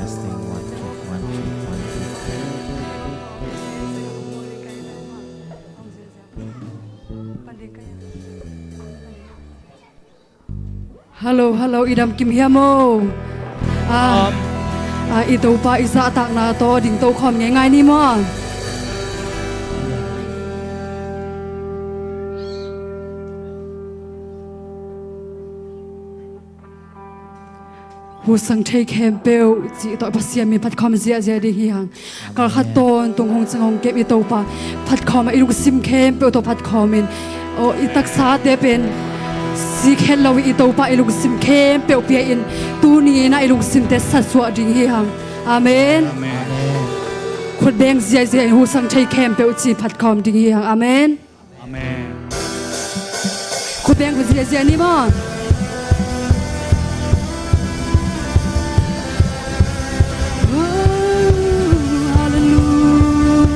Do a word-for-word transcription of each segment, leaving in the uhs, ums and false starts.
Testing, one, two, one, two, one, two. Hallo, hallo, i dam kim hiam maw? Ah, ah, i Topa i zahtakna tawh ding tokhawm ngeingai ni maw? Husang thei khempeuh cih tawh Pasian min phatkhawm ziahziah ding hi hang. Kal khat tawntung hong ciang hong kem i Topa phatkhawm a, i lungsim khempeuh tawh phatkhawm in. Aw, i taksate pen sik het lo i Topa i lungsim khempeuh pia in. Tuni in ah i lungsimte satsuah ding hi hang. Amen. Amen. Khut beng ziahziah in Husang thei khempeuh ci phatkhawm ding hi hang. Amen. Amen. Khut beng khut ziahziah ni maw? Hallelujah.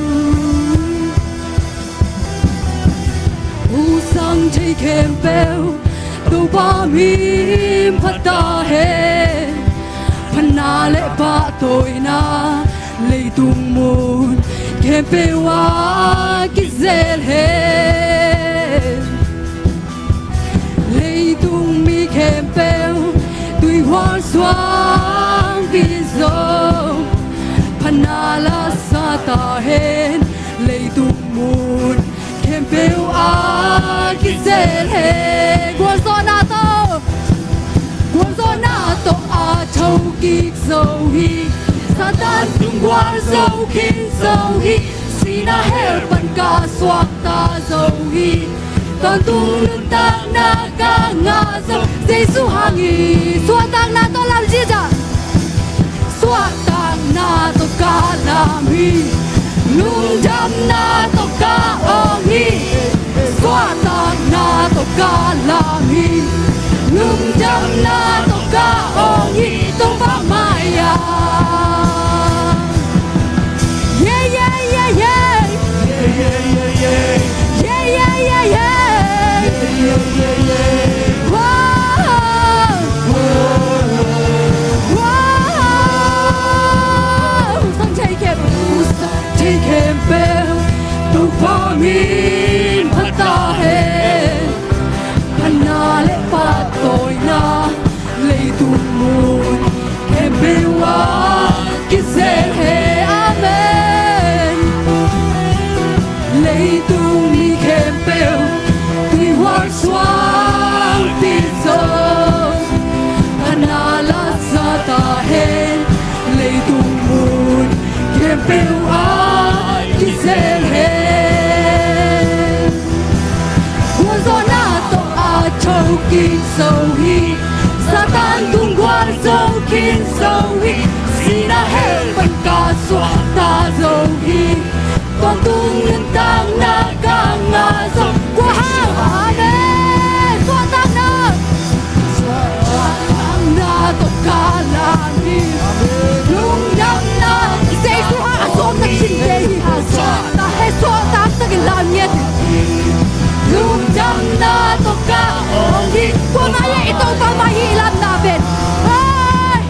Husang thei khempeuh Topa min phat ta hen. Phatna le pahtawina leitung mun khempeuh ah kizel hen. Leitung mi khempeuh tuihual suangpi zong phatna la sa ta hen. Leitung mun khempeuh ah kizel hen. Gualzawhna tawh, gualzawhna tawh a thokik zo hi. Satan tung gual zo khin zo hi. Sihna hell pan ka suakta zo hi. Tawntung nuntakna ka ngah zo Jesu hang hi. Suahtakna tawh lam ziahziah. Suahtakna tawh ka lam hi. Lungdamna tawh ka awng hi. Suahtakna tawh ka lam hi. Lungdamna tawh ka awng hi. Topa mai-ah. Yeah, yeah, yeah, yeah. Yeah, yeah, yeah, yeah. Yeah, yeah, yeah, yeah. Yeah, yeah, yeah, yeah. Wow. Wow. Husang thei khempeuh, Husang thei khempeuh Topa min phat ta hen. Phatna le pahtawina leitung mun khempeuh ah kizel hen. Amen. Leitung mi khempeuh tuihual suangpi zong phatna la sa ta hen. Leitung mun khempeuh ah kizel hen. Gualzawhna tawh a thokik zo hi. Satan tung gual zo khin zo hi. Sihna hell pan ka suakta zo hi. Tawntung nuntakna ka ngah zo. Kua hang? Amen. Suahtakna. Suahtakna tawh ka lam hi. Lungdamna. Jesu hang a sawm na khin te hi hang. Suahtak he, suahtak takin lam ngiat hi. Lungdamna tawh ka awng hi. Kua mai-ah? I Topa mai hi i lamna pen. Hei.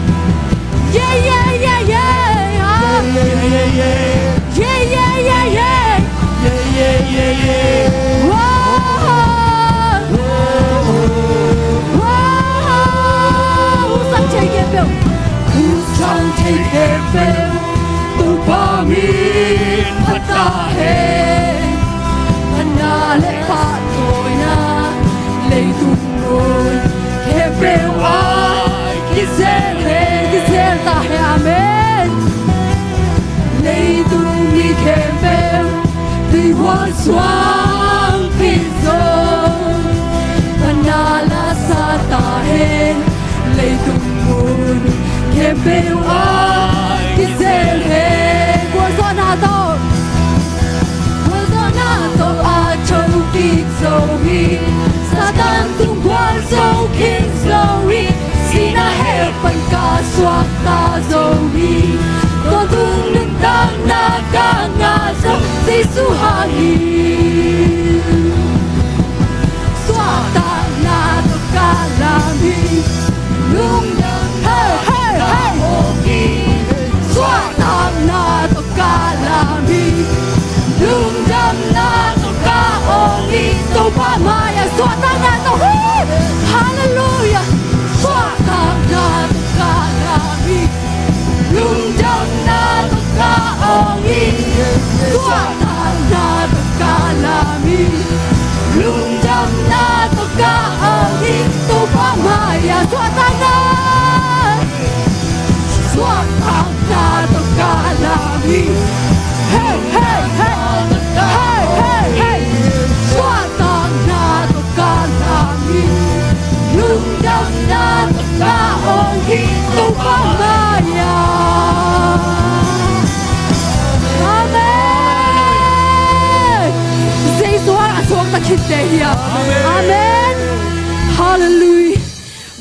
Yeah, yeah, yeah, yeah. peuh a kizel hi. Gualzawhna tawh, gualzawhna tawh a thokik zo hi. Satan tung gualzo khin zo hi. Sihna hell pan ka suakta zo hi. Tawntung nuntakna ka ngah zo Jesu hang hi. Suahtakna tawh ka lam hi. Lungdam, hey, hey, hey. Suahtakna tawh ka lam hi. Lungdamna tawh ka awng hi. Topa mai-ah suahtakna tawh, hey. Hallelujah. Suahtakna tawh ka lam hi. Lungdamna tawh ka awng hi. Suahtakna tawh ka lam hi. Lungdamna tawh ka awng hi. Topa mai-ah suahtakna, suahtakna tawh ka lam hi. Hey, hey, hey. Hey, hey, hey. Suahtakna tawh ka lam hi. Lungdamna tawh ka awng hi. Topa mai-ah. Amen. Jesu a suakta khitte hi a. Amen. Hallelujah.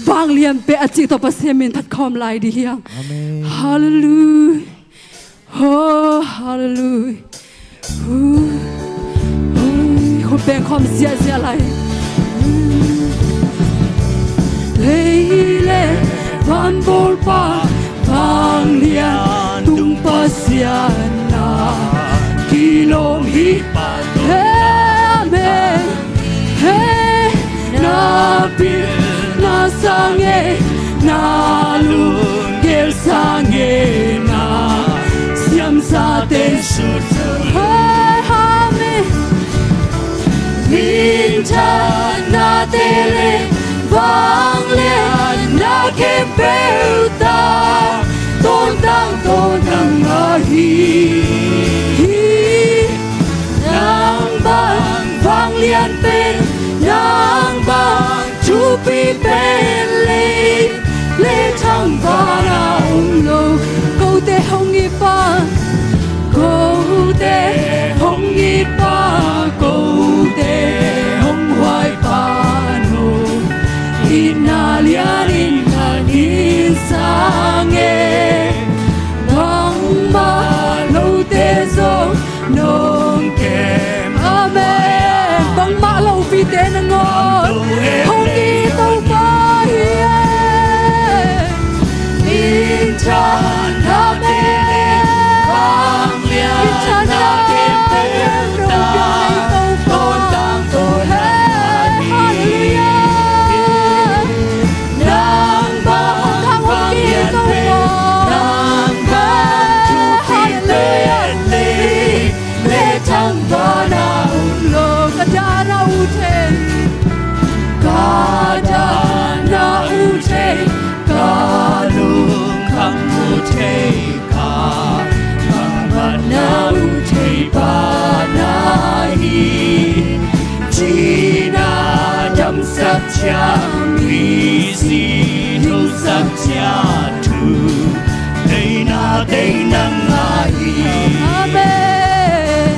Vanglian peuh a cih tawh Pasian min phat khawm lai dih hi hang. Amen. Hallelujah. Oh, hallelujah. Hu, hu, hu, beng khawm ziahziah lai. Lei le van bawlpa, vanglian tung Pasian na kilawm hi. Amen. He, na pil, na sang e, na lunggel sang e, na siamsate sut. He, amen. Minthanna te le vanglianna khempeuh tawh tawntang tawntang ahi hi. Nang bang vanglian pen, nang bang thupi pen, lei le thangvan ah om lo. Kote hong it pa, kote hong it pa, kote hong huai pa nong itna lianin ka nin sang e. Bangmah lote zong nong kem. Amen. Bangmah lopite nangawn hong it Topa hi e. Minthanna te, vanglianna te, Topa. Hallelujah. Nang bang vanglian pen, nang bang thupi pen, lei le thangvan ah om lo. Ka dan a ut thei, ka dan a ut thei, ka lungkham ut thei, ka matna ut thei pa na hi. Thina damsak ciang, misi thusak ciang, thu theihna tei nang ahi. Amen.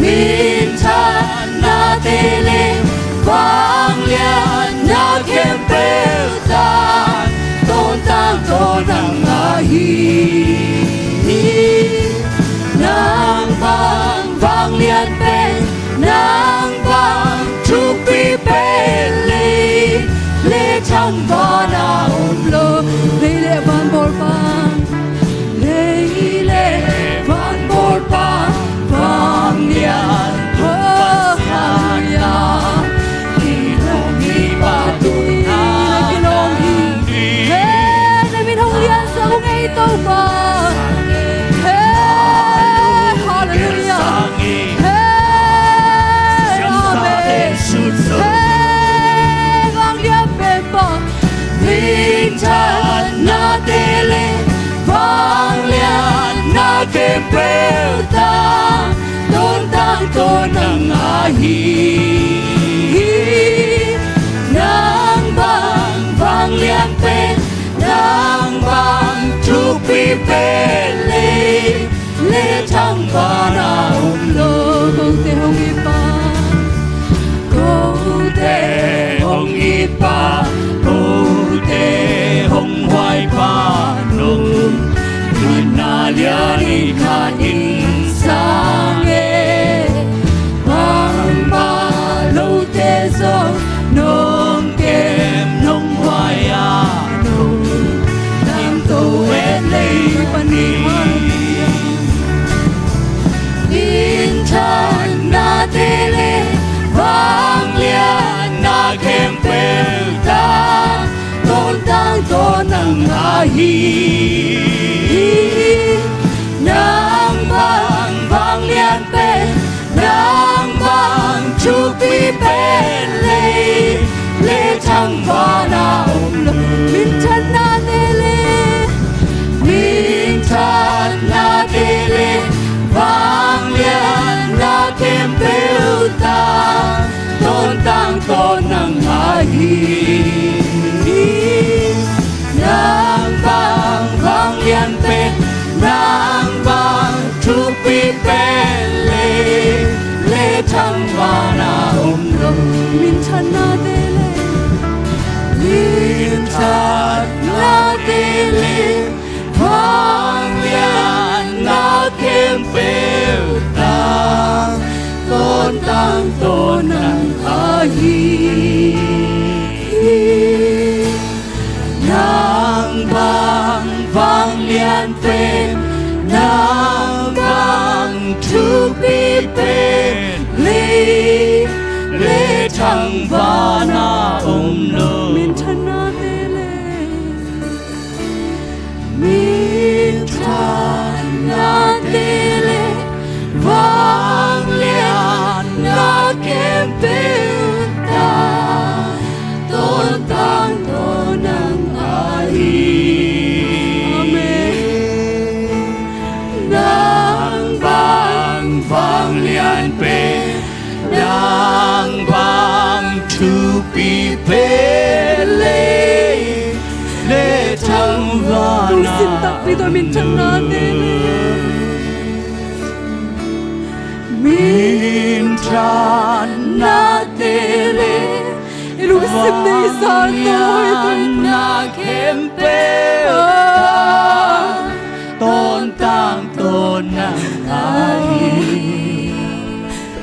Minthanna te le vanglianna khempeuh tawh tawntang tawntang ahi hi. Nang bang vanglian pen, nang bang thupi pen, lei le thangvan ah om lo. Lei le van bawlpa, lei le van bawlpa, vanglian, oh, hallelujah. Kilawm hi pa, tuni na kilawm hi. He, na min hong liansak ung ei Topa. He, hallelujah. He, amen. He, vanglian pen pa, minthanna te le vanglianna khempeuh tawh tawntang tawntang ahi hi. Nang bang vanglian pen, nang bang Pa, kote hong huai pa nong, na lian in khat in sang e. Bangmah lote zong nong kem nong huai a nong, tangto et lei panin. Minthanna te le vangliatna khempeuh tang, tawntung tawh nang ahi. Nang bang vanglian pen, nang bang thupi pen lei le thangvana om lo. Minthanna te le, minthanna te le vangliatna khempeuh tang, tawntung tawh nang ahi. Nang bang vanglian pen, nang bang thupi pen lei le thangvana om lo. Minthanna te le, minthanna te le vangliatna khempeuh tang, tawntung tawh nang ahi. Nang bang vanglian pen, nang bang thupi pen lei le thangvana om lo. Minthanna te le, minthanna te le vangliatna khempeuh tang, tawntung tawh nang ahi. Amen. Nang bang vanglian pen, nang bang thupi pen lei le thangvana. Lungsim takpi tawh minthanna te le, minthanna te le, i lungsim nei sa tawh, vangliatna khempeuh tang, tawntung tawh nang ahi.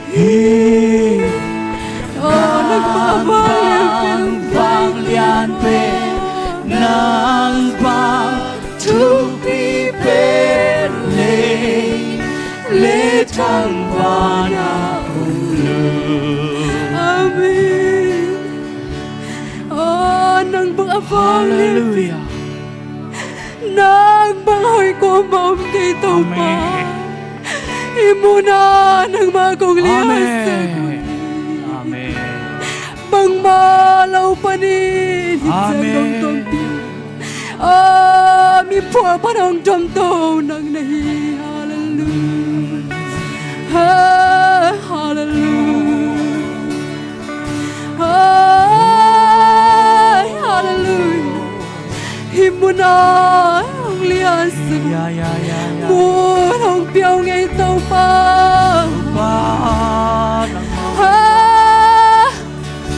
Hi. Nang bang vanglian pen, nang bang thupi pen lei le thangvana om lo. Amen. Aw, nang bang a vanglian pen, Hallelujah. Nang bang hoih kuamah om kei Topa. Amen. Hih munah nangmah kong liansak uh hi. Amen. Bangmah lo panin hih ciang kong tawmpiak. Amen. Aw, miphual pan hong domto nang na hi. Hallelujah. Hey, hallelujah. Hey, hallelujah. Hih munah hong liansak, ya, ya, ya, ya, mun hong pia uh hi Topa. Topa, nangmah, ha,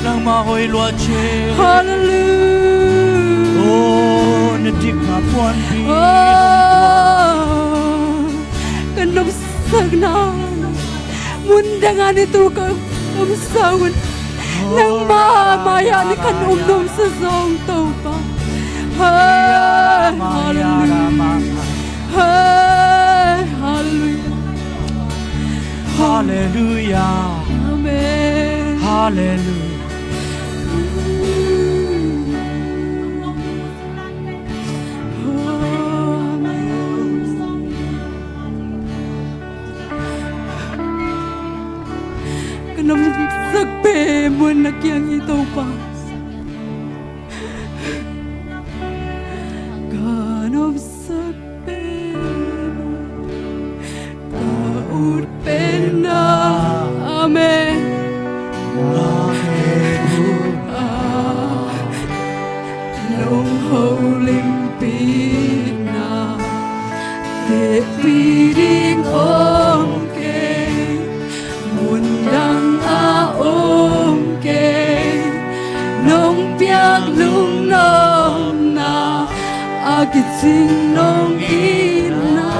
nangmah hoih lua ci. Hallelujah. Oh, na dikna puanpi. Oh, ka nopsakna mun dang a ni tu ka om sa un. Nangmah mai-ah ni kan om nuam sa zong Topa. Hey, hallelujah. Hey, hallelujah. Hallelujah. Amen. Hallelujah. Ka nopsak pen mun na kiang hi Topa. Ka nopsak pen, ka ut pen na. Amen. Amen. Ah, nong holimpi na, tepih ding om kei, mun dang a om kei, nong kicing nong itna,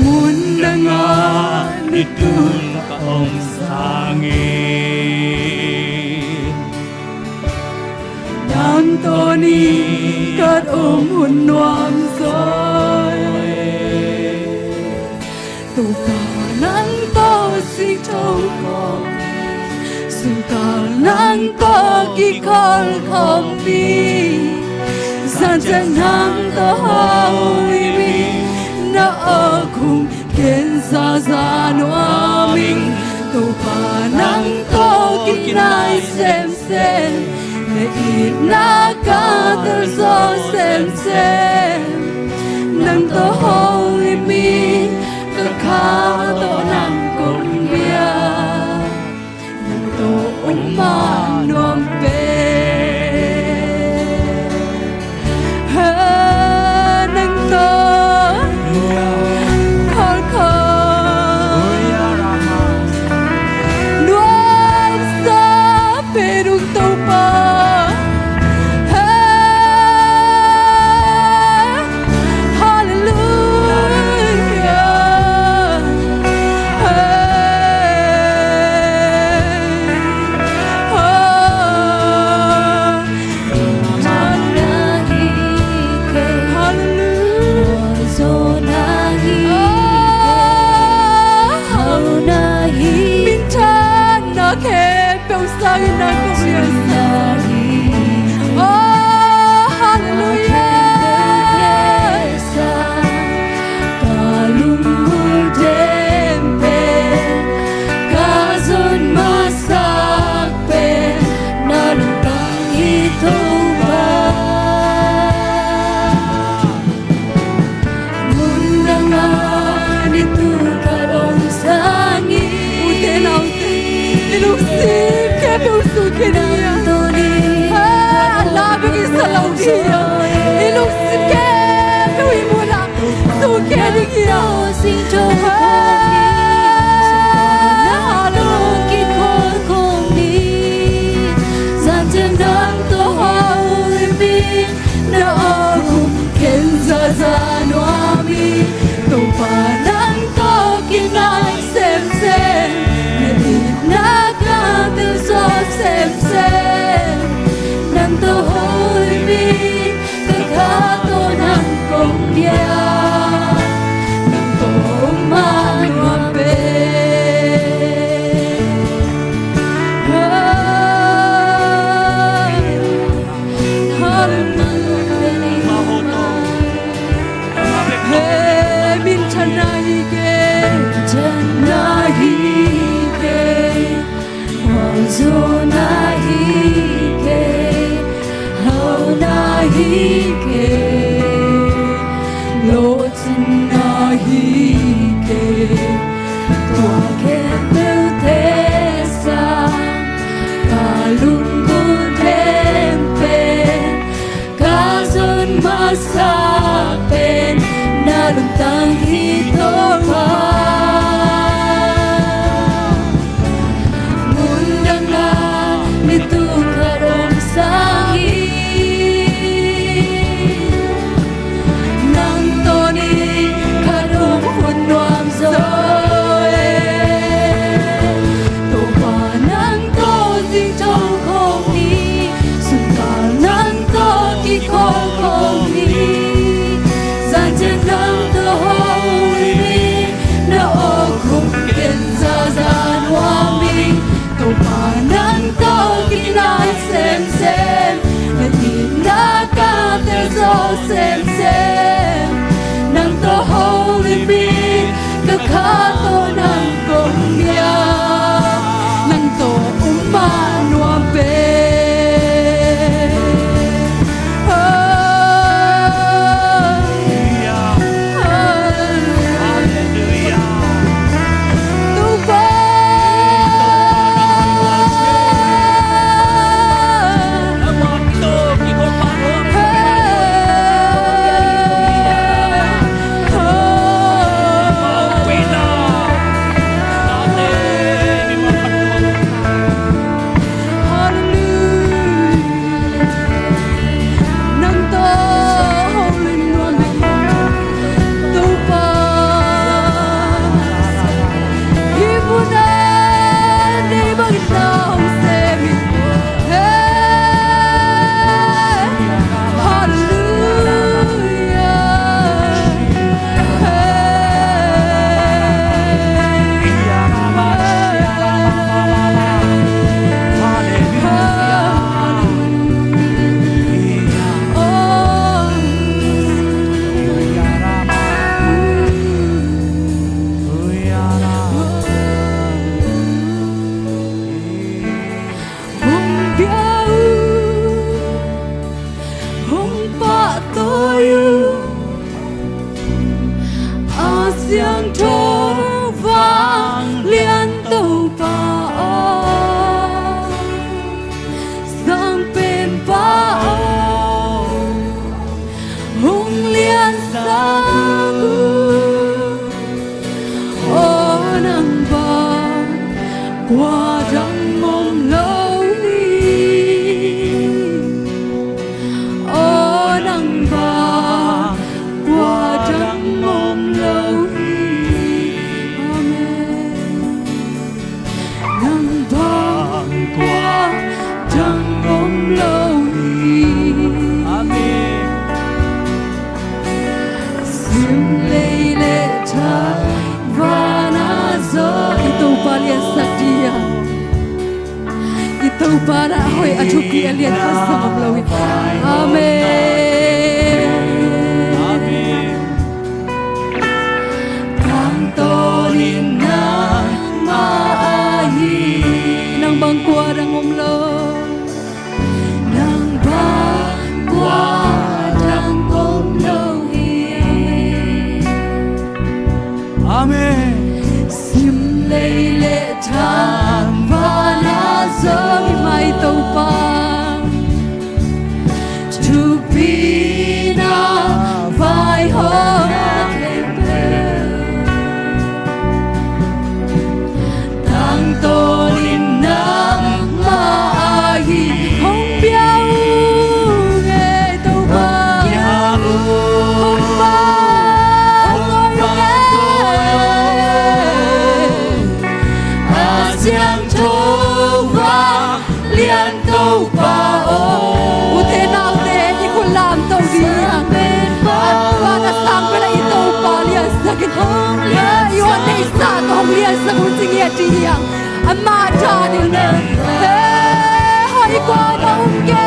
mun dangah nituk ka om sangin, nang tawh ni ka om hun nuam zaw e. Topa nang tawh singtho khawm, sumkal nang tawh kikhol khawm hi. Zancen nang tawh hong hi mi, na awk hong ken zaza nuam ing. Topa nang tawh kinai semsem, na itna ka tel zaw semsem. Nang tawh hong hi mi, ka kha tawh nang kong bia, nang tawh om mah nuam pen. Ha, nang tawh kholkhawl nuamsa pen ung Topa. Ha, Hallelujah. Hey. Oh. Hallelujah. Minthanna khempeuh sangin nang kong liansa. Oh, hallelujah. Ka lunggulh tem pen, ka zon masak pen, na lungtang hi Topa. Mun dangah nituk ka om sangin. Ute naute, i lungsim khempeuh sungkhia ni. Ha, a la bek i sa lo hi a, i lungsim khempeuh i mudah sungkhia ni hi a. Ha, ha, ha. Zancen nang tawh hong hi mi, na awk hong ken zaza nuam ing. Topa nang tawh kinai semsem, na itna ka tel zaw semsem. Nang tawh hong hi mi, ka kha tawh nang kong bia, nang tawh om mah nuam pen. Hallelujah. Hey, minthanna hi kei, minthanna hi kei, mawhzawhna hi kei, hauhna hi kei, lawhcinna hi kei. Tua khempeuhte sang ka lunggulh tem pen, ka zon masa pen, na lungtang hi Topa. Mun dangah nituk ka om sangin, nang tawh ni ka om hun nuam zaw e. Topa nang tawh singtho khawm hi, sumkal nang tawh kikhol khawm hi. Zancen nang tawh hong hi mi, na awk hong ken zaza nuam ing. Topa nang tawh kinai semsem, na itna ka tel zaw semsem. Nang tawh hong hi mi, ka kha tawh nang kong bia, nang tawh om mah nuam pen. Hallelujah. Hallelujah. Topa. Kua dang om lo hi. Aw nang bang kua dang om lo hi. Amen. Nang bang kua dang om lo hi. Amen. Sim lei le tang vana zo. I Topa liansak dia. I Topa na a hoih a thupi a lian khat zong om lo hi. Amen. Amen. Tangtawn in nangmah ahi. Nang bang kua dang om lo. Nang bang kua dang om lo hi. Amen. Sim lei le tang vana zo i mai Topa. Thupi na vaihawmna khempeuh. Tangtawn in nangmah ahi. Hong bia ung ei Topa. Hong bia ung. Hong bia ung ei. A siangtho vang lian Topa aw. Ute naute i khut lamto ding. Van a sang pen a i Topa liansak in. I hong neihsa tawh hong liansak un ci ngiat ding hi hang. Amah danin. He, hoih kua mah om kei.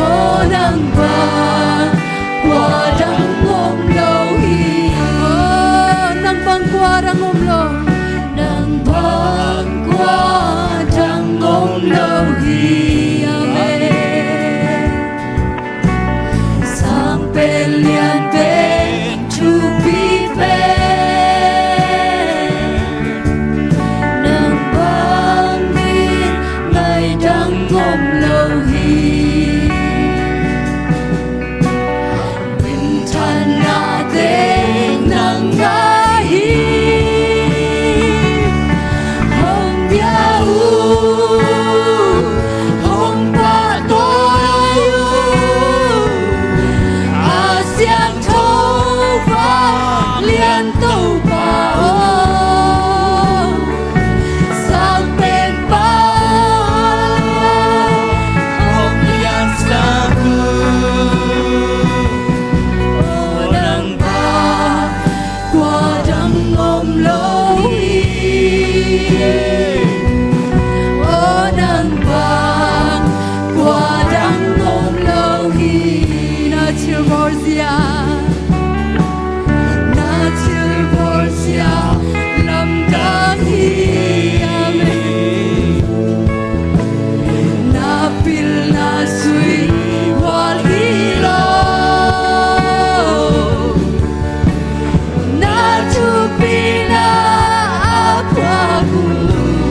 Aw nang bang kua dang om lo hi. Aw nang bang kua dang om lo. Nang bang kua dang om lo hi. Amen. Sang pen lian pen thupi pen. Nang bang ding ngai dang om lo hi. Minthanna teng nang ngai hi. Hong bia uh, hong pahtawi uh. A siangtho vang lian Topa aw. Sang pen pa aw, hong liansak uh. Aw nang bang kua dang om lo hi. Aw nang bang kua dang om lo hi. Na thilbawl zia, na thilbawl zia lamdang hi. Amen. Na pilna sui hual hi lo. Na thupina a phuak uh.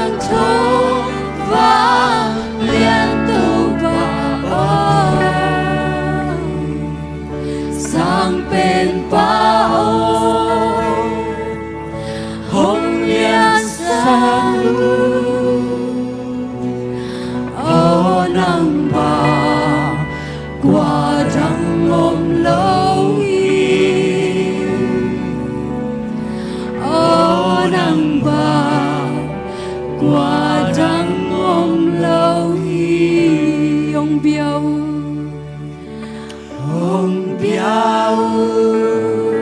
Thong vanglian Topa aw, Sang Penpa aw, hong liansak un. Aw nang bang kua dang om lo hi. Aw nang bang kua dang om lo hi. Hong bia un, hong bia un,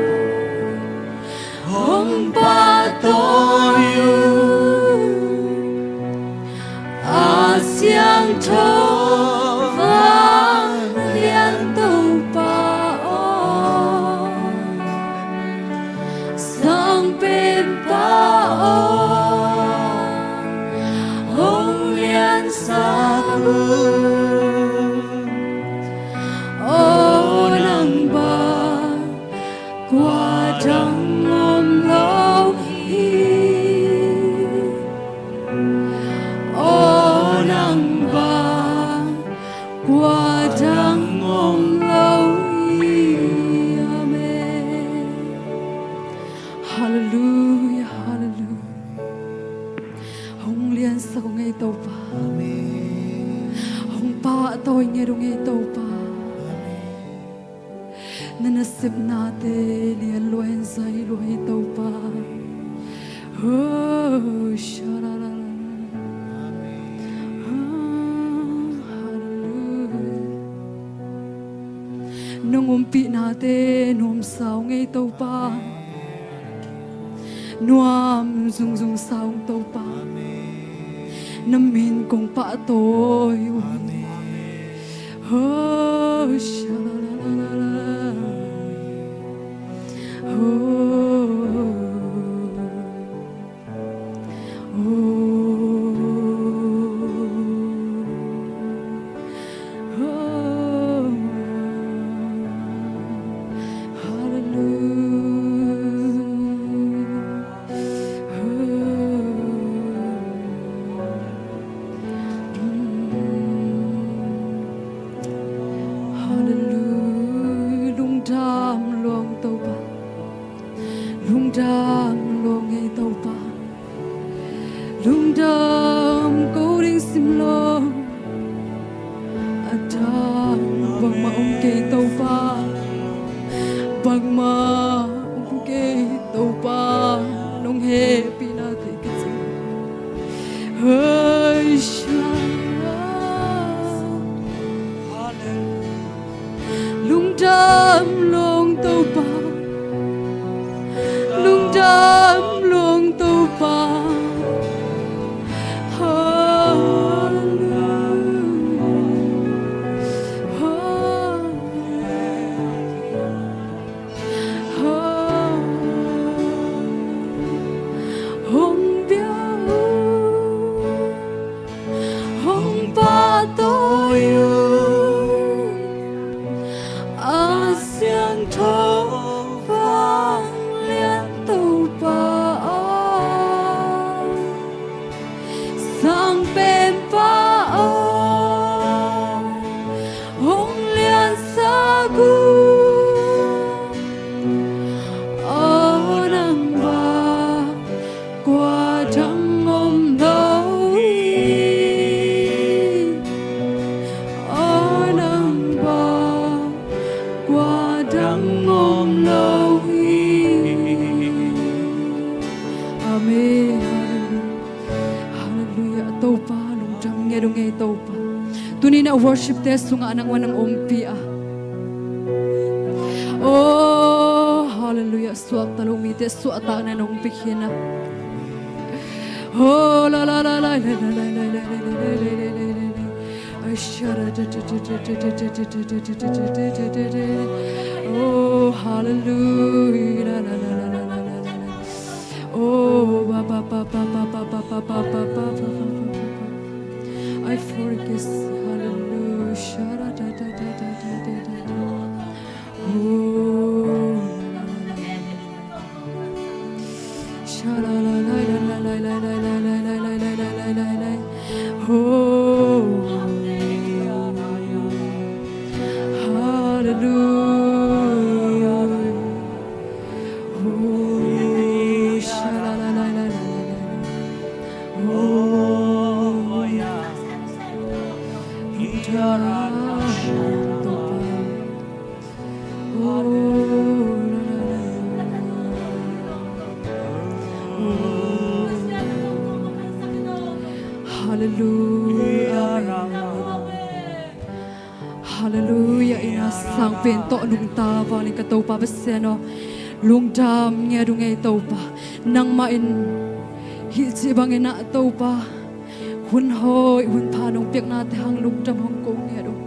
hong pahtawi un. A siangtho vanglian Topa aw, Sang Penpa aw, hong liansak un. Aw nang bang kua dang om lo hi. Aw nang bang kua dang om lo hi. Amen. Halleluia, halleluia. Hong liansak ung ei Topa. Amen. Hong pahtawi nget ung ei Topa. Amen. Na nasepnate lian lua in zai lua hi Topa. Oh, sha-la-la-la-la. Ah, hallelujah. Nong ompihnate nuamsa ung ei Topa. Nuam zungzungsa ung Topa. Na min kong pahtawi uh hi. Oh, sha-la-la-la-la-la. Oh, oh, oh, hallelujah. Hallelujah. Lungdam lua ung Topa. Lungdam lua ung ei Topa. Lungdam ko ding simlawm. A dang bangmah om kei Topa. Bangmah om kei Topa. Nong hehpihnate ka cing. Hei sha. Lungdam lua ung Topa. Lungdam lua ung Topa. Hallelujah. Hallelujah. Hong bia un, hong pahtawi un. A siangtho vanglian Topa aw, Sang Penpa aw, hong liansak un. Aw nang bang kua dang om lo hi. Aw nang bang kua dang om lo hi. Amen. Hallelujah. Hallelujah. Topa lungdam nget ung ei Topa. Tuni-in a worship te sungah nang wan nang ompih a. Oh, hallelujah. Suakta lo mite suahtakna nong pia khin a. Oh, la, la, la. Oh, hallelujah. Oh, ba, ba, ba. I forgive. Hallelujah. Oh. Halleluia. Halleluia. Inn ah sangpen tawh nungta valin ka Topa Pasian aw, lungdam ngiat uh ngei Topa. Nangmah in hih ci bangin ah Topa, hun hoih hun pha nong piaknate hang lungdam hong ko ngiat uh.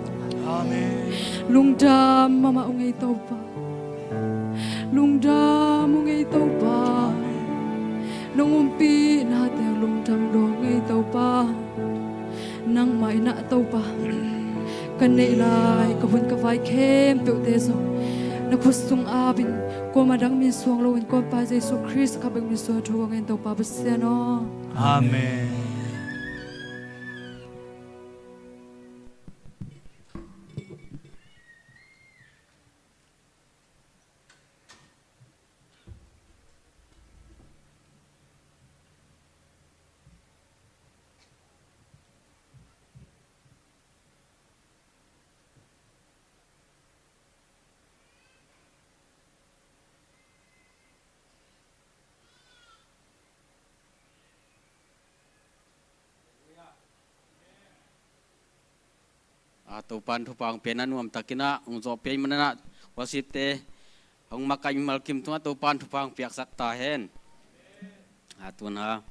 Amen. Lungdam mahmah uh ngei Topa. Lungdam uh ngei Topa. Nong umpihnate lungdam lua uh ngei Topa. Nangmah in ah Topa, ka neih lai ka hun ka vai khempeuhte zong na khut sung apin, kuamah dang min suang loin, ka Pa Jesu Khrist khat bek min suang thu kong ngen Topa Pasian aw. Amen. A, Topa'n thupha hong pia in ah, nuamtakin ah hong zawhpih ahih manin ah, worship-te hong makaih mimal kim tungah Topa'n thupha hong piaksak ta hen. A, tu-in ah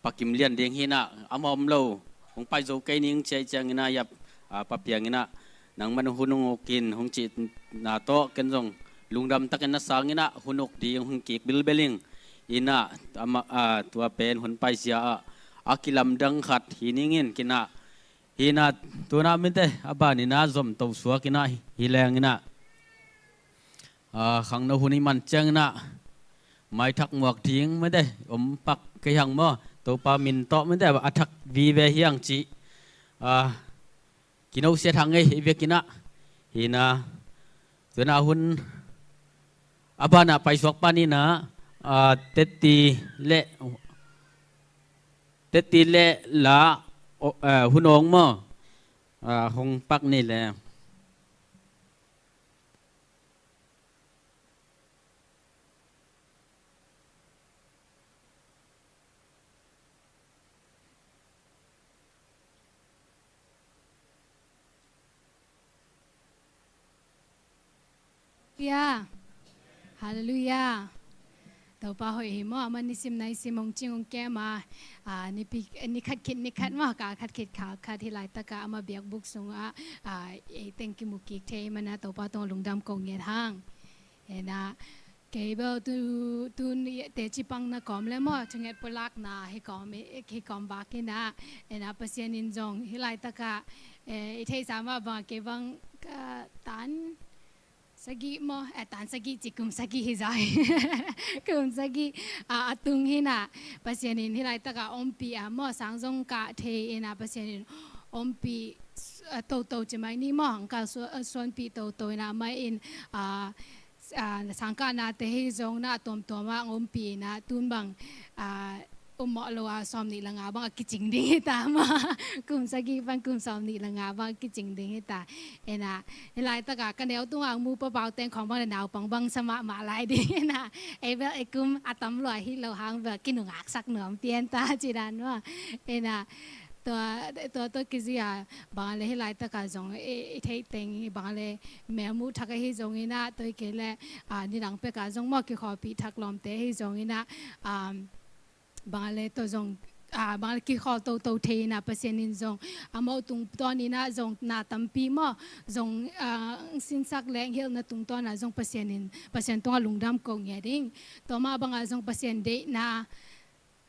Pa Kim Lian ding hi in ah, amah om lo, hong pai zo kei ning ci ahih ciangin ah, hiah, a, Pa Piang in ah, nangman hun hong uk in hong cihna tawh ken zong lungdam takin na sang in ah, hun uk ding hong kik bilbel ing. In ah, amah, a, tua pen hun paizia ah a kilamdang khat hi ning in, ken ah, hi in ah, tu-in ah mite, a ban in ah zom to suak in ah, hi leng in ah, a, khangno hun i hih man ciangin ah, maithak muak ding mite om pak kei hang maw, Topa min tawh mite, a thak vive hi hang cih, a, kinosiat hang ei, i vekin ah, hi in ah, tu-in ah hun a ban ah paisuak pan in ah, a, teti le, teti le la, o, a, hun awng maw, a, hong pak ni le. Halleluia. Halleluia. Topa hoih hi maw, amah nisim naisim hong cing hong kem a, a, nipi, ni khat khit ni khat maw, kal khat khit kal khat, hih laitak ah amah biakbuk sungah, a, ei teng kimu kik thei ahih manin ah Topa tungah lungdam kong ngen hang. In ah, kei bel tu, tu teci pang na kawm le maw, thunget pulakna hi kawm, hi kawm bak in ah, in ah Pasian in zong hih laitak ah, eh, i theihsa mah bang, kei bang, ah, tan sagih maw, eh, tan sagih ci, kum sagih hi zaw. Kum sagih, ah, a tung hi in ah, Pasian in hih laitak ah ompih a maw, sang zong kah thei in ah, Pasian in ompih, ah, toto ci mai ni maw, hong kah suan, ah, suanpih toto in ah, amah in, ah, s-, ah, sangkahnate hi zongin ah, a tuamtuam ah hong ompih in ah, tun bang, ah, um mawh lo a, sawmnih le nga bang a kicing ding hi ta maw. Kum sagih pan kum sawmnih le nga bang a kicing ding hi ta. In ah, hih laitak ah ka neu tungah hong mu papaute khawng bang le naupang bang sa mahmah lai ding in ah, ei bel ei kum a tam lua hi lo hang bel kinungaksak nuam pian ta ci dan maw. In ah, tua, tua, tua kizia, bang le hih laitak ah zong i, i theih teng, bang le melmuh thak ahi zongin ah, tua hi kei le, ah, nidang pek ah zong maw kikhawlpih thak lawmte ahi zongin ah, um, bang le tua zong, ah, bang le kikhawl toto thei in ah, Pasian in zong amau tungtawn in ah zong na tampi maw, zong, ah, sinsak le hilhna tungtawn ah zong Pasian in, Pasian tungah lungdam ko ngiat ing. Tua mah bang ah zong Pasian deihna,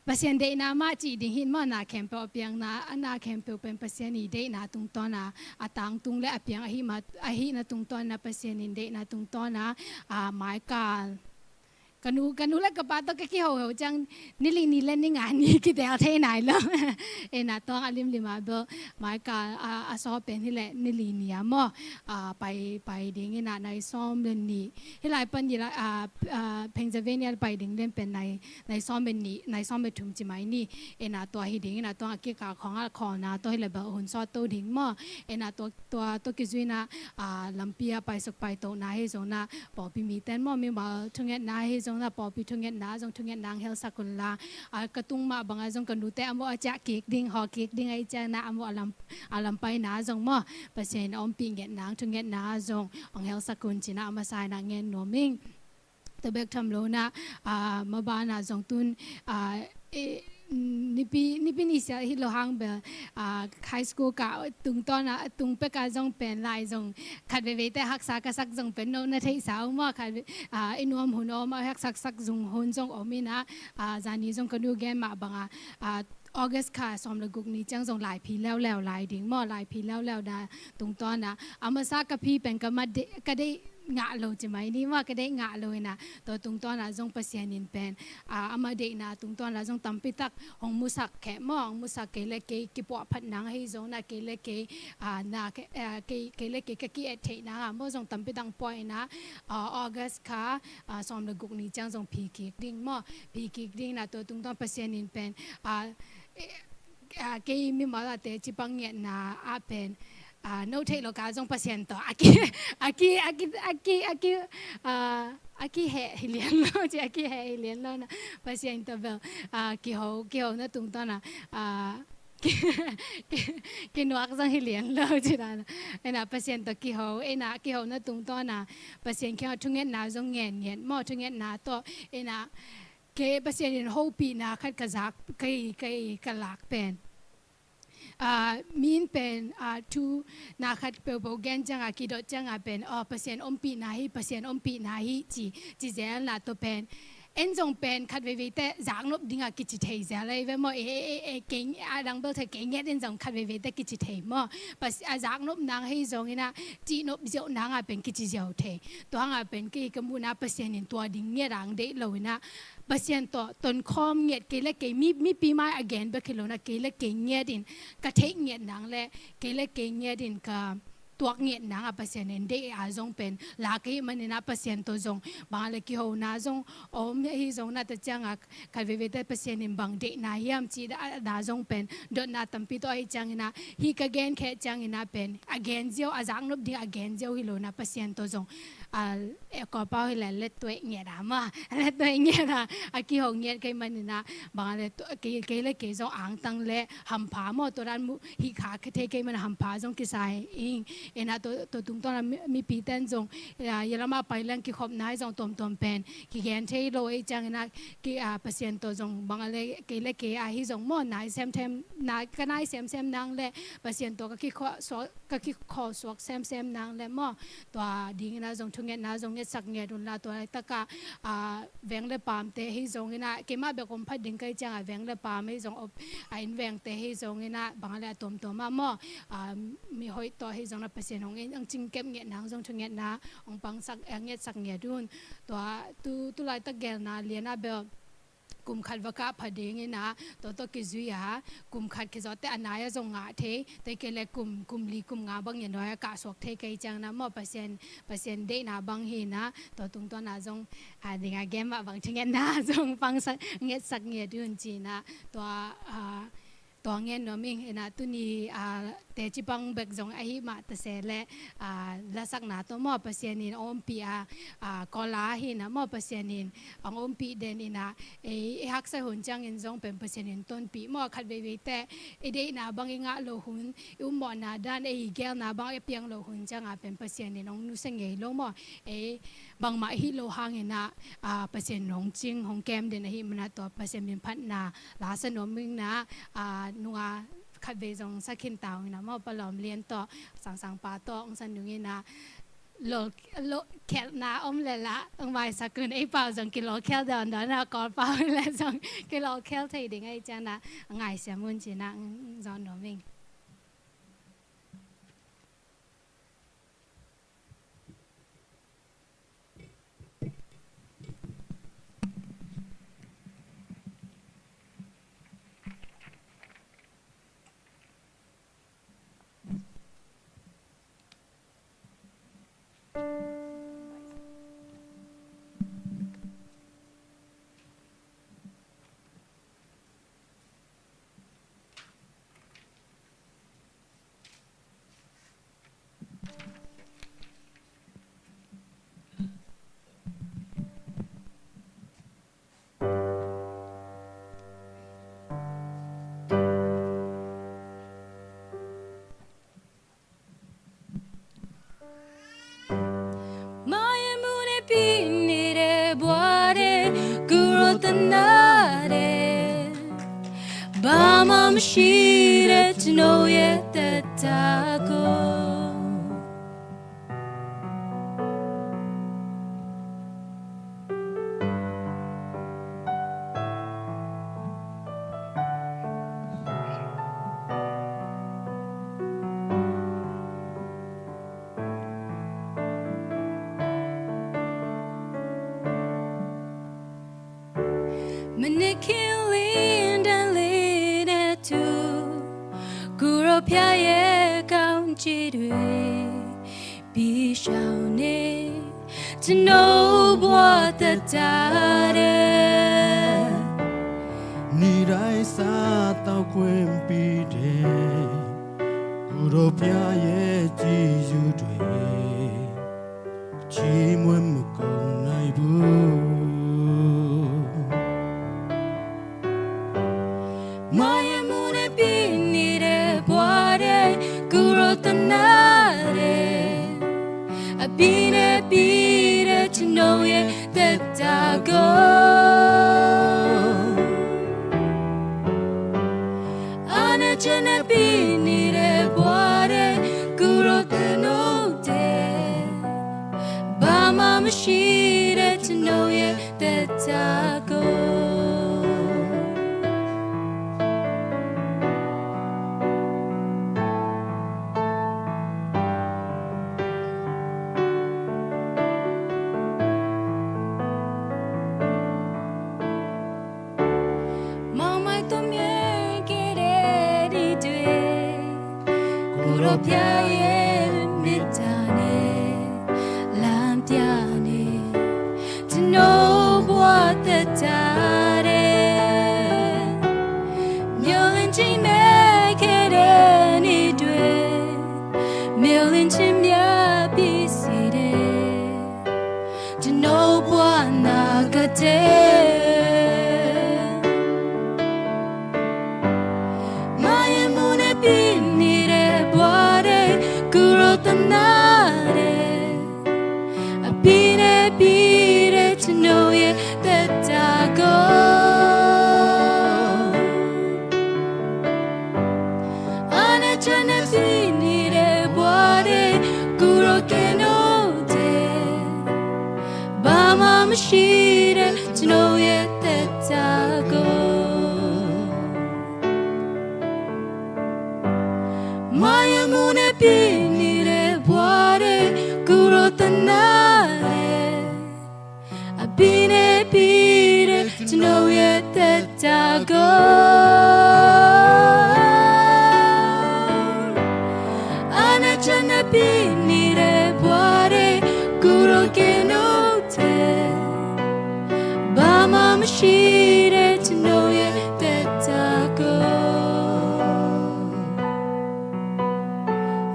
Pasian deihna mah cih ding hi in maw, na khempeuh a piangna, a na khempeuh pen Pasian i deihna tungtawn a, a tangtung le a piang ahi mah, ahihna tungtawn a, Pasian in deihna tungtawn a, a, maikal, Ka nu, ka nu le ka pa tawh ka kihoho ciang ni li ni le ni nga ni kitel thei nai lo. Ina tuang a limlim a bel mai ka a, a saw pen hi le ni li ni a maw. A, pai, pai ding ina nai sawm le ni. Hi lai pan i la, a, a, Pennsylvania pai ding len pen nai, nai sawm le ni, nai sawm le thum ci mai ni. Ina tua hi ding ina tuang a kika khong a khawlna tawh hi le bel hun sawt to ding maw. Ina tua, tua tawh kizuina, a, lampi a paisuk paitona hi zongna pawlpi miten maw, mimal thungetna hi zongna pawlpi thungetna zong thungetna ang helsak unla, a, ka tung mah banga zong ka nute a maw a ciah kik ding, haw kik ding ahi ciangna a maw a lam, a lampaina zong maw Pasian in a ompih ngetna ang thungetna zong ang helsak un cina a masa ina ngen nuam ing. Tua bek tham lo na, a, mabana zong tun, a, e, nipi, nipi ni sia hi lo hang bel, a, high school ka tungtawna, tung peka zong pen lai zong khat veivei te haksa ka sak zong pen no na theihsa uh maw khat ve-, a, i nuam hun om a haksak sak zong hun zong om ina, a, zani zong ka nu gen mah banga, a, August kha sawm le guk ni ciang zong laiphi leuleu lai ding maw, laiphi leuleu na tungtawna. A masa ka phi pen ka ma de, ka deih ngah lo ci mai ni maw, ka deih ngah lo ina. Tua tungtawna zong Pasian in pen, a, ama deihna tungtawna zong tampi tak hong musak kheh maw, hong musak kei le kei kipuah phat nang hi zongna kei le kei, a, na, a, kei, kei le kei ka ki-et theih nang a maw zong tampi tak pua ina, a, August kha, a, sawm le guk ni ciang zong phi kik ding maw, phi kik ding na tua tungtawn Pasian in pen, a, e, a, kei mimal a teci pang ngiatna a pen, a, no theih lo ka zong Pasian tawh a ki, a ki, a ki, a ki, a ki, a, a kiheh hi lian lo, ci a kiheh hi lian lo na. Pasian tawh bel, a, kiho, kiho na tungtawna, a, ki, ki, kinuak zong hi lian lo, ci na. Ina Pasian tawh kiho, ina kiho na tungtawna, Pasian kiang thungetna zong ngen ngen maw, thungetna tawh, ina kei Pasian in hopihna khat ka zak, kei, kei ka lak pen. A, min pen, a, thu na khat peuhpeuh gen cianga kidot cianga pen, aw, Pasian ompihna hi, Pasian ompihna hi, ci, ci zel na tua pen. En zong pen khat veivei te zaknop dinga kici thei zel ei ve maw, e, e, e, e, kei, a dang bel thei kei ngiat en zong khat veivei te kici thei maw. Pas, a zaknop nang hei zong ina, cihnop ziau nanga pen kici ziau thei. Tuanga pen kei ka muhna Pasian in tua ding ngiat ang deih lo ina, Pasian tawh tonkhawm ngiat kei le kei mi, mipi mai a gen bek hi lo na kei le kei ngiat in ka theih ngiat nang le kei le kei ngiat in ka tuak ngiat nanga Pasian in deih a zong pen la kei man ina Pasian tawh zong bang le kihona zong om hi zong na ta cianga khat veivei te Pasian in bang deihna hiam ci da, da zong pen dotna tampi tawh ahi ciangina hi ka gen kheh ciangina pen a gen ziau a zaknop ding a gen ziau hi lo na Pasian tawh zong a, e, Kawlpau hi le lettuai ngiat a maw, lettuai ngiat a, a kiho ngiat kei man ina, bang le tu, kei, kei le kei zong angtang le hampha maw, tua dan mu, hi kha kei thei kei man hampha zong kisai ing, ina tua, tua tungtawna mi, mipi ten zong, ya, ya lama pai leng kikhopna hi zong tuamtuam pen, kigen thei lo ei ciangina, ki, a, Pasian tawh zong bang le kei le kei a hi zong maw, nai sem them, na, ka nai sem sem nang le, Pasian tawh ka kikho, so, ka kikho suak semsem nang le maw. Tua dingina zong thungetna zong ngetsak nget unla tua laitaka, a, veng le pamte hi zongina keimah bek om phat ding kai cianga veng le pam hi zong op, a, inn vengte hi zongina bang le a tuamtuama maw. A, mi hoih tawh hi zongna Pasian hong in ang cingkep nget nang zong thungetna hong pangsak, a, ngetsak nget un. Tua tu, tu laitak gelna liana bel kum khat va kah pha dingina, tua tawh kizui a, kum khat kizawtte a nai a zong ngah thei, tei kei le kum, kum li, kum nga bang ya nuai a kah suak thei kei ciangna maw Pasian, Pasian deihna bang hina, tua tungtawna zong, a, dinga gen mah bang thungetna zong pangsak, ngetsak nget un cina, tua, a, tua ngen nuam ing ina tuni, a, teci pang bek zong ahi mah ta se le, a, lasakna tawh maw Pasian in a ompih a, a, Kawla hina maw Pasian in ang ompih den ina, e, e haksa hun ciangin zong pen Pasian in tonpih maw khat veivei te, e, deihna bang i ngah lo hun, i ummawhna dan, e, i gelna bang i piang lo hun cianga pen Pasian in hong nusia ngei lo maw, e, bangmah hi lo hangina, a, Pasian hong cing, hong kem den ahi mana tua Pasian min phatna, la sa nuam ing na, a, nunga khat vei zong sa khin ta ung ina maw, palawm lian tawh, sangsang pa tawh, ong sa nung ina, lo, lo, khelhna om le la, ong maisak un ei pau zong kilawkhel dawn dawn na, Kawlpau le zong kilawkhel thei ding ahi ciangna, ngai siam un cina, ong, ong zawn nuam ing. Om shire tino ye teta go. မနက်ခင်းလင်းတန်းလေးနဲ့တူ ကိုယ်တော်ဖျားရဲ့ကောင်းချီးတွေ ပြီးရှောင်နေ ကျွန်တော်ဘဝသက်တာတဲ့ နေ့တိုင်းစားသောက်ခွင့်ပေးတယ် ကိုယ်တော်ဖျားရဲ့ကျေးဇူးတွေ ချီးမွမ်းမကုန်နိုင်ဘူး။ မယမူနဲ့ပြည့်နေတဲ့ဘဝထဲ ကိုယ်တော်သနားတယ်။ အပြည့်နဲ့ပြည့်တဲ့ကျွန်တော်ရဲ့သက်တာကို အာနာချင်တဲ့ပြည့်နေတဲ့ဘဝထဲ ကိုယ်တော်သင်တို့တဲ့ ဘာမှမရှိတဲ့ကျွန်တော်ရဲ့သက်တာကို မောင်မိုက်သွန်မြဲခဲ့တဲ့နေ့တွေ ကိုယ်တော်ဖျားရဲ့မေတ္တာနဲ့ လမ်းပြနေ ကျွန်တော်ဘဝသက်တာတဲ့ မျှော်လင့်ခြင်းမဲ့ခဲ့တဲ့နေ့တွေ မျှော်လင့်ခြင်းများပြည့်စေတဲ့ ကျွန်တော်ဘဝနာဂတ်ထဲ မယမူနဲ့ပြည့်နေတဲ့ဘဝထဲ ကိုယ်တော်သနားတယ်။ အပြည့်နဲ့ပြည့်တဲ့ကျွန်တော်ရဲ့သက်တာကို အာနာချင်တဲ့ပြည့်နေတဲ့ဘဝထဲ ကိုယ်တော်ကယ်လို့တဲ့ ဘာမှမရှိတဲ့ကျွန်တော်ရဲ့သက်တာကို မယမူနဲ့ပြည့်နေတဲ့ဘဝထဲ ကိုယ်တော်သနားတယ်။ အပြည့်နဲ့ပြည့်တဲ့ကျွန်တော်ရဲ့သက်တာကို အာနာချင်တဲ့ပြည့်နေတဲ့ဘဝထဲ ကိုယ်တော်ကယ်လို့တဲ့ ဘာမှမရှိတဲ့ကျွန်တော်ရဲ့သက်တာကို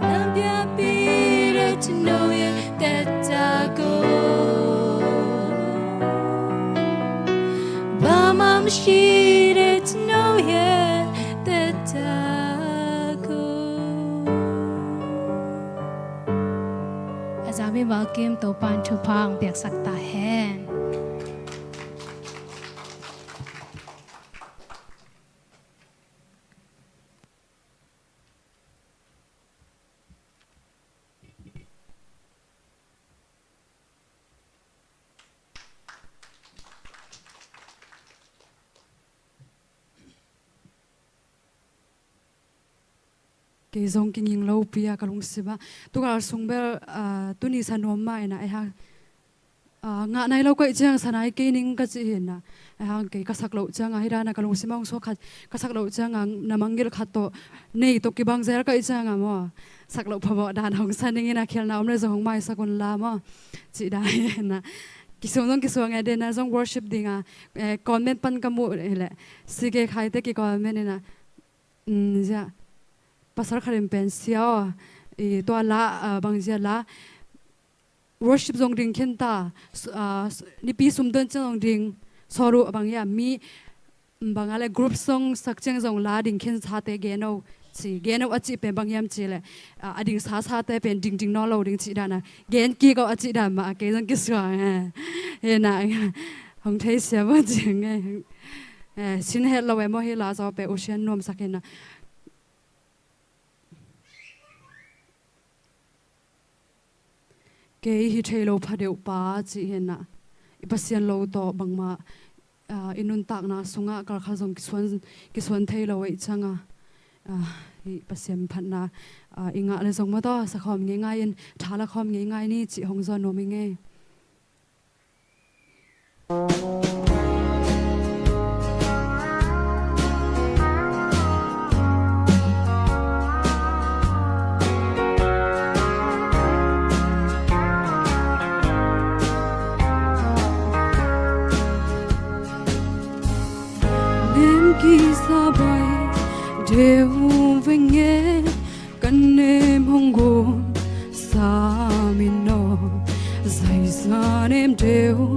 လမ်းပြပေးတဲ့ကျွန်တော်ရဲ့သက်တာကို ဘာမှမရှိတဲ့ကျွန်တော်ရဲ့သက်တာကို Aza mi Malkim Topan thupha ang piaksak ta hen. Kei zong kinging lopi a ka lungsim ah. Tukal sung bel, ah, tuni sa nuam mah inah, eh, ha. Ah, ngah nai lo ka hih ciang sa nai kei ning ka cih hi inah. Eh, hang kei ka sak loh ciang ah, hi dan a ka lungsim ah hong suak khat, ka sak loh ciang ah, na mangngilh khat tawh, nei tawh kibang zel ka hih ciang ah maw. Sak loh phamawh dan hong sa ning inah, khialhna om le zong hong maisak un la maw. Cih dan hi inah. Kisuang zong kisuang e, den a zong worship ding a, eh, comment pan ka muh hi leh. Si ke khai te ki comment inah. Um, zia. Pasal khat in pen sia aw, i, tua la, ah, bang zia la. Worship zong ding khin ta, s-, ah, s-, nipi sum don ciang zong ding, sawl uh bang hiam, mi, um, bang a le group song sak ciang zong la ding khin sate gen o, ci, gen o a cih pen bang hiam cih leh, ah, a ding sa sate pen ding ding nawn lo ding cih dan a, gen kik o a cih dan mah, a kei zong kisuang, eh. Hi inah, hong thei siam o cih nge. Eh, sin het lo em aw, hi la zaw pe u sian nuamsak hi na. Kei hi thei lo pha deuh pa cih hi na. I Pasian lo tawh bangmah, ah, i nuntakna sungah kalkha zong kisuan, kisuan thei lo ei canga. Ah, hi Pasian phatna, ah, i ngah le zong mawtaw sakhawm ngeingai in, tha lakhawm ngeingai ni cih hong zawn nuam i ngei. Nem kisa bai deuh veng e, ka nem hong gum sa min aw. Zaiza nem deuh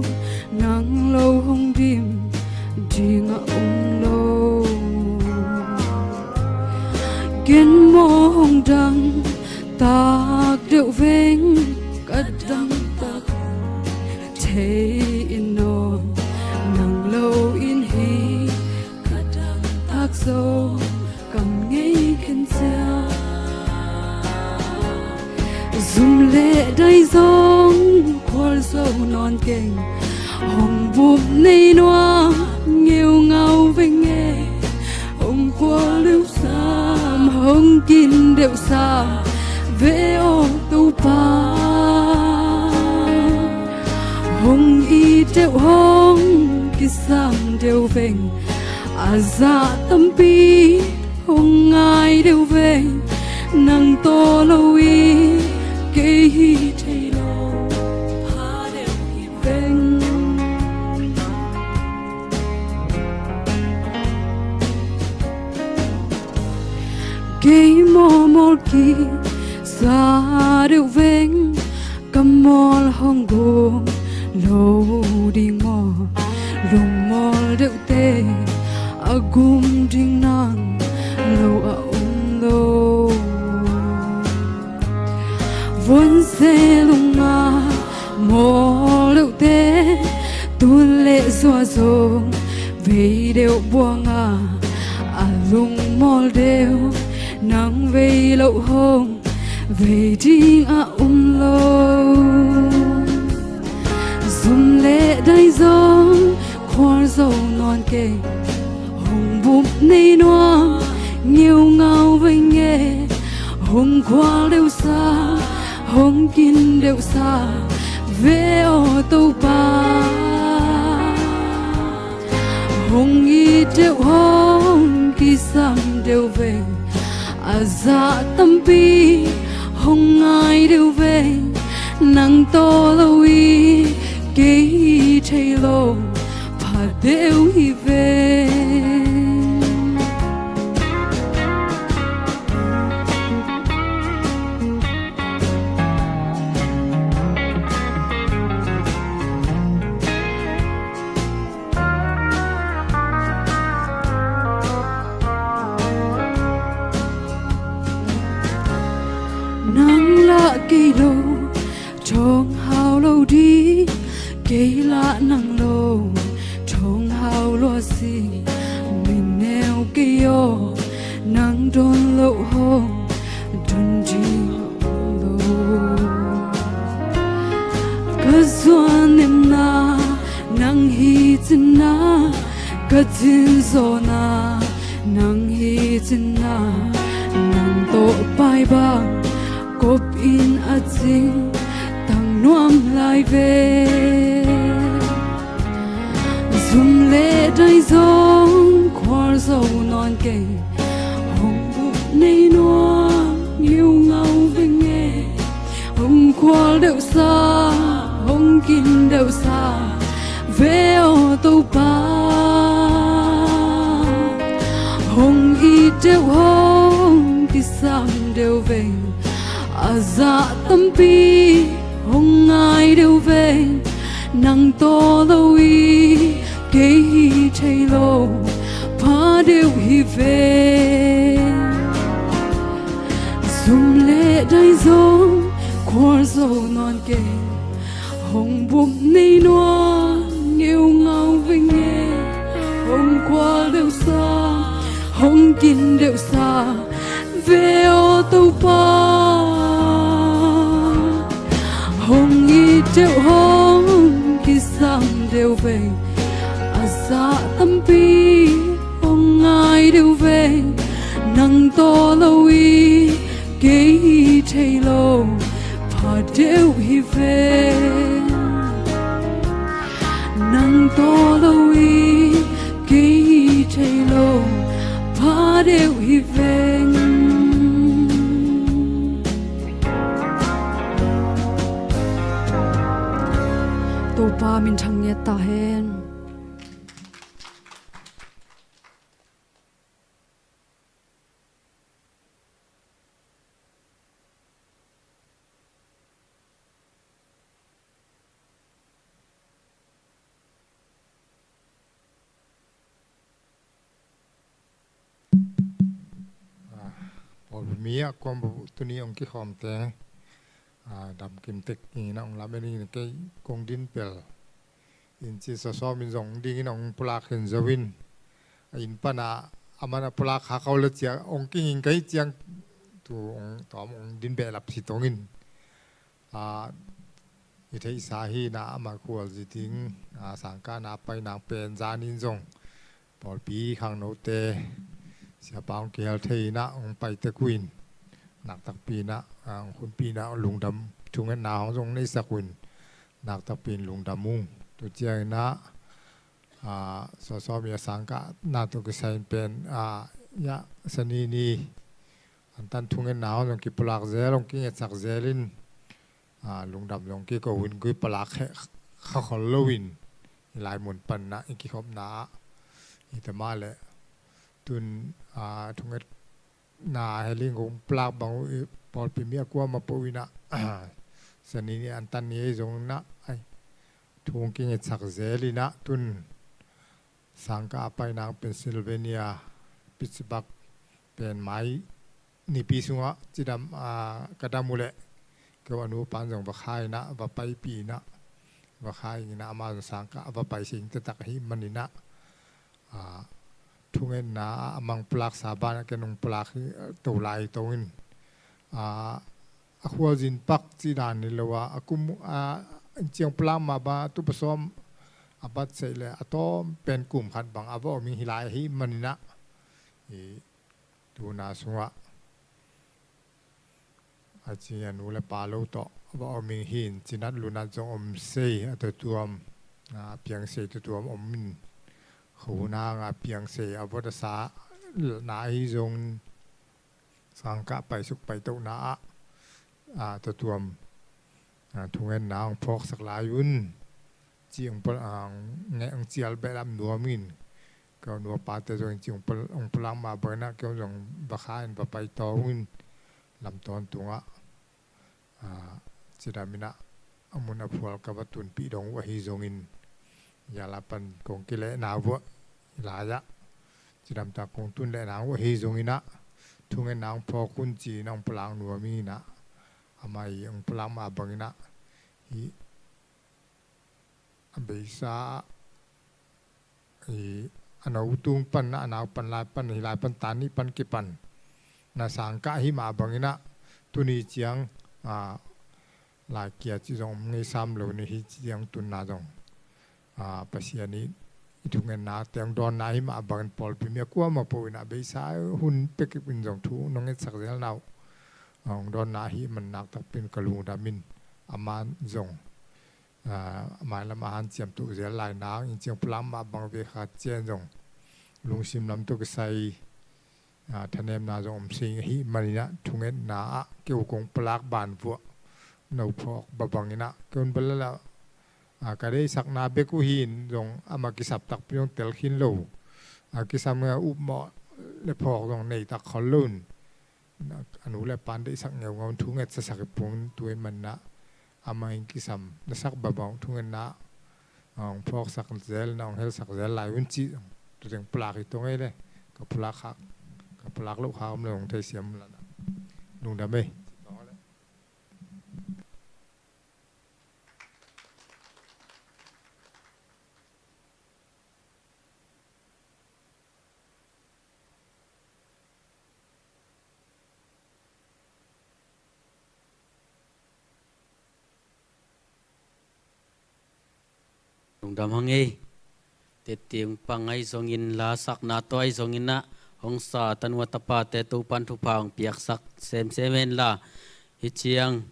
nang lo hong dim ding a um lo. Ken maw hong dang tak deuh veng, ka dang tak thei in aw. Nang lo in hi ka dang tak zo, kam ngei ken cia. Zum le dai zong khual zo nawn keng, hong bup nei nuam ngeungau veng e. Hong khual deuh sam, hong kin deuh sam ve aw Topa. Hong it deuh, hong kisam deuh veng, a zah tampi hong ngai deuh veng. Nang tawh lo i kei hi thei lo pha deuh hi veng. Kei maw mawl kisa deuh veng, ka mawl hong gum lo ding maw? Lungmawl deuhte a gum ding nang lo a um lo. Vuanse lungah mawl deuhte, tun le zua zong vei deuh buangah a lungmawl deuh, nang vei loh hong vei ding a um lo. Zum le dai zong khual zo nawn keng, hong bup nei nuam ngeungau veng e. Hong khual deuh sa, hong kin deuh sa ve aw Topa. Hong it deuh, hong kisam deuh veng, a zah tampi hong ngai deuh veng. Nang tawh lo i kei hi thei lo pha deuh hi veng. Nang lah kei lo thong hau lo ding, kei lah nang lo thong hau lua si. Min neu kei aw, nang don loh hong don ding lo. Ka zuan nemna nang hi cin na, ka cin zawhna nang hi cin na, nang tawh pai bang kop in a cing tang nuam lai ve. Zum le dai zong khual zo nawn keng, hong bup nei nuam ngeungau veng e. Hong khual deuh sa, hong kin deuh sa ve aw Topa. Hong it deuh, hong kisam deuh veng, a zah tampi hong ngai deuh veng. Nang tawh lo i kei hi thei lo pha deuh hi veng. Zum le dai zong khual zo nawn keng, hong bup nei nuam ngeungau veng e. Hong kual deuhsa, hong kin deuhsa ve aw Topa. Hong it deuh hong kisam deuh ve, a zah tampi hong ngai deuh ve. Nang tawh lo i kei hi thei lo, pha deuh hi ve. Nang tawh lo i kei hi thei lo, pha deuh hi ve. Topa minthang ngiat ta hen. Ah, pawlpi mi a kuam bu tuni ong kikhawm teng, ah, dam kim tek ina ong lam en in kei kong din pel. In ci sawsawm in zong dingin ong pulak hin zo in. A inn pana a man a pulak kha kho le cia ong kinging kei ciang tu ong tawm ong din behlap si tongin. A i theihsa hi na ama khual zi ding, a sangkahna pai nang pen zanin zong pawlpi khangnote siapa ong kihel thei ina ong pai tek uh in. Naktakpi ina, a, ong khunpi ina lungdam thungetna hong zong neisak uh in. Naktakpi in lungdam ung. Tu ciang ina, a, sawsawm i a sangkahna tawh kisai in pen, a, ya, sanini antan thungetna hong zong kipulak zel, hong kingetsak zel in, a, lungdam zong kiko in gui palak khe kha khol lo in. I lai mun pan na i kikhopna ah i tama le tun, a, thunget na heling hong plak bang uh i pawlpi mi a kuama po ina, sani ni antan ni ei zong na ai thung kingetsak zel ina tun sangka a pai nang Pennsylvania Pittsburgh pen mai nipi sungah cidam, a, ka dam uh leh keu a nu pan zong va khai ina va paipi ina va khai ina ama zong sangka va pai sing tetak hi man ina, a, thungetna a mang pulaksa banah ken hong pulak hi, a, to lai tongin, a, a khualzin pak cih dan ni lo a, a kum, a, in ciang pulak mah bang a tupa sawm a bat seih le a tawm pen kum khat bang a va om hi lai ahi maninah, i tuna sungah a ci a nu le pa lo tawh va om ing hi in, cinat lunat zong om sei a tuatuam, a piang sei tuatuam om in, khuna nga piang sei a vot a sa na ahi zong sangkah paisuk paitohna ah, a tuatuam, a thungenna hong phawksak lai un. Ci hong pal, a, hong cial behlap nuam in, keu nuapate zong in ci hong pal, hong pulak mah bangin ah keu zong va kha in va paitaw un lam tawntungah, a, cidam inah a mun a phual ka va tunpih dong uh ahi zongin, yala pan kong kilehna vuah i lai-ah cidam tak kong tun lehna uh ahi zonginah thungenna hong phawk un ci-in hong pulak nuam inah, amah i hong pulak mah banginah hih a beisa, i, a no tung pan, a nau pan, lai pan, hi lai pan, tan nih pan kipan na sangkah hi mah banginah tuni ciang, a, lai kia ci zong om ngei sam lo ni hi ciang tunna zong, a, Pasian i, i thungenna teng dawnna hi mah bangin pawlpi mi a kuamah po inah beisa hun pekip in zong thu nong etsak zelna uh, a, hong dawnna hi man naktakpin ka lungdam in, aman zong a, mailam a hanciam tuh zel lai nang in ciang pulak mah bang ve khat cian zong lungsim lam tuh kisai, a, thanemna zong om sing ahi maninah thungetna ah keu kong pulak ban vuah no phawk ba banginah keun balala, a, ka deihsakna bek uh hi in zong amah kisap takpi zong tel khin lo, a, kisam upmawh le phawk zong nei tak khol lo in, a nu le pan deihsak ngeungau thu ngetsasak i pung tu i manna amah in kisam na sak babang thungenna hong phawksak zel na hong helsak zel lai un cih tu teng pulak hi tong ei le ka pulak khak, ka pulak loh khak om le hong theisiam lana lungdam ei. Dam hang ei. Teti hong pang ahi zongin, lasakna tawh ahi zongin ah, hong sa tanu a tapate Topan thupha hong piaksak semsem hen la. Hih ciang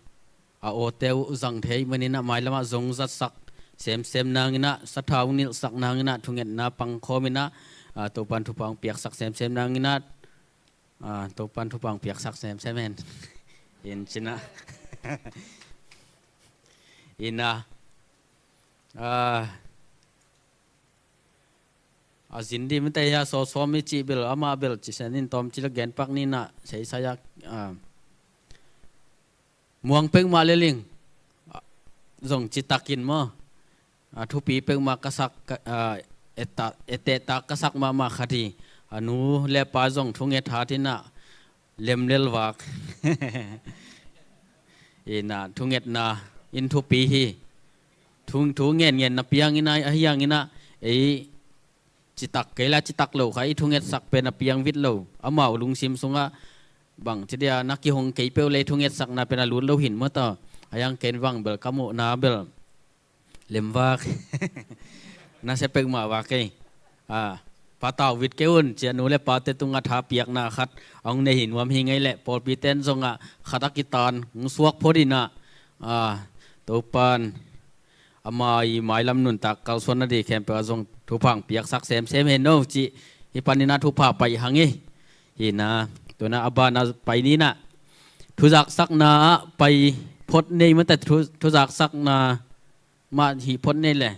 a awte uh zang thei manin ah, mailam ah zong zatsak semsem nangin ah, sathau nilhsak nangin ah, thungetna pangkhawm in ah, ah, Topan thupha hong piaksak semsem nangin ah, ah, Topan thupha hong piaksak semsem hen. In cin ah. In ah, ah, a zin di mite hia, sawsawm i cih bel, amah bel cisen in tawm ci la genpak ni in ah, seisai ah, ah, muang peuhmah le ling, ah, zong citakin maw, ah, thupi peuhmah ka sak, ka, ah, etta-, ettehtak ka sak mahmah khat hi. A nu le pa zong thunget hat in ah, lemlel vak. In ah, thungetna in thupi hi. Thu, thu ngen ngen na piang in ah, ahi hangin ah, ei citak kei la citak lo kha i thungetsak pen a piang vit lo. Amau lungsim sungah bang ci dia, na kihong kei peuh le i thungetsakna pen a lut lo hin maw ta. Ahi hang ken bang bel ka muhna bel lemvak. Na sia peuhmah vak ei. Ah, patau vit kei un, ci a nu le pate tungah thapiakna khat a hong nei hi nuam hi ngei leh, pawlpi ten zongah khat a kitan hong suak phot in ah, ah, Topan ama i mailam nuntak kalsuan na di khempeuh ah zong thupha hong piaksak semsem hen no, ci hi panin ah thupha pai hang ei. Hi in ah, tu in ah a ban ah pai ni in ah, thuzaksakna ah pai phot nei mate, thu, thuzaksakna mah hih phot nei le.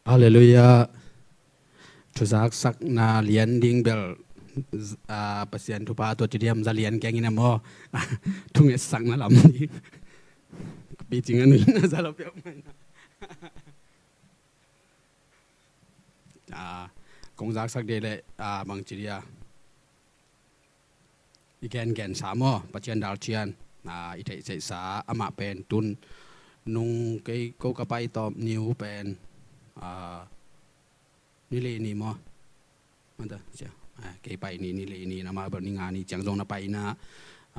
Halleluiah. Thuzaksakna lian ding bel, ah, Pasian thupha tua ci diam, za lian keng in ah maw. Thungetsakna lam ding. Pi cing a nu in ah za lo peuhmah in ah. Ah, kong zaksak dih leh, ah, bang ci dia, i gengensa maw, Pasian dalcian, ah, i theihtheihsa amah pen tun nung kei ko ka pai tawp ni uh pen, ah, ni li ni maw. Mata, cia. Ah, kei pai ni, ni li ni, na ma bel ni nga ni ciang zong na pai in ah,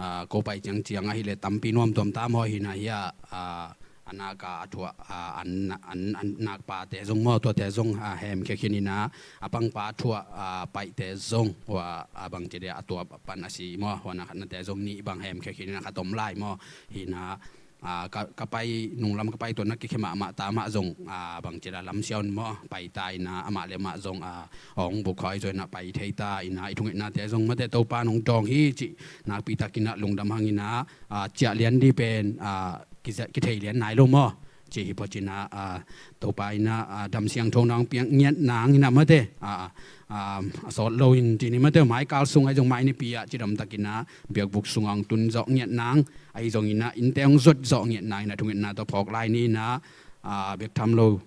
ah, ko pai ciangciang ahih leh tampi nuam tuam ta maw, hi in ah, hi ah, ah, a nak a, a thuah, ah, an, an, an nak pate zong maw, tuate zong, ah, hemkhia khin in ah, a pangpa thuah, ah, paihte zong, ua, ah, bang ci dia, a tua pan a si maw, ua na khatnate zong nih bang hemkhia khin in ah, khat om lai maw, hi in ah, ah, ka, ka pai, nunglam ka pai tua na kikhia mahmah ta mah zong, ah, bang ci dia, lamsiau in maw, pai ta in ah, amah le amah zong, ah, hong buk khawng zo in ah pai thei ta in ah, i thungetnate zong mate Topa in hong dawng hi cih nakpi takin ah lungdam hang in ah, ah, ciah lian dih pen, ah, kizia-, kithei lian nai lo maw. Cih hi pawh ci in ah, ah, Topa in ah, ah, dam siangtho na hong piak ngiat nang in ah mate, ah, ah, a sawt lo in ci ni mate, mai kal sung ahi zong mai nipi ah cidam takin ah biakbuk sungah hong tun zawh ngiat nang ahi zongin ah, innte hong zuat zawh ngiat nang in ah thungetna tawh phawk lai ni in ah, ah, bek tham lo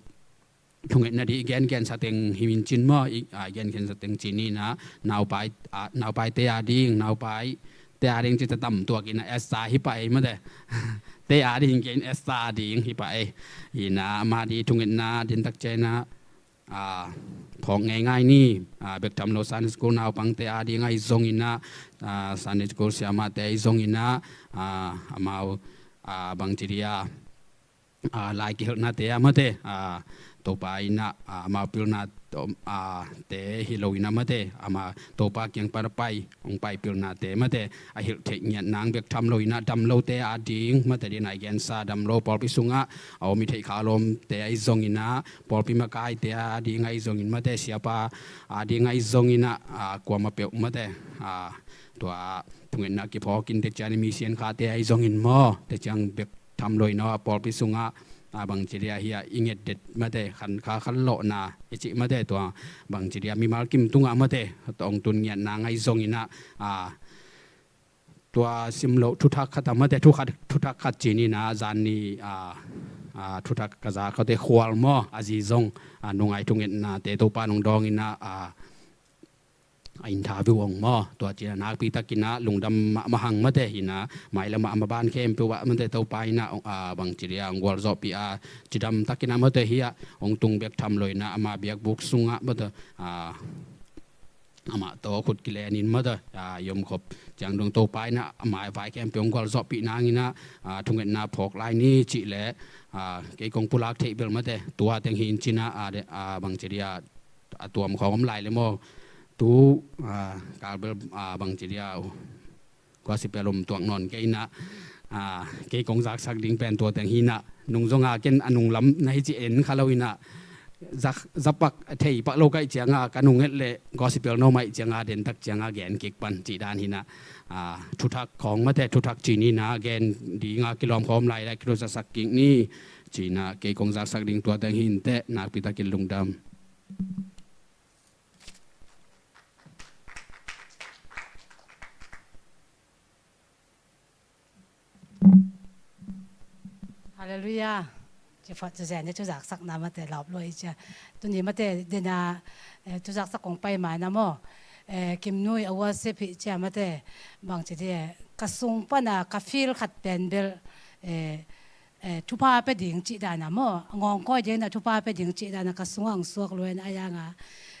thungetna dih i gengensa teng hi min cin maw, i, ah, gengensa teng ci ni in ah, naupai, ah, naupaite a ding, naupaite a ding ci ta tam tuak in ah, esa hi pah ei mate. Te a ding, ken esa ding hi pah ei. Hi in ah, ama dih thungetna din tak ciang in ah, ah, phawk ngeingai ni, ah, bek tham lo Sunday school naupangte a ding ahi zongin ah, ah, Sunday school siamahte ahi zongin ah, ah, amau, ah, bang ci dia, ah, lai kihilhnate ah mate, ah, Topa in ah, ah, amau pilna, ah, te hi lo in ah mate, ama Topa kiang pan a pai, hong pai pilnate mate, a hilh theih ngiat nang bek tham lo in ah, dam lote a ding mate, din a i gensa dam lo, pawlpi sungah a om i theih kha lawmte ahi zongin ah, pawlpi makaite a ding ahi zongin mate, siapa a ding ahi zongin ah, ah, kuamah peuh mate, ah, tua thungetna kiphawk in te ciang i mi sian khate ahi zongin maw, te ciang bek tham lo in ah, pawlpi sungah, ah, bang ci dia, hi ah, i nget det mate, khan kha khan lawhna i cih mate, tua bang ci dia, mimal kim tungah mate, tawh hong tun ngiat nang ahi zongin ah, ah, tua sim loh thuthak khat ah mate, thukhat, thuthak khat ci ni in ah, zan ni, ah, ah, thuthak ka za khawte khual maw, a zi zong, ah, nungai thungetnate Topa in hong dawng in ah, ah, a interview ong maw. Tua cina nakpi takin ah lungdam mahmah hang mate hi na, mailam ah a maban khempeuh ah mate Topa in ah, ah, bangci dia ong gualzawhpih a, cidam takin ah mate hi ah ong tung bek tham lo in ah ama biakbuk sungah mate, ah, amah tawh khut kilenin mate, ah, i om khop ciang dong Topa in ah ama vai khempeuh ong gualzawhpih nangin ah, ah, thungetna phawk lai ni cih leh, ah, kei kong pulak theih bel mate tua teng hi in cina, ah, de, ah, bangci dia a tuam khawng om lai le maw. Tu, ah, kal bel, ah, bangci dia, uh, gospel om tuak nawn kei in ah, ah, kei kong zaksak ding pen tua teng hi in ah, nung zong a ken a nunglam na hi ci en kha lo in ah, zak, zapak thei pak lo ka hih ciang a, ka nung et leh gospel no mai ciang a, den tak ciang a gen kik pan cih dan hi in ah, ah, thuthak khawng mate, thuthak ci ni in ah, gen ding a kilawm khawm lai lai, kilo zaksak kik ni ci in ah, kei kong zaksak ding tua teng hi in teh, nakpi takin lungdam. Halleluiah. Ci phot cu zen, cu zaksakna mate lawp luai cia. Tuni mate dena, eh, cu zaksak kong pai ma na maw. Eh, Kim Nui a worship hi cia mate. Bangci di, eh, ka sung pana ka feel khat pen bel, eh, eh, thupha pe ding cih dana maw, ngawngkawi dingna thupha pe ding cih dana ka sungah ang suak luai na a yanga,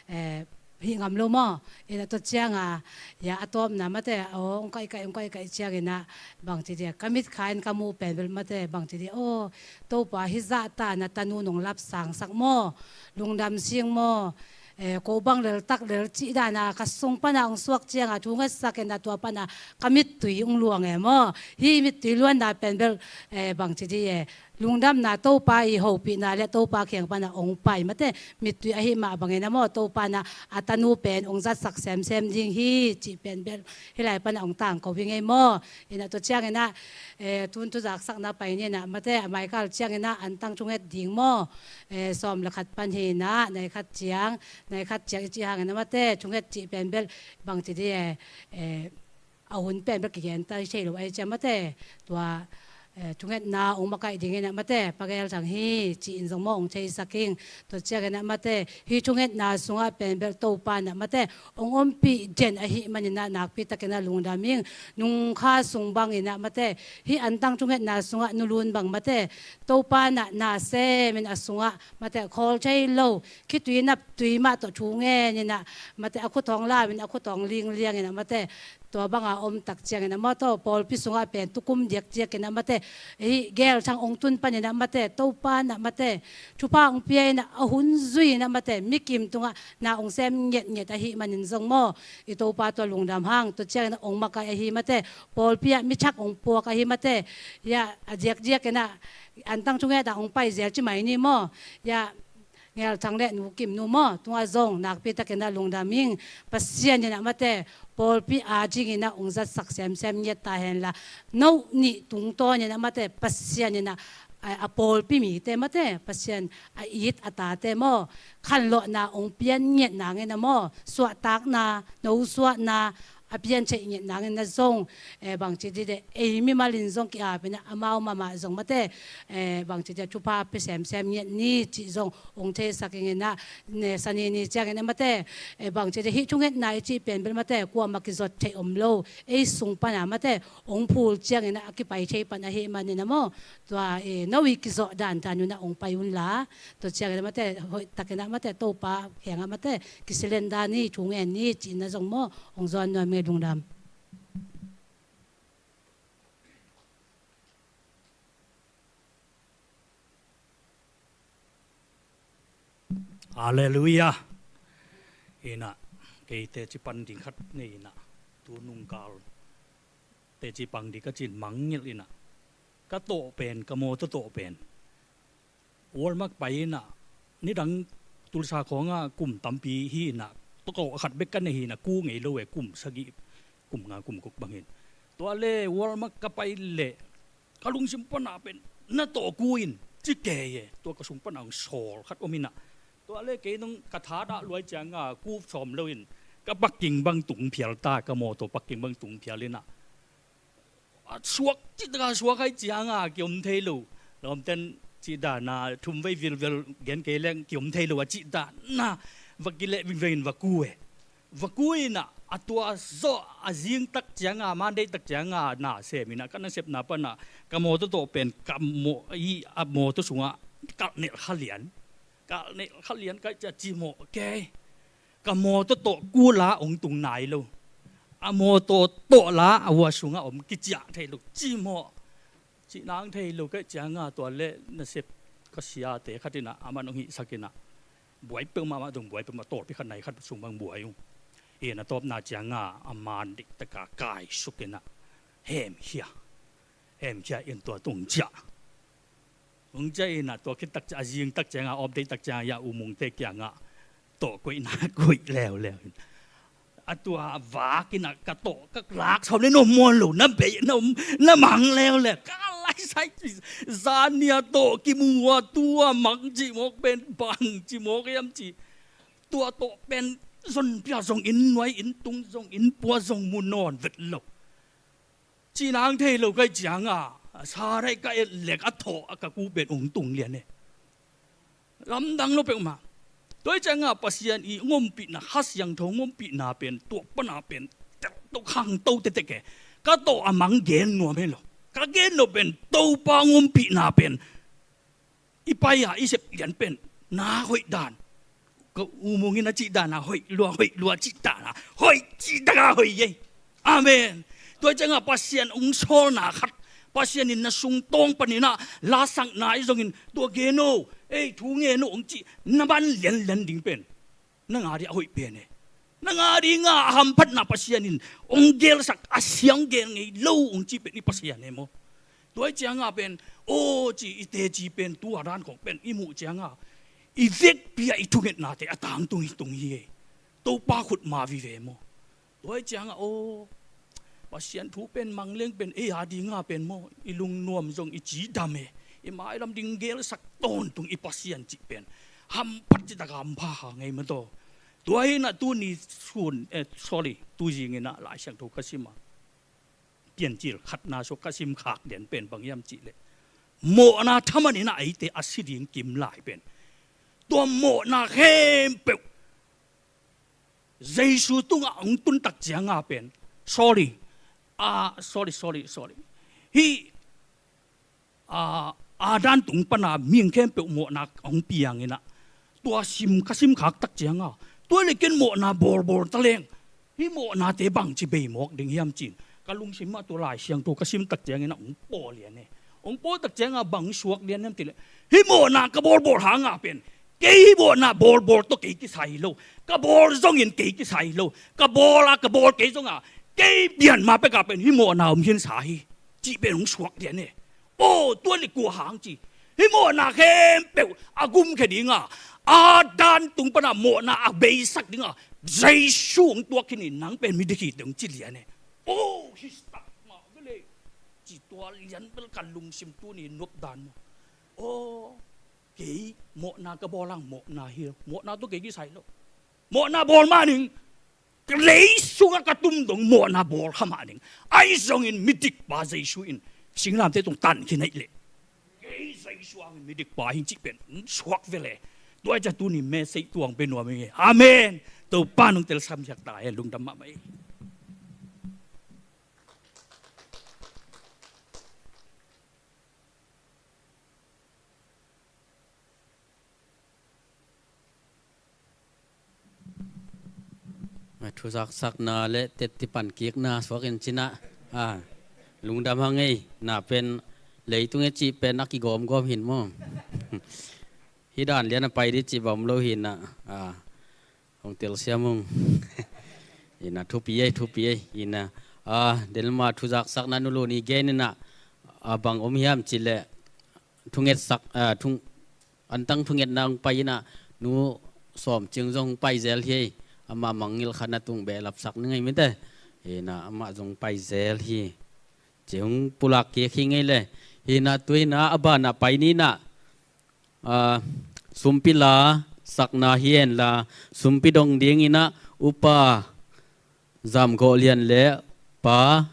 eh, hih ngam lo maw. Ina tua cianga, ya a tawpna mate, aw, ong kaihkaih, ong kaihkaih ciangina, bangci dia, ka mitkha in ka muh pen bel mate, bangci dia, aw, Topa hih zahta na tanu nong lapsangsak maw, lungdam sing maw, eh, ko bang lel tak lel cih dana ka sung pana ong suak cianga thu ngetsak ina tua pana ka mittui ong luang e maw. Hih mittui luanna pen bel, eh, bangci di e, lungdamna Topa i hopihna le Topa kiang pana ong pai mate, mittui ahi mah bangina maw, Topa na a tanu pen ong zatsak semsem ding hi cih pen bel hih lai pana ong tangko hi ngei maw. Ina tua ciangina, eh, tun tu zaksakna pai nina mate, a maikal ciangina antang thunget ding maw, eh, sawm le khat pan hina, nai khat ciang, nai khat ciang i cih hangina mate, thunget cih pen bel bangci di e, eh, a hun pen bel kigen ta thei lo ai cia mate, tua, eh, thungetna ong makaih dingina mate, Pa Gel Thang hi ci in zong maw ong theisak ing. Tua ciangina mate, hih thungetna sungah pen bel Topa na mate, ong ompih den ahi manina nakpi takina lungdam ing. Nungkha sung bangina mate, hih antang thungetna sungah nulun bang mate, Topa na na semin a sungah mate, khawl thei lo, khitui nap tui mah tawh thu ngenina mate, a khut hong lamin a khut hong lingliangina mate, tua banga om tak ciangina maw, tua pawlpi sungah pen tukum diakdiakina mate, hih Gel Thang ong tun panina mate, Topa na mate, thupha ong pia ina a hun zuina mate, mikim tungah na ong sem ngetnget ahi manin zong maw, i Topa tua lungdam hang. Tua ciangina ong makaih ahi mate, pawlpi ah mi thak ong puak ahi mate, ya a diakdiakina antang thunget a ong pai zel ci mai ni maw, ya Gel Thang le Nu Kim Nu maw, tungah zong nakpi takina lungdam ing. Pasian ina mate, pawlpi a dingina ong zatsak semsem ngiat ta henla, no nih tungtawn ina mate, Pasian ina a, a pawlpi mite mate, Pasian a it a tate maw, khanlawhna ong pian ngiat nangina maw, suahtakna, no suahna, a pian theih ngiat nangina zong, eh, bangci di de, ei mimalin zong ki-apina amau mahmah zong mate, eh, bangci dia thupha pe semsem ngiat ni cih zong ong theisak ingina, ne sani ni ciangina mate, eh, bangci dia hih thungetna i cih pen bel mate, kuama kizot theih om lo, ei sung pana mate, ong phul ciangina a kipai thei pan ahi manina maw, tua, eh, no i kizawh dandan una ong pai unla, tua ciangina mate, hoih takina mate, Topa kianga mate, kisilen dan ni, thu ngen ni cihna zong maw, ong zawn nuam nge lungdam. Halleluiah. Ina, kei teci pan ding khat nei ina, tu nungkal teci pang ding ka cin mangngilh ina, ka tawh pen, ka mawtaw tawh pen Walmart pai ina, nidang Tulsa khawnga kum tampi hi ina, tawh khat bek ka nei hi ina, ku ngei lo e, kum sagih, kum nga, kum guk bangin. Tua le Walmart ka pai le ka lungsim pana pen na tawh ku in ci kei e, tua ka sung pana ang sawl khat om ina. Tua le kei nung ka thadah luai cianga ku sawm lo in, ka parking bang tung phial ta, ka mawtaw parking bang tung phial ina, a suak cih taka suak hai cianga kiom thei lo. Lawmten cih dana thum vei vilvel gen kei leng kiom thei lo a cih dana va kileh vingvengin va ku e. Vaku in ah, a tua zawh a zing tak ciang a, Monday tak ciang a na sem in ah, ka nasepna pan ah ka mawtaw tawh pen ka maw, i, a mawtaw sungah kalh nelh kha lian. Kalh nelh kha lian ka hih ciang cimawh kei. Ka mawtaw tawh kul a hong tung nai lo. A mawtaw tawh la a hua sungah om kiciah thei lo. Cimawh. Cih nang thei lo ka hih ciang a, tua leh nasep ka siate khat in ah, aman hong hihsak in ah, buai peuhmah mah dong, buai peuhmah, tawlpi khat nai khat sung bang buai ung. In a tawpna ciang a, a man diktak a kaisuk in ah, hemkhia. Hemkhia in tua tung ciah. Hong ciah in ah, tua khit tak ciang, a zing tak ciang a, off day tak ciang a, U Mungte kiang ah tawh koihna koih leuleu in, a tua vak in ah ka tawh ka lak sawm le na muan lo, na bei, na, na mang leuleu. Ka laisai, zan nia tawh kimu a, tua mang cimawk pen bang cimawk hiam ci. Tua tawh pen zonpia zong inn nuai, inn tung zong, inn pua zong mu nawn vet lo. Cih nang thei lo ka hih ciang a, a sa dai ka et leh a thawh a ka ku pen hong tung lian e. Lamdang lo peuhmah. Tua hih ciang a Pasian i hong ompihna, Kha Siangtho hong ompihna pen, tua pan a pen telto khangto tektek e. Ka tawh a mang gen nuam hi lo. Ka gen nuam pen Topa hong ompihna pen i pai a i sep lian pen na hoih dan. Ka U Mung in a cih dan a hoih lua, hoih lua cih dan a hoih, cih dan a hoih ei. Amen. Tua ciang a Pasian hong sawlna khat, Pasian in na sungtawng panin ah lasakna i zongin, tua gen o, ei, thu ngen o hong cih na ban lianlian ding pen nang a ding a hoih pen e. Nang a ding a hamphatna Pasian in hong gelsak, a siang gel ngei lo hong cih pen i Pasian e maw. Tua hih ciang a pen, aw ci, i teci pen, tua dan khawng pen i muh ciang a, i vekpi a i thungetnate a tangtung hi, tung hi e. Topa khut ma vive maw. Tua hih ciang a, aw, Pasian thu pen mang leng pen ei a ding a pen maw, i lungnuam zong i cidam e. I mailam ding gelsak tawntung i Pasian cih pen hamphat, cih tak a hampha hang ei maw taw. Tua hi in ah tuni sun, eh, sorry, tu zing in ah Lai Siangtho ka sim a, Piancil khatna sung ka sim khak lian pen bang hiam cih leh, mawhna thaman in ah eite a si ding kim lai pen, tua mawhna khempeuh Jesu tungah hong tun tak ciang a pen, sorry, ah, sorry, sorry, sorry, hih, ah, Adam tung pan a mihing khempeuh mawhna hong piang in ah, tua sim ka sim khak tak ciang a, tua leh ken mawhna bawlbawl ta leng, hih mawhnate bangci bei mawk ding hiam ci-in ka lungsim ah tua Lai Siangtho ka sim tak ciang in ah hong pawl lian e. Hong pawl tak ciang a bang suak lian hiam cih leh, hih mawhna ka bawlbawl hang a pen, kei hih mawhna bawlbawl tawh kei kisai lo, ka bawl zongin kei kisai lo, ka bawl a ka bawl kei zong a, kei pian ma pek a pen hih mawhna om khinsa hi, cih pen hong suak lian e. Aw, tua leh kua hang ci, hih mawhna khempeuh a gumkhia ding a, Adam tung pan a mawhna a beisak ding a Jesu hong tuak khin in, nang pen midik hi teh hong ci lian e. Aw, hih tak mah ve leh, ci, tua lian bel ka lungsim tuni nop dan maw. Aw, kei mawhna ka bawl hang mawhna hi lo, mawhna tawh kei kisai lo. Mawhna bawl mah ning, ka lei sungah ka tum dong mawhna bawl kha mah ning. Ahi zongin midikpa Jesu in singlamteh tung tan khin ahih leh, kei Jesu hangin midikpa hi cih pen hong suak ve leh. Tua hi ciang tuni message tuang pe nuam ing e. Amen. Topa nong tel samsiak ta hen, lungdam mahmah e. Thuzaksakna le tetti pan kikna suak in cin ah, a, lungdam hang ei. Na pen leitung e cih pen a kigawmgawm hi in maw. Hih dan lian a pai ding cih bang om lo hi in ah, a, hong telsiam ung. Ina thupi ei, thupi ei. Ina, a, Delma thuzaksakna nulun i gen in ah, a, bang om hiam cih leh thungetsak, a, thung, antang thungetna hong pai in ah, Nu Sawm Cing zong hong pai zel hi ei. Amah mangngilh khat na tung behlapsak ni ngei mite. Ina, amah zong pai zel hi. Ci hong pulak kik hi ngei leh. Ina, tu in ah a ban ah pai ni in ah, a, sumpi la sakna hi hen la, sumpi dong ding in ah Upa Zam Gawh Lian le Pa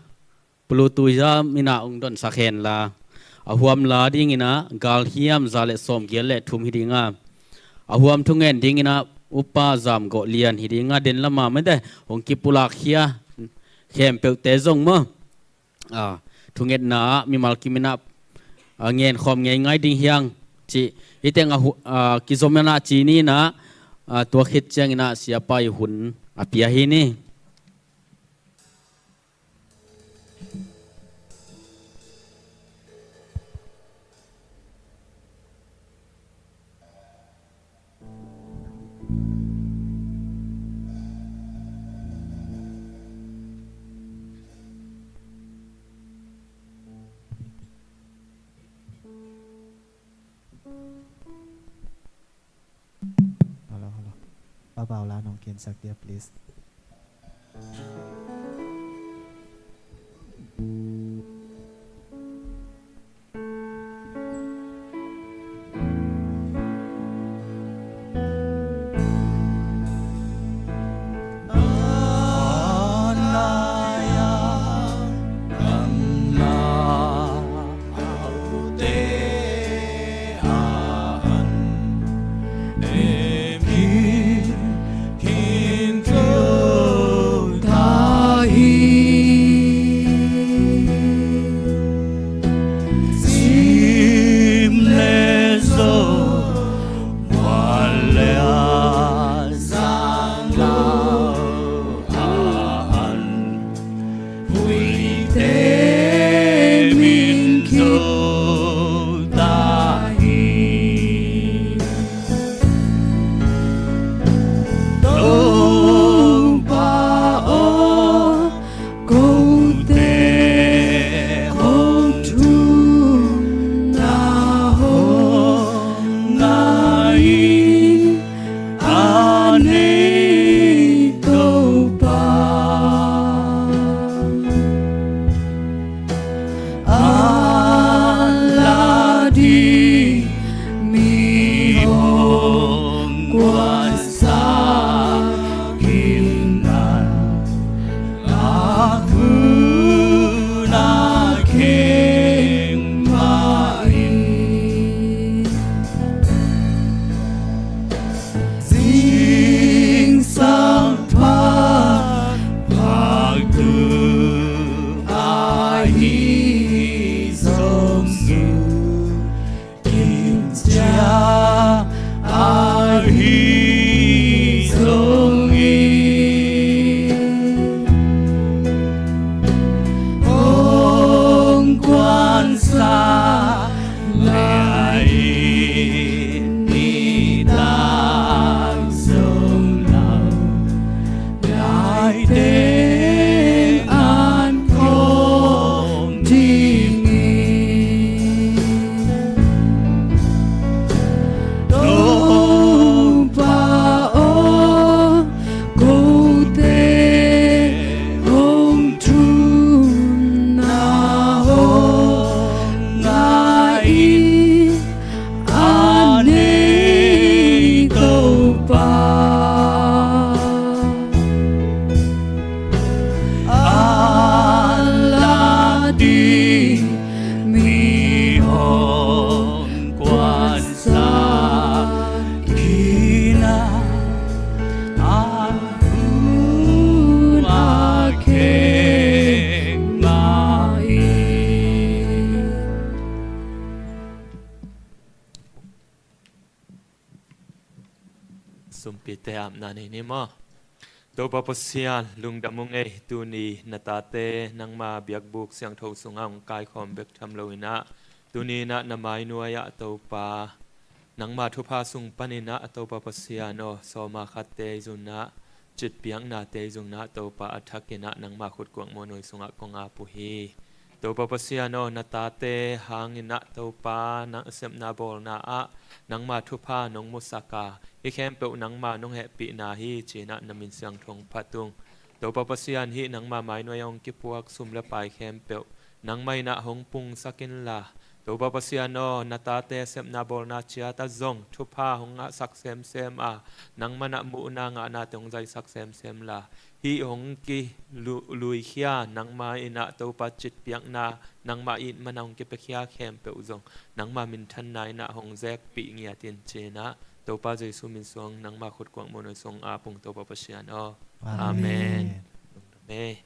Pulu Tui Zam in ah hong donsak hen la, a huam la ding in ah galhiam za le sawmgiat le thum hi ding a, a huam thungen ding in ah Upa Zam Gawh Lian hi ding a, den lama mete hong kipulak khia khempeuhte zong maw, a, thungetna ah mimal kimin ah, a, ngen khawm ngei ngai ding hi hang cih, hih teng a hu-, a, kizom in ah ci ni in ah, a, tua khit ciangin ah siapa i hun a pia hi ni. Hello, hello. Pa Bau la nong kinsak dia, please. Sumpite apna nei ni maw? Topa Pasian, lungdam ung ei, tuni na tate nangma biakbuk siangtho sungah hong kaikhawm bek tham loinah, tuni inah na mainuai-ah Topa, nangma thupha sung paninah Topa Pasian aw, sawma khatte i zunah, citpiaknate i zunah Topa, a thakinah nangma khutkuang muanhuai sungah kong ap uh hi. Topa Pasian aw, na tate hanginah Topa, nang a sepna bawlna ah nangma thupha nong musak a, hih khempeuh nangma nong hehpihna hi cinah na min siangtho hong phat ung. Topa Pasian, hih nangma mainuai-ah hong kipuak sum le pai khempeuh nangmah inah hong pungsak inla, Topa Pasian aw, na tate sepna bawlna ciatah zong thupha hong ngahsak semsem a, nangmah inah muhna ngahnate hong zaisak semsem la, hih hong kiluikhia nangma inah Topa citpiakna, nangma it mana hong kipiakhia khempeuh zong nangma minthanna inah hong zekpih ngiat in cinah Topa Jesu min suang nangmah khut kuang muanhuai suang a pung Topa Pasian aw. Amen. Amen. Lungdam e.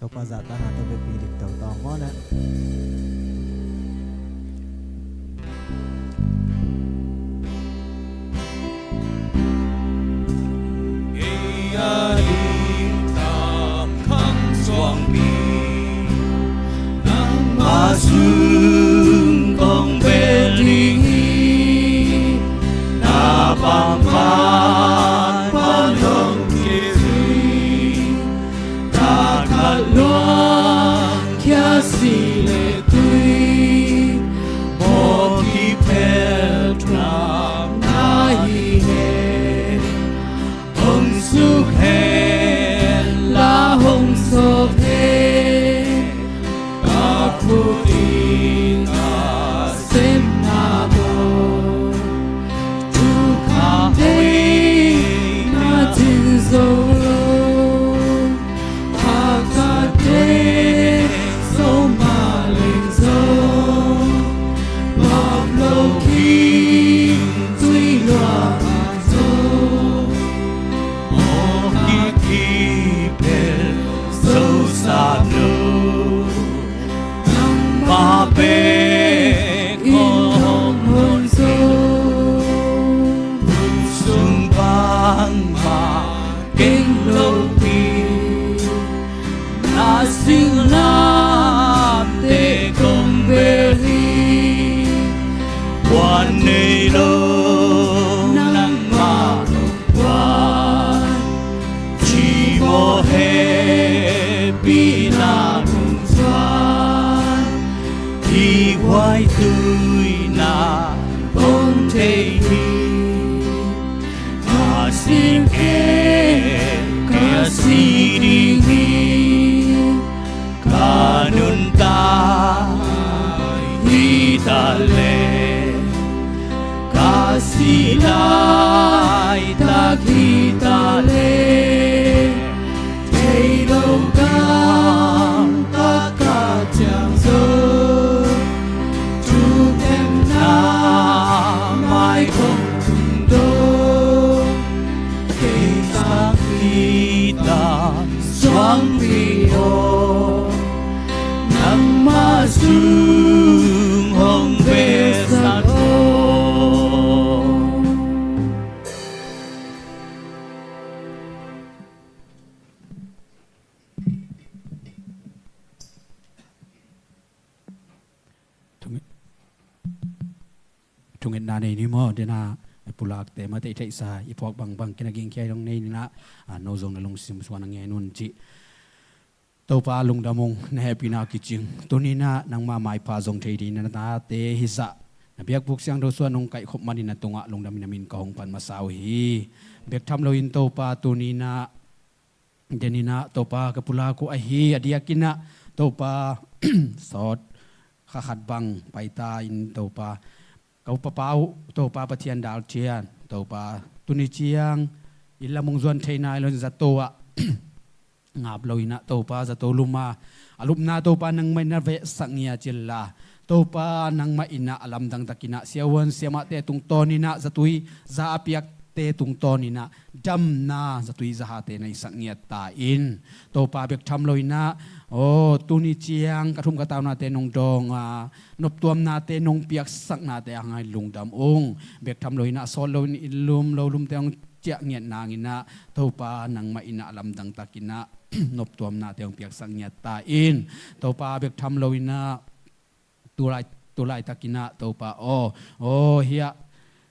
Topa zahtakna tawh vekpi dik tawh tawng maw na. Ei a ding tam khang suangpi nangmah sung kong bel ding hi. Na pampan pan hong kizui, ta khat luang khia si le tui, mawk hi phet lam na hi he. Hong suk hen la hong sawk hen, a khut in a sepna bawl. Thukham deihna cin zo lo, a khat deih zo mah leng zong, bap lo khing tui lua mah zong, mawk hi kipel zo sam lo. Nangmah bek kong hong zo, hun sung bangmah keng lopi, na singlamteh kong bel hi. Puan nei lo nangmah kong puan, cimawh hehpihna nungzuan, kihhuai tuihna kong thei hi. Ka si kei, ka si ding hi. Ka nuntak hi ta leh, ka si laitak hi ta leh, thei lo gamta ka ciang zo, thukhenna mai kong tung dong. Kei tak hi ta suangpi aw, nangmah sung hong belsak aw. Thunget-, thungetna nei ni maw, dena pulakte mate i theihsa, i phuak bangbang kina gingkhia i dong nei ninah, a, no zong na lungsim suan a ngen un cih. Topa lungdam ung, na hehpihna kicing. Tuninah nangma maipha zong thei ding na tate hizah, na biakbuk siangtho suan hong kaihkhop manin na tungah lungdamin na min ka hong pan masa uh hi. Bek tham loin Topa tuninah deninah Topa ka pulak uh ahi a diakinah Topa sawt kha khat bang paita in Topa ka upapa uh Topa Pathian dalcian Topa tuni ciang inn lam hong zuan thei nai loin zato ah ngap loinah Topa zato luma a lupna Topa nangmah in na vehsak ngiat inla Topa nangmah innah a lamdang takinah siavuan siamahte tungtawninah zatui za a piakte tungtawninah damna zatui zahate na isak ngiat ta in. Topa bek tham loinah aw tuni ciang ka thum ka taunate nong dawnga noptuamnate nong piaksaknate a hangai lungdam ung. Bek tham loinah sawt loin inn lum lo lumte hong ciah ngiat nanginah Topa nangmah innah a lamdang takinah noptuamnate hong piaksak ngiat ta in. Topa bek tham loinah tulai, tulai takinah Topa aw, aw hiah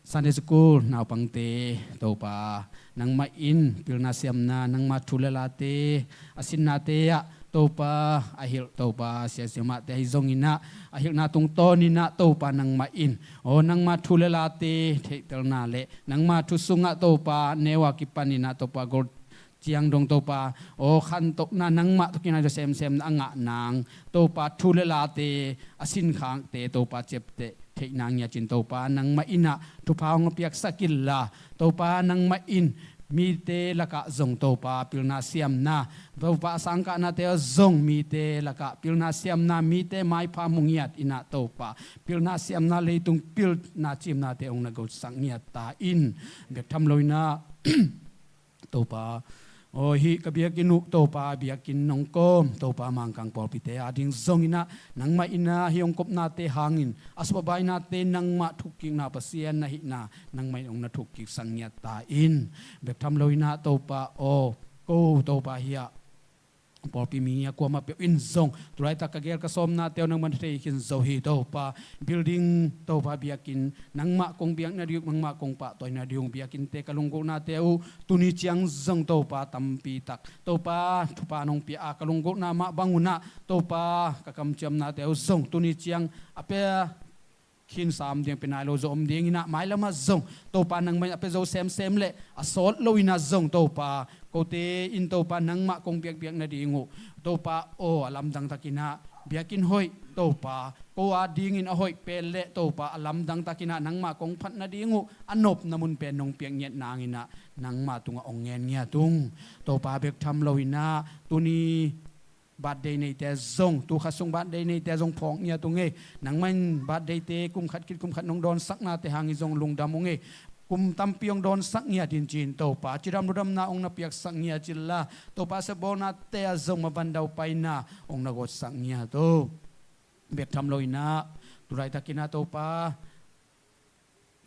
Sunday school naupangte Topa nangmah in pilna siamna nangmah thu le late a sinnate ah Topa a hilh Topa siasiamahte ahi zonginah a hilhna tungtawninah Topa nangmah in aw nangmah thu le late theihtelna le nangmah thu sungah Topa neu a kipaninah Topa gol ciang dong Topa aw khantohna nangmah tawh kinai tawh semsemna a ngah nang Topa thu le late a sinkhangte Topa ciapteh theihna ngiat in Topa nangmah innah thupha hong piaksak inla Topa nangmah in mite lakah zong Topa pilna siamna, Topa a sangkahnate zong mite lakah pilna siamna, mite maipha mu ngiat in ah Topa pilna siamna, leitung pilna cimnate hong na gotsak ngiat ta in. Bek tham lo in ah Topa, aw, hih ka biakinn uh Topa, biakinn nong kawm Topa, Mangkang pawlpite ading zong in ah nangmah in ah hih hong kopnate hangin a suahbainate nangmah thukkikna Pasian na hihna nangmah in hong na thukkiksak ngiat ta in. Bek tham lo in ah Topa aw, ko Topa hiah pawlpi mi a kuamah peuh in zong tu laitak ka gel ka sawmnate uh nangmah na thei khin zo hi Topa. Building Topa, biakinn nangmah kong biak nading uh, nangmah kong pahtawi nading uh biakinnte ka lunggulhnate uh tuni ciang zong Topa tampi tak Topa thupha nong pia a ka lunggulhna mah bang un ah Topa ka kamciamnate uh zong tuni ciang a pia khin sam ding, pia nai lo zo om ding in ah mailam ah zong Topa nangmah in a pia zo semsem le a sawt lo in ah zong Topa, kote in Topa nangmah kong biakbiak nading uh Topa aw, a lamdang tak in ah biakinn hoih Topa, ko adingin a hoih pen le Topa a lamdang tak in ah nangmah kong phat nading uh a nopna mun pen nong piak ngiat nang in ah nangmah tungah hong ngen ngiat ung. Topa bek tham lo in ah tuni birthday neite zong, tu kha sung birthday neite zong phawk ngiat ung ei. Nangmah in birthday-te kum khat khit kum khat nong dawnsaknate hangin zong lungdam ung ei. Kum tampi hong dawnsak ngiat in ci-in Topa cidam ludamna hong na piaksak ngiat inla, Topa sepbawlnate ah zong maban daupaina hong na gotsak ngiat o. Bek tham lo in ah tu laitak in ah Topa,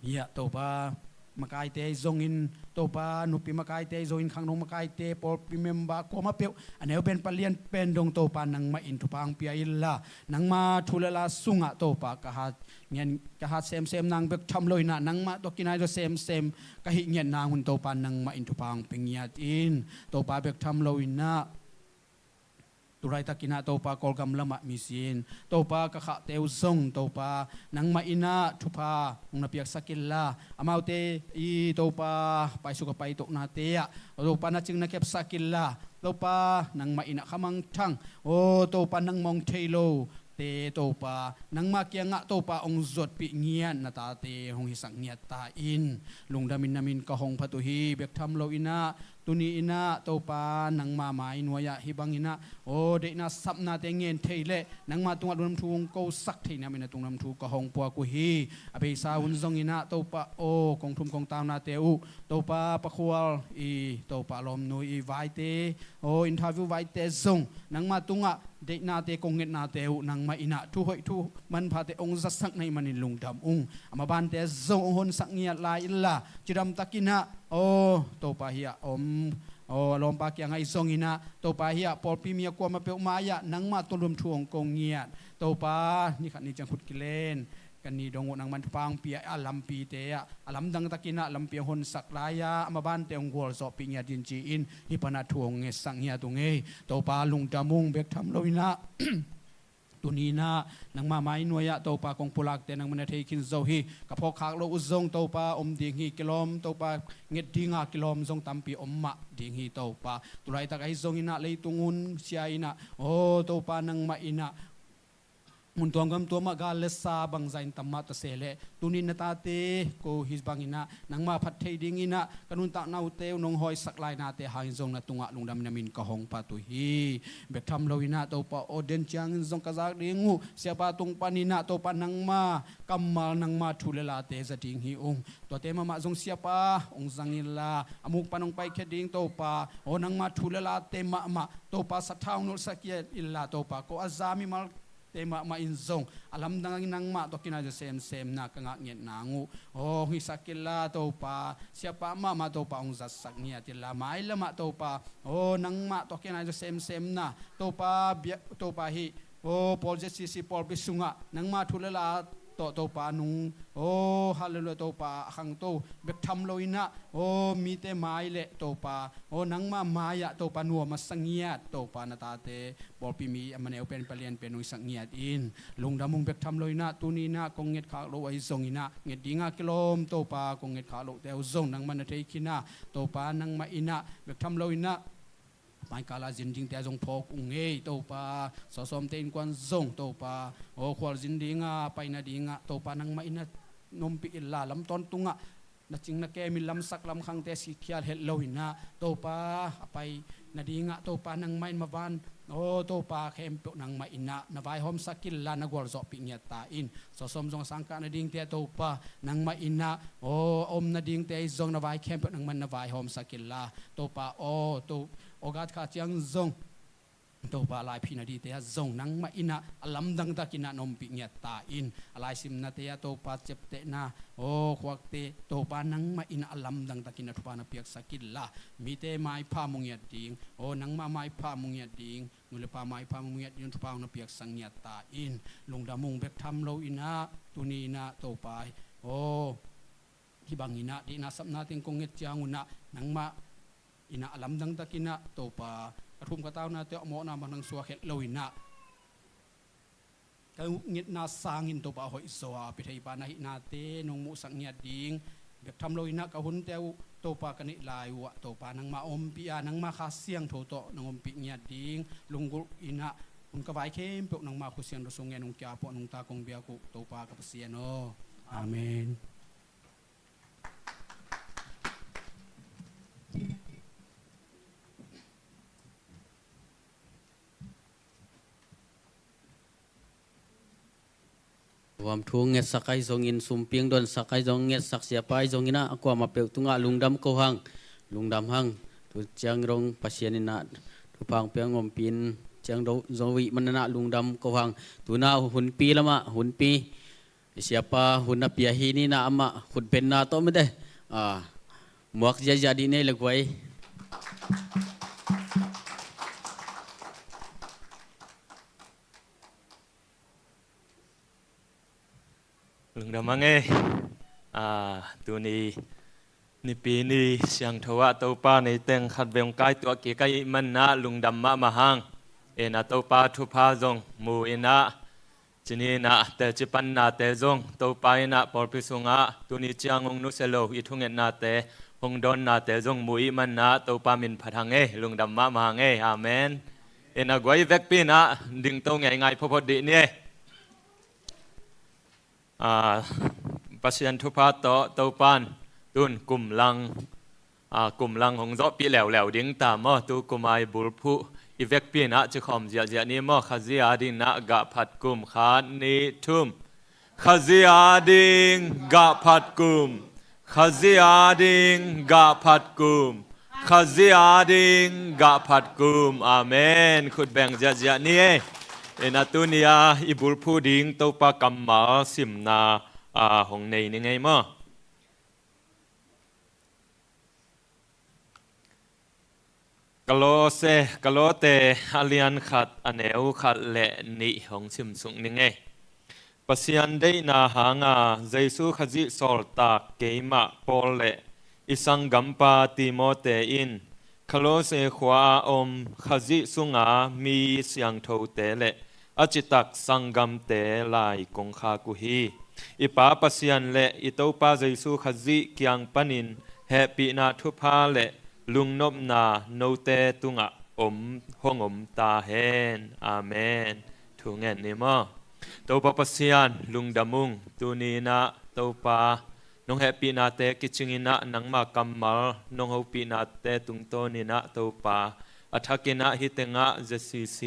hiah Topa makaite ahi zongin, Topa nupi makaite ahi zongin, khangno makaite, pawlpi member kuamah peuh a neu pen palian pen dong Topa nangmah in thupha hong pia inla, nangma thu le la sungah Topa ka hat ngian, ka hat semsem nang bek tham lo in ah nangmah tawh kinai zaw semsem ka hih ngiat nang un Topa nangmah in thupha hong pia ngiat in. Topa bek tham lo in ah tu laitak in ah Topa Kawlgam lamah mission Topa ka khahte uh zong Topa nangmah in ah thupha hong na piaksak inla, amaute i Topa paisuk a paitohnate ah Topa na cing na kepsak inla, Topa nangmah in ah khamangthang aw Topa nangmah hong thei lo te Topa nangmah kiangah Topa hong zuatpih ngiat na tate hong hisak ngiat ta in. Lungdam in na min ka hong phat uh hi. Bek tham lo in ah tuni in ah Topa nangma mai nuai-ah hih bang in ah aw deihna sapnate ngen thei le nangma tungah lungdam thu hong kosak thei na min a lungdam thu ka hong puak uh hi. A beisa hun zong in ah Topa aw kong thum kong taunate uh Topa Pa Khual i Topa lawmnu i vaite aw interview vaite zong nangma tungah deihnate kong ngetnate uh nangmah in ah thu hoih thu manphate hong zatsak na hih manin lungdam ung. A mabante zong hong honsak ngiat lai inla cidam tak in ah aw Topa hiah om aw a lawmpa kiangah i zong in ah Topa hiah pawlpi mi a kuamah peuh mai-ah nangmah tawh lungdam thu hong ko ngiat Topa ni khat ni ciang khut kilen kan ni dong uh nangmah in thupha hong pia a lampite ah a lamdang tak in ah lampi hong honsak lai-a a mabante hong gualzawhpih ngiat in ci-in hih pan ah thu hong ngetsak ngiat ung ei. Topa lungdam ung. Bek tham lo in ah tuni in ah nangma mai nuai-ah Topa kong pulakte nangmah na thei khin zo hi. Ka phawkkhak loh uh zong Topa om ding hi. Kilawm Topa nget dinga kilawm zong tampi om mah ding hi Topa. Tu laitak ahi zong in ah leitung hun sia in ah aw Topa nangmah in ah mun tuam gam tuam ah gal le sa bangzah in tam mah ta se leh tuni in na tate ko hih bang in ah nangma phat thei ding in ah ka nuntakna uhte uh nong hawisak lainate hangin zong na tungah lungdam in na min ka hong phat uh hi. Bek tham lo in ah Topa aw den ciangin zong ka zak ding uh Siapa tung pan in ah Topa nangma kammal nangma thu le late za ding hi ung. Tuate mahmah zong Siapa hong zang inla a muk pan hong paikhia ding Topa aw nangma thu le late mahmah Topa sathau nulhsak inla Topa ko a za mimal te mahmah in zong a lamdang in nangmah tawh kinai zaw semsemna ka ngah ngiat nang uh aw hong hisak inla Topa Siapa mahmah Topa hong zatsak ngiat inla mailam ah Topa aw nangmah tawh kinai zaw semsemna Topa bia Topa hih aw Paul Z C C pawlpi sungah nangma thu le la tawh Topa nung aw halleluia Topa a khangto bek tham lo in ah aw mite mai le Topa aw nangma mai-ah Topa nuam a sa ngiat Topa na tate pawlpi mi a maneu pen palian pen hong hisak ngiat in. Lungdam ung. Bek tham lo in ah tuni in ah kong ngetkhak loh ahi zong in ah nget dinga kilawm Topa kong ngetkhak lohte uh zong nangmah na thei khin a Topa nangmah in ah bek tham lo in ah maikala zin dingte ah zong phawk ung ei Topa. Sawsawmte innkuan zong Topa aw khual zin dinga paina dingah Topa nangmah in ah nompih inla lam tawntungah na cing na kem in lamsak lamkhangte sikkhial het lo in ah, Topa, a pai nadingah Topa nangmah in mavan, aw Topa, khempeuh nangmah in ah na vaihawmsak inla, na gualzawhpih ngiat ta in. Sawlsawm zong a sangkah nadingte ah Topa nangmah in ah, aw a om nadingte zong na vai khempeuh nangmah in na vaihawmsak inla, Topa aw, to August kha ciang zong Topa, laiphih nadingte ah zong nangmah in ah a lamdang takin ah na ompih ngiat ta in. A laisimnate ah Topa, ciaptehna, aw khuakte, Topa nangmah in ah a lamdang takin ah thupha na piaksak inla, mite maipha mu ngiat ding, aw nangmah maipha mu ngiat ding, nu le pa maipha mu ngiat ding thupha hong na piaksak ngiat ta in. Lungdam ung. Bek tham lo in ah tuni in ah Topa, aw hih bangin ah deihna sapna teng kong nget ciangun ah nangmah in ah a lamdang takin ah Topa, ka thum ka taunate ah mawhna bang nang suak het lo in ah, ka ngetna sangin Topa hoih zaw a pia theipa na hihnate nong muhsak ngiat ding, bek tham lo in ah ka hunte uh Topa ka neih lai uh ah Topa nangmah ompih a, nangmah Kha Siangtho tawh nang ompih ngiat ding lunggulh in ah, hun ka vai khempeuh nangmah Kha Siangtho sung ngen ung, kiapawh nungta kong biak uh Topa ka Pasian aw. Amen. Huam thu ngetsak ai zongin, sumpi hong donsak ai zong, ngetsak siapa ai zongin ah, a kuamah peuh tungah lungdam ko hang, lungdam hang. Tu ciang dong Pasian in ah thupha hong pia, hong ompih in ciang dong zong uh ih man in ah lungdam ko hang. Tu in ah hunpi lamah, hunpi i siapa hun a pia hi ni in ah, amah khutbenna tawh mite, ah, muak ziahziah dih ni ei le guai. Lungdam hang ei. Ah, tuni Nipi ni siangtho ah Topa neiteng khat vei hong kaituah kik ahih man in ah lungdam mahmah hang. In ah Topa thupha zong mu in ah, ci ni in ah teci pannate zong Topa in ah pawlpi sungah tuni ciang hong nusia lo i thungetnate, hong dawnnate zong mu ih man in ah Topa min phat hang ei, lungdam mahmah hang ei. Amen. In ah guai, vekpi in ah dingto ngeingai photphot dih ni ei. Ah, Pasian thupha tawh Topa'n tun kum lang, ah, kum lang hong zawhpih leuleu ding ta maw. Tu kum a i bulphuh i vekpi in ah cikhawm ziahziah ni maw. Khazih a ding in ah gah phat kum, khat, nih, thum. Khazih a ding gah phat kum. Khazih a ding gah phat kum. Khazih a ding gah phat kum. Amen. Khut beng ziahziah ni ei. In ah tuni a i bulphuh ding Topa kammal simna, ah, hong nei ni ngei maw. Kolose, Kolose a lian khat, a neu khat le nih hong simsuk ni ngei. Pasian deihna hanga Jesu Khazih sawltak keimah Paul le i sanggampa Timote in Kolose khua-a om Khazih sunga mi siangthote le a citak sanggamte lai kong khak uh hi. I Pa Pasian le i Topa Jesu Khazih kiang panin hehpihna thupha le lungnopna note tungah om, hong om ta hen. Amen. Thu ngen ni maw. Topa Pasian, lungdam ung. Tuni in ah Topa, nong hehpihnate kicing in ah nangma kammal nong hopihnate tungtawn in ah Topa, a thak in ah hih tengah Z C C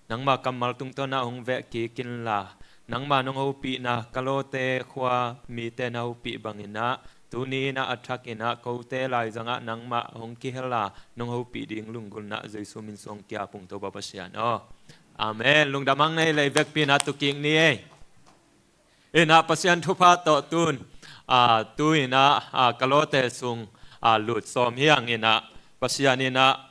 nangma kammal tungtawn ah hong veh kik inla, nangma nong hopihna Kolose khua mite na hopih bangin ah tuni in ah a thak in ah kote laizangah nangmah hong kihel a, nong hopih ding lunggulhna Jesu min suang kiap ung Topa Pasian aw. Amen. Lungdam hang ei le, i vekpi in ah tu kik ni ei. In ah Pasian thupha tawh tun, ah, tu in ah, ah, Kolose sung, ah, lut sawm hi hang. In ah Pasian in ah,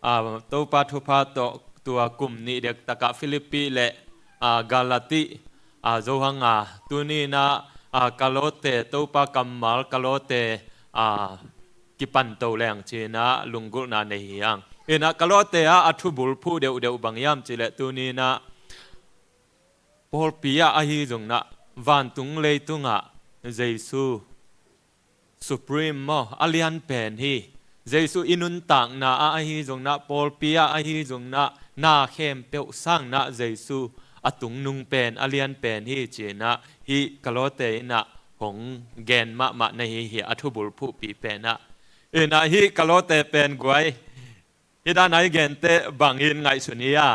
ah, Topa thupha tawh tua kum nih dek takah Filipi le, ah, Galati, ah, zo hang a, tuni in ah, ah, Kolose, Topa kammal Kolose, ah, kipan to leng ci in ah lunggulhna nei hi hang. In ah Kolose ah a thubulphuh deuhdeuh bang hiam cih leh tuni in ah pawlpi ah ahi zongin ah vantung leitungah Jesu supreme maw, a lian pen hi. Jesu i nuntakna ah ahi zongin ah, pawlpi ah ahi zongin ah, na khempeuh sangin ah Jesu a tungnung pen, a lian pen hi ci in ah hih Kolose in ah hong gen mahmah na hi hi, a thubulphuhpih pen ah. Inah hih Kalote pen guai, hih dan a i gente bang hi in ngaihsun hi a,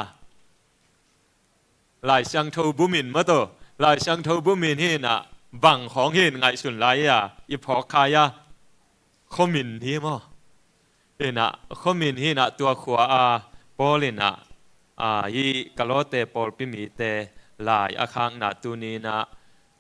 Lai Siangtho bumin maw, tua Lai Siangtho bumin hi inah bang khawng hi in ngaihsun lai a, i phawk khai a, khuamin hi maw? Inah khuamin hi inah tua khua a Paul inah, a, hih Kalote pawlpi mite lai a khakna tuni inah,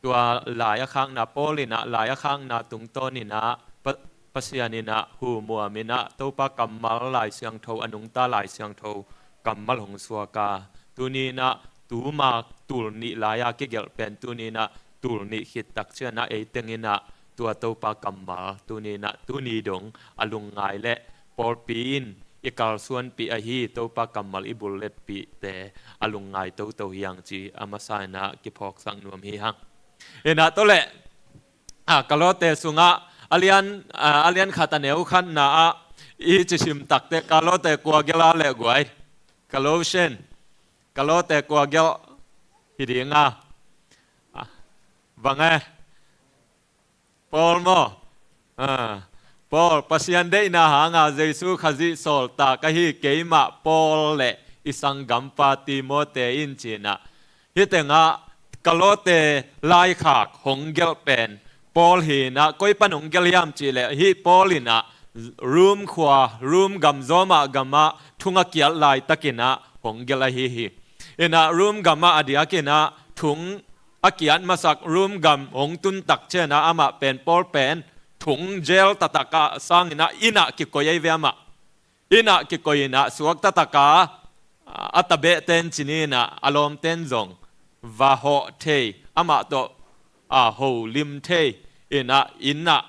tua lai a khakna Paul inah lai a khakna tungtawn inah Pa-, Pasian inah humuam inah Topa kammal Lai Siangtho, a nungta Lai Siangtho kammal hong suak a, tuni inah tuma tul nih lai a kigelh pen tuni inah tul nih khit tak ciangah ei teng inah tua Topa kammal tuni inah tuni dong a lungngai le pawlpi in i kalsuanpih ahi Topa kammal i bulletpihte a lungngai toto hi hang ci a masa inah kiphawksak nuam hi hang. Inah tawh le, a, Kalote sungah a lian, a, a lian khat a neu khatna ah i cisim takte Kalote kua gelh a le guai? Colossian, Kalote kua gelh hi ding a? A, bang e? Paul maw? A, Paul, Pasian deihna hanga Jesu Khazih sawltak ahi keimah Paul le i sanggampa Timote in ci inah. Hih tengah Kalote laikhak hong gelh pen Paul hi inah, koi pan hong gelh hiam cih leh hih Paul inah Rom khua, Rom gam Roma gamah thung a kiat laitak inah hong gelh ahi hi. Inah Rom gamah a diak inah thung a kiat masak Rom gam hong tun tak ciangah amah pen Paul pen thung jail taktak ah sang inah inn ah kikoi ahi ve amah. Inn ah kikoi inah suak taktak a, a tabehten ci ni inah a lawmten zong va hawh thei, amah tawh, a, holim thei inah inn ah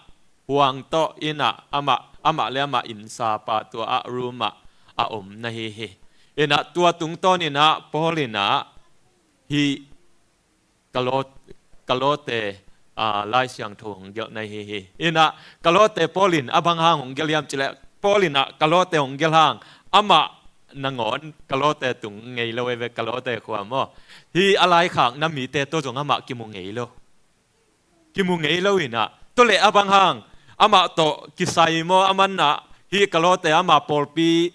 huang tawh inah amah, amah le amah innsapa tua ah Rom ah a om na hi hi. Inah tua tungtawn inah Paul inah hih Kalo-, Kalote, a, Lai Siangtho hong gelh na hi hi. Inah Kalote Paul in a bang hang hong gelh hiam cih leh Paul inah Kalote hong gelh hang, amah nangawn Kalote tung ngei lo e ve, Kalote khua maw? Hih a laikhakna mite tawh zong amah kimu ngei lo. Kimu ngei lo inah, tua le a bang hang amah tawh kisai maw, a manah hih Kalote ama pawlpi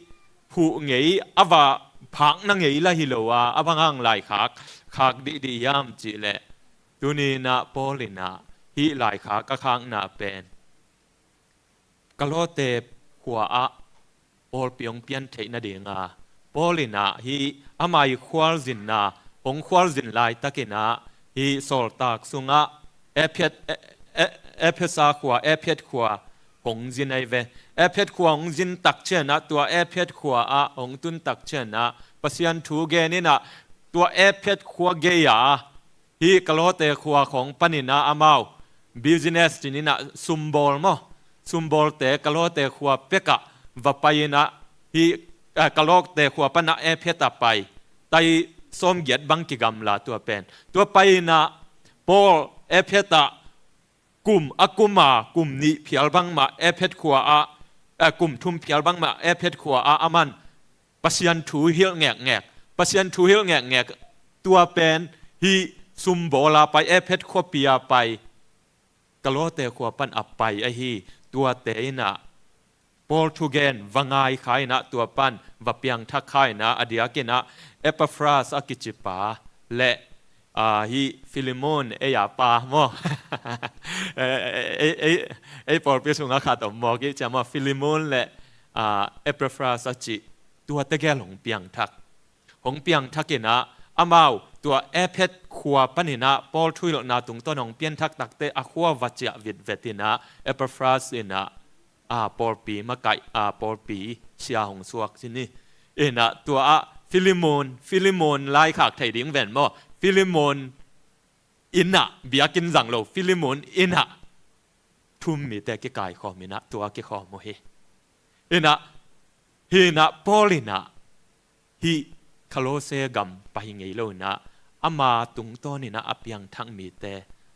huh ngei, a va phakna ngei lah hi lo a, a bang hang laikhak khak dihdih hiam cih leh, tuni inah Paul inah hih laikhak a khakna pen Kalote khua ah pawlpi hong pian theih nadinga Paul inah hih ama i khualzinna, hong khualzin laitak inah hih sawltak sungah Ephet-, E-, E-, Ephesa khua, Ephet khua hong zin ahi ve. Ephet khua hong zin tak ciangah, tua Ephet khua ah hong tun tak ciangah Pasian thu gen inah tua Ephet khua gei-a hih Kalote khua khawng panin ah amau business ci ni inah sumbawl maw, sumbawlte Kalote khua pekah va pai inah hih, eh, Kalote khua panah Ephet ah pai, tai sawmgiat bang kigamla tua pen. Tua pai inah Paul Ephet ah kum, a kum a kum nih phial bangmah Ephet khua ah, eh, kum thum phial bangmah Ephet khua ah aman Pasian thu hilh ngekngek, Pasian thu hilh ngekngek. Tua pen hih sumbawl a pai, Ephet khuapi a pai, Kalote khua pan a pai ahi. Tuate inah Paul thugen va ngai kha inah, tua pan va piangthak kha inah, a diak inah Epaphras a kicipa le, a, hih Philemon, ei a pa maw? Ei, ei, ei, ei pawlpi sungah khat om mawk i cia maw, Philemon le, a, Epaphras a cih, tuate gel hong piangthak. Hong piangthak inah amau tua Ephet khua pan inah Paul thuhilhna tungtawn hong pianthak takte a khua va ciah vitvet inah Epaphras inah, a, pawlpi makaih, a, pawlpi sia hong suak ci ni. Inah tua ah Philemon, Philemon laikhak thei ding ven maw? Philemon inn ah, biakinn zang lo, Philemon inn ah thu-um mite kikaikhawm inah tua kikhawm uh hi. Inah, hi inah Paul inah hih Kalote gam pai ngei lo inah ama tungtawn inah a piangthak mite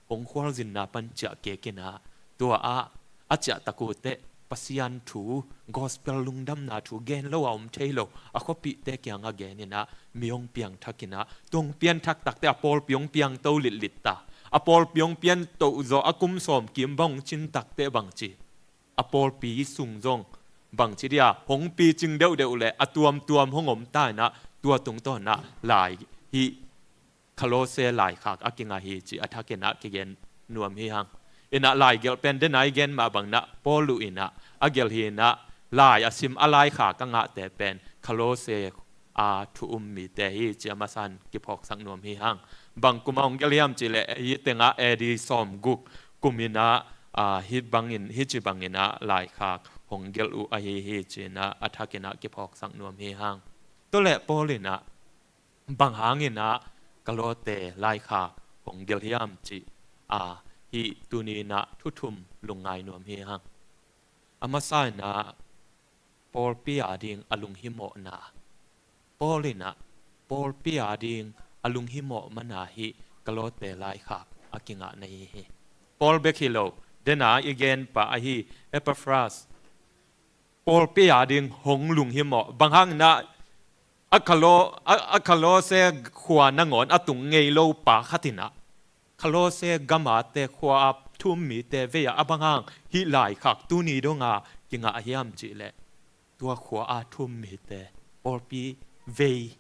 hong khualzinna pan ciah kik inah, tua ah a ciah tak uh teh Pasian thu, gospel lungdamna thu gen lo a om thei lo, a khuapihte kiangah gen inah mi hong piangthak inah, tua hong pianthak takte a pawlpi hong piangto litlit ta. a pawlpi hong piantoh zawh a kum sawm kim bang hong cin takteh bangci, a pawlpi sung zong bangci dia hong picing deuhdeuh le a tuamtuam hong om ta inah, tua tungtawn ah lai hih Kolose laikhak a kingah hi cih a thak inah kigen nuam hi hang. Inah laigelh pen dena i gen mah bang inah Paul uh inah a gelh hi inah, lai a sim a laikhak a ngahte pen Kolose a thu um mite hi cih a masa in kiphawksak nuam hi hang. Bang kum a hong gelh hiam cih leh hih tengah A D sawmguk kum inah, aa, hih bangin, hih ci bang inah laikhak hong gelh uh ahi hi cih inah a thak inah kiphawksak nuam hi hang. Tua leh Paul inah bang hang inah Kolose laikhak hong gelh hiam cih, aa, hih tuni inah thu thum lungngai nuam hi hang. A masa inah pawlpi a ding a lunghimawhna, Paul inah pawlpi a ding a lunghimawh mana hih Kolose laikhak a kingah na hi hi. Paul bek hi lo, dena i gen pah ahi Epaphras pawlpi a ding hong lunghimawh. Bang hang inah a Kolo-, a, a Kolose khua nangawn a tung ngei lo pa khat inah Kolose gam a te, khua a thu um mite vei ah a bang hang hih laikhak tuni dong a kingah hiam cih leh, tua khua a thu um mite, pawlpi vei,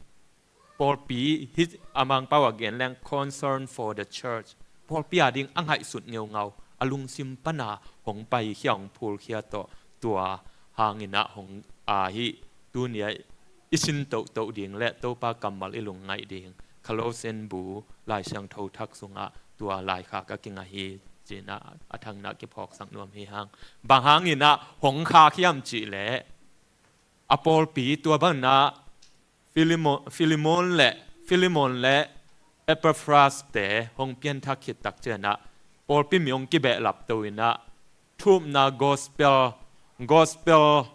pawlpi hih a Mangpau a gen leng concern for the church, pawlpi a ding a ngaihsut ngeungau, a lungsim pan a hong paikhia, hong phulkhia tawh, tua hang inah hong, aa, hih tuni a i sin tohtoh ding le Topa kammal i lungngaih ding Kolose bu Lai Siangtho thak sungah tua laikhak a kingah hi cih inah a thak inah kiphawksak nuam hi hang. Bang hang inah hong khak hiam cih leh, a pawlpi tua bang inah Filemon, Filemon le, Filemon le Epaphras te hong pianthak khit tak ciang inah pawlpi mi hong kibehlap to inah thu upna gospel, gospel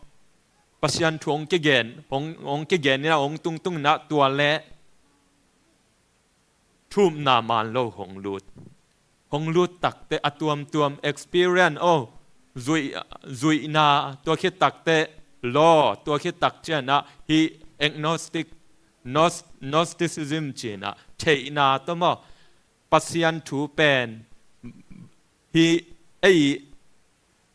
Pasian thu hong kigen, hong, hong kigen inah hong tungtung inah tua leh thu upna man lo hong lut. Hong lut takteh a tuamtuam experience, oh, zuih, zuihna, tua khit takteh law, tua khit tak ciang inah hih agnostic, Gnos-, Gnosticism ci inah theihna tawh maw, Pasian thu pen hih ei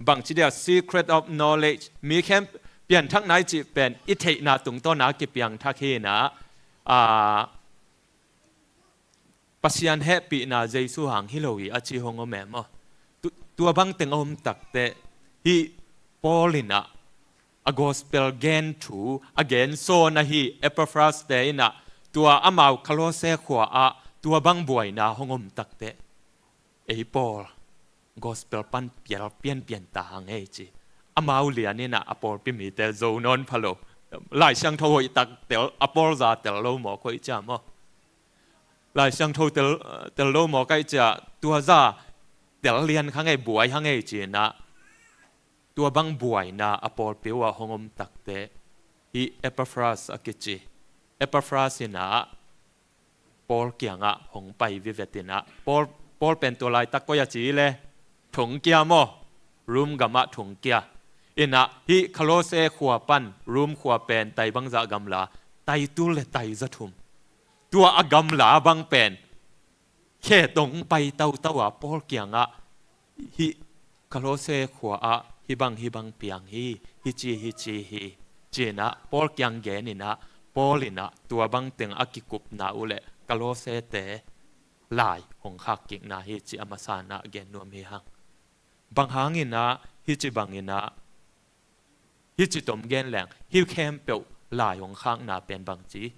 bangci dia secret of knowledge, mi khempeuh pianthakna i cih pen i theihna tungtawn a kipiangthak hi inah, aa, Pasian hehpihna Jesu hang hi lo hi a ci hong om e maw. Tu-, tua bang teng a om takteh hih Paul inah a gospel gen thu a gen sawn ahi Epaphras te inah tua amau Kolose khua ah tua bang buaina hong om takteh, ei Paul gospel pan pial pianpian ta hang ei ci. Amau lian inah a pawlpi mite zo nawn pha lo. Lai Siangtho hoih tak tel, a Paul za tel lo mawk hoih cia maw. Lai Siangtho tel, tel lo mawk aih cia, tua za tel lian kha ngei, buai kha ngei ci inah, tua bang buaina a pawlpi uh ah hong om takteh hih Epaphras a kici, Epaphras inah Paul kiangah hong pai vivet inah, Paul, Paul pen tua laitak koi a ci le, thongkia maw, Rom gamah thongkia. Inah hih Kolose khua pan Rom khua pen tai bangzah gamla, tai tul le tai zathum. Tua a gamla bang pen khe tong pai tautau a Paul kiangah hih Kolose khua ah hih bang hih bang piang hi, hih ci hih ci hi, ci inah Paul kiang gen inah, Paul inah tua bang teng a kikupna uh le Kolose te lai hong khak kikna hi ci a masa inah gen nuam hi hang. Bang hang inah hih ci bang inah hih ci tom gen leng, hih khempeuh lai hong khakna pen bangci,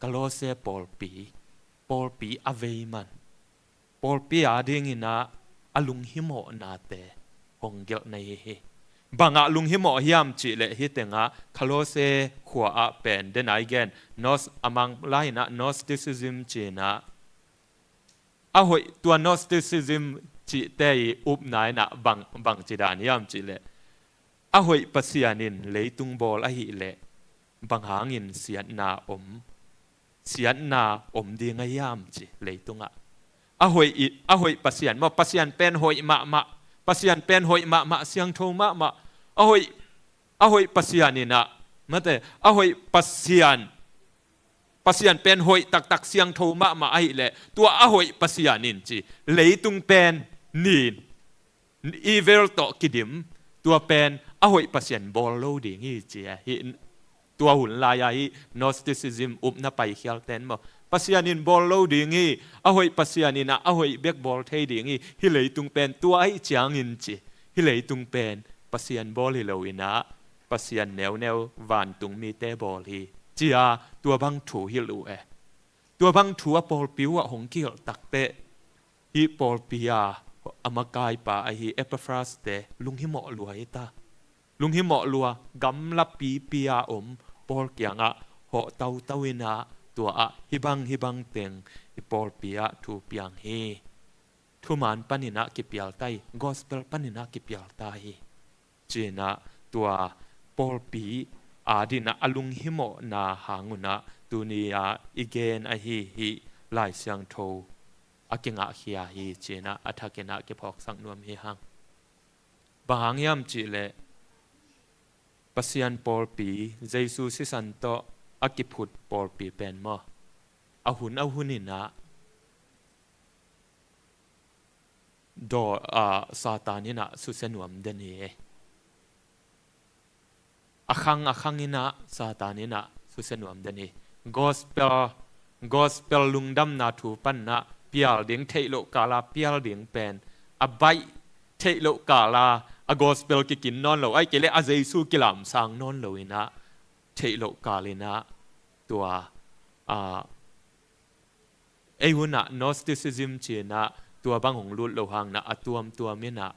Kolose pawlpi, pawlpi a vei man, pawlpi a ding inah a lunghimawhnate hong gelh na hi hi. Bangah lunghimawh hiam cih leh hih tengah Kolose khua ah pen dena i gen Gnos-, a Mang lai inah Gnosticism ci inah, a hoih, tua Gnosticism cihte i upna inah bang, bangci dan hiam cih leh, a hoih Pasian in leitung bawl ahih leh bang hangin siatna om, siatna om ding a hiam ci leitungah. A hoih i, a hoih Pasian maw, Pasian pen hoih mahmah, Pasian pen hoih mahmah, siangtho mahmah, a hoih, a hoih Pasian inah, mate, a hoih Pasian Pasian pen hoih taktak siangtho mahmah ahih leh tua a hoih Pasian in ci, leitung pen nin, evil tawh kidim, tua pen a hoih Pasian bawl lo ding hi ci a hi. Tua hun lai-a hi Gnosticism upna paikhial ten maw, Pasian in bawl lo ding hi, a hoih Pasian in ah a hoih bek bawl thei ding hi, hih leitung pen tua ahih ciangin ci, hih leitung pen Pasian bawl hi lo in ah Pasian neuneu vantung mite bawl hi, ci a tua bang thu hilh uh e. Tua bang thu a pawlpi uh ah hong kihilh takteh, hih pawlpi a a makaipa ahi Epaphras te lunghimawh lua hi ta. Lunghimawh lua, gamla pipi a om Paul kiangah hawh tautau in ah, tua ah hih bang hih bang teng i pawlpi ah thu piang hi. Thuman panin ah kipial ta hi, gospel panin ah kipial ta hi, ci-in ah tua pawlpi adingin ah a lunghimawhna hang un ah tuni-a i gen ahi hih Lai Siangtho a kingahkhia hi, ci-in ah a thakin ah kiphawksak nuam hi hang. Bang hang hiam cih leh Pasian pawlpi, Jesu sisan tawh a kiphut pawlpi pen maw, a hun a hun in ah daw, ah, Satan in ah susia nuam den hi. A khang a khang in ah Satan in ah susia nuam den hi. Gospel, gospel lungdamna thu pan ah pial ding theih loh kal a pial ding pen, a baih theih loh kal a a gospel kikin nawn lo, ahih kei leh a Jesu kilamsang nawn lo in ah theih loh kal in ah tua, ah, ei hun ah Gnosticism ci-in ah tua bang hong lut loh hang in ah a tuamtuam in ah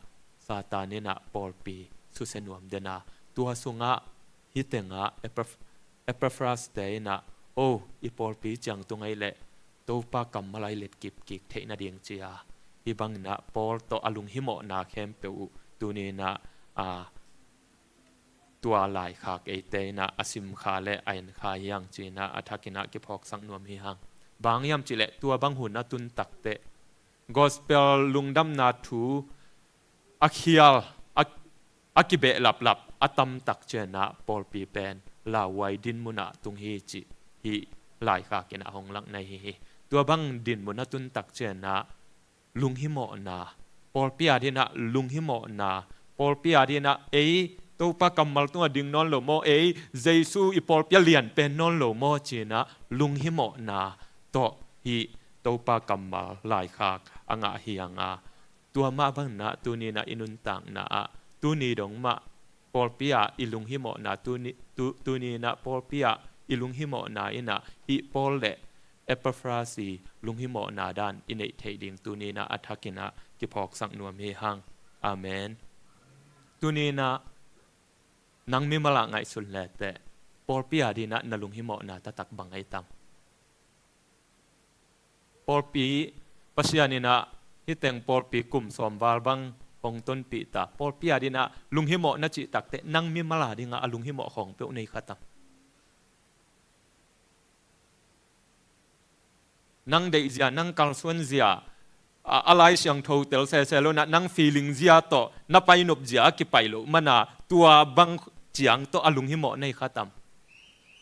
Satan in ah pawlpi susia nuam den a, tua sungah hih teng ah Epaph-, Epaphras te in ah, "O, i pawlpi ciang tung ahih leh Topa kammal ah i letkip kik theih nading," ci a, hih bang in ah Paul tawh a lunghimawhna khempeuh uh tuni in ah, a, tua laikhak eite in ah a simkha le a enkha hi hang, ci-in ah a thakin ah kiphawksak nuam hi hang. Bang hang hiam cih leh tua bang hun a tun takteh gospel lungdamna thu a khial, a, a kibehlaplap a tamtak ciang ah pawlpi pen lauhuai dinmun ah tung hi cih hih laikhak in ah hong lakna hi hi. Tua bang dinmun a tun tak ciang ah lunghimawhna, pawlpi adingin ah lunghimawhna, pawlpi adingin ah ei Topa kammal tungah ding nawn lo maw, ei Jesu i pawlpi ah lian pen nawn lo maw, ci-in ah lunghimawhna tawh hih Topa kammal laikhak a ngah hi hang a, tua mah bangin ah tuni in ah i nuntakna ah, tuni dong mah pawlpi ah i lunghimawhna, tuni, tu, tuni in ah pawlpi ah i lunghimawhna in ah hih Paul le Epaphras i lunghimawhna dan i neih theih ding tuni in ah a thakin ah kiphawksak nuam hi hang. Amen. Tuni in ah nang mimal ah ngaihsun leteh, pawlpi adingin ah na lunghimawhna taktak bang ahi tam? Pawlpi, Pasian in ah hih teng pawlpi kum sawm val bang hong tonpih ta, pawlpi adingin ah lunghimawh na cih takteh, nang mimal adingin ah a lunghimawh khawng peuh na hi kha tam? Nang deihzia, nang kalsuanzia, a, a Lai Siangtho tel sese lo in ah, nang feeling zia tawh na painop zia a kipai loh man a, tua bang ciang tawh a lunghimawh na hi kha tam?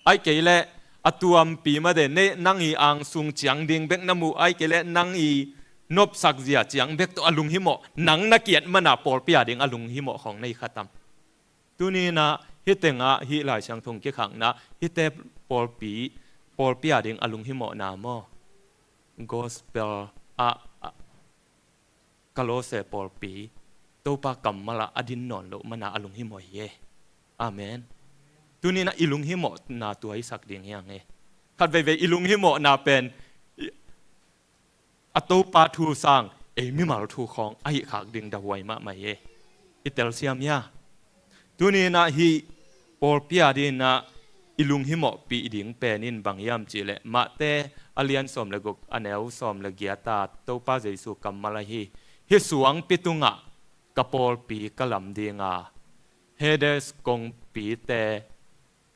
Ahih kei leh a tuampi mah de, ne, nang i angsung ciang ding bek na muh, ahih kei leh nang i nopsak zia ciang bek tawh a lunghimawh, nang na kiat man a pawlpi adingin a lunghimawh khawng na hi kha tam? Tuni in ah hih teng ah hih Lai Siangtho kikhakna, hihte pawlpi, pawlpi adingin a lunghimawhna maw, gospel ah, ah, Kolose pawlpi Topa kammal ah a din nawn loh man a a lunghimawh hi e. Amen. Tuni in ah i lunghimawhna tua i sak ding hi hang e. Khat veivei i lunghimawhna pen, i, a Topa thu sang ei mimal thu khawng ahih khak ding dahuai mahmah hi e. I telsiam hia? Tuni in ah hih pawlpi adingin ah i lunghimawhpih ding pen in bang hiam cih leh, Mate a lian sawm le guk, a neu sawm le giat ah Topa Jesu kammal ahi, "Hih suangpi tungah ka pawlpi ka lam ding a, Hades kongpite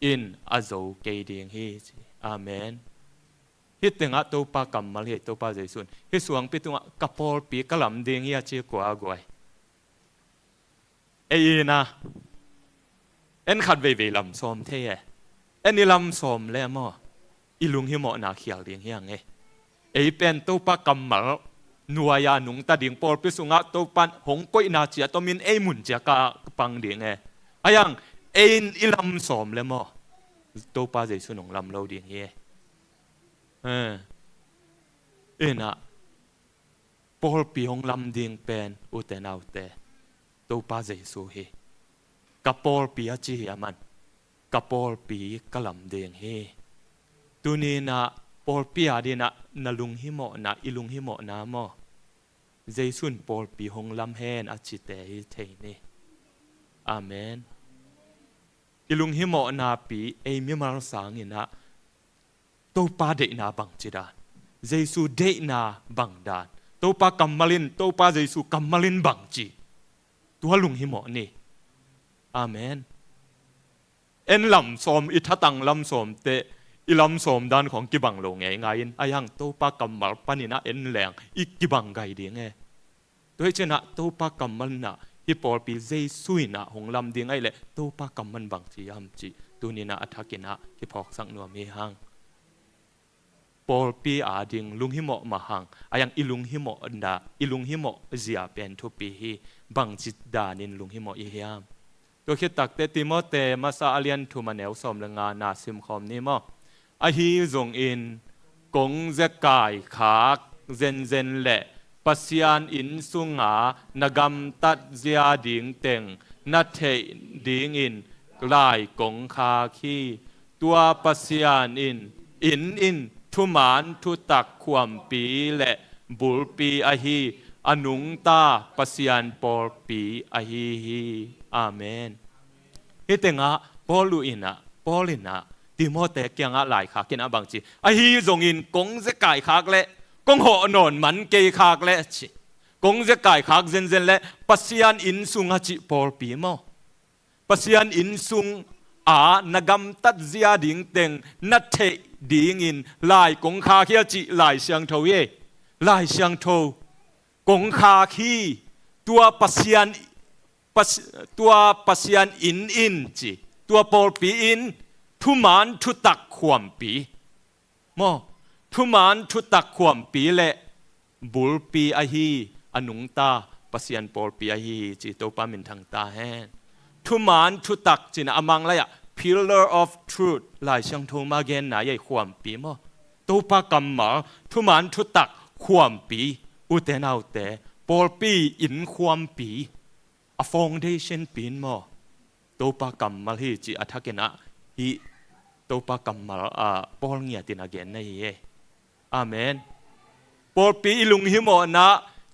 in a zo kei ding hi," ci. Amen. Hih teng ah Topa kammal hi, Topa Jesu in, "Hih suangpi tungah ka pawlpi ka lam ding hi," a ci kua guai? Ei in ah, en khat veivei lam sawm thei e. En i lam sawm le maw? i lunghimawhna khial ding hi hang e. Ei pen Topa kammal nuai-a nungta ding, pawlpi sungah Topa hong koihna ciat omin ei mun ciat ka pang ding e. Ahi hang ei in i lam sawm le maw, Topa Jesu in hong lam lo ding hi e. Eh. Inah pawlpi hong lam ding pen, ute naute, Topa Jesu hi. Ka pawlpi a ci hi a man. Ka pawlpi ka lam ding hi. Tuni inah pawlpi a dinah na lunghimawhna, i lunghimawhna maw, Jesu in pawlpi hong lam hen a cite hi thei ni. Amen. I lunghimawhna pi, ei mimal sanginah Topa deihna bangci dan, Jesu deihna bang dan, Topa kammal in, Topa Jesu kammal in bangci, tua lunghimawh ni. Amen. En lam sawm, i thatang lam sawm teh, i lam sawm dan khawng kibang lo ngeingai in, ahi hang Topa kammal paninah en leng i kibang gai ding e. Tua hi cinah Topa kammal inah hih pawlpi Jesu inah hong lam ding ahih leh Topa kammal bangci hiam cih tuni inah a thakinah kiphawksak nuam hi hang. Pawlpi a ding lunghimawh mah hang, ahi hang i lunghimawhna, i lunghimawh zia pen thupi hi. Bangci danin lunghimawh i hiam? Tua khit takteh Timote masa a lian thum a neu sawm le nga na simkhawm ni maw? Ahi zongin kong zekai khak zenzen le Pasian inn sunga na gamtat zia ding teng na theih dingin lai kong khak hi. Tua Pasian in, inn in thuman thutak khuampi le bulpi ahi, a nungta Pasian pawlpi ahi hi. Amen. Hih tengah Paul uh inah, Paul inah Timote kiangah laikhak inah bangci, ahi zongin kong zekai khak le, kong hawh nawn man kei khak le ci, kong zekai khak zenzen le Pasian inn sunga cih pawlpi maw, Pasian inn sung a na gamtat zia ding teng na theih dingin lai kong khak hi a cih Lai Siangtho hi. Lai Siangtho kong khak hi. Tua Pasian, Pas-, tua Pasian inn in ci, tua pawlpi in thuman thutak khuampi maw, thuman thutak khuampi le bulpi ahi, a nungta Pasian pawlpi ahi hi ci, Topa minthang ta hen. Thuman thutak cina a Mang lai-ah pillar of truth, Lai Siangtho mah genna ei khuampi maw, Topa kammal thuman thutak khuampi, ute naute, pawlpi inn khuampi, a foundation pi in maw, Topa kammal hi ci a thakinah hih Topa kammal a Paul ngiatin a genna hi e. Amen. Pawlpi i lunghimawhna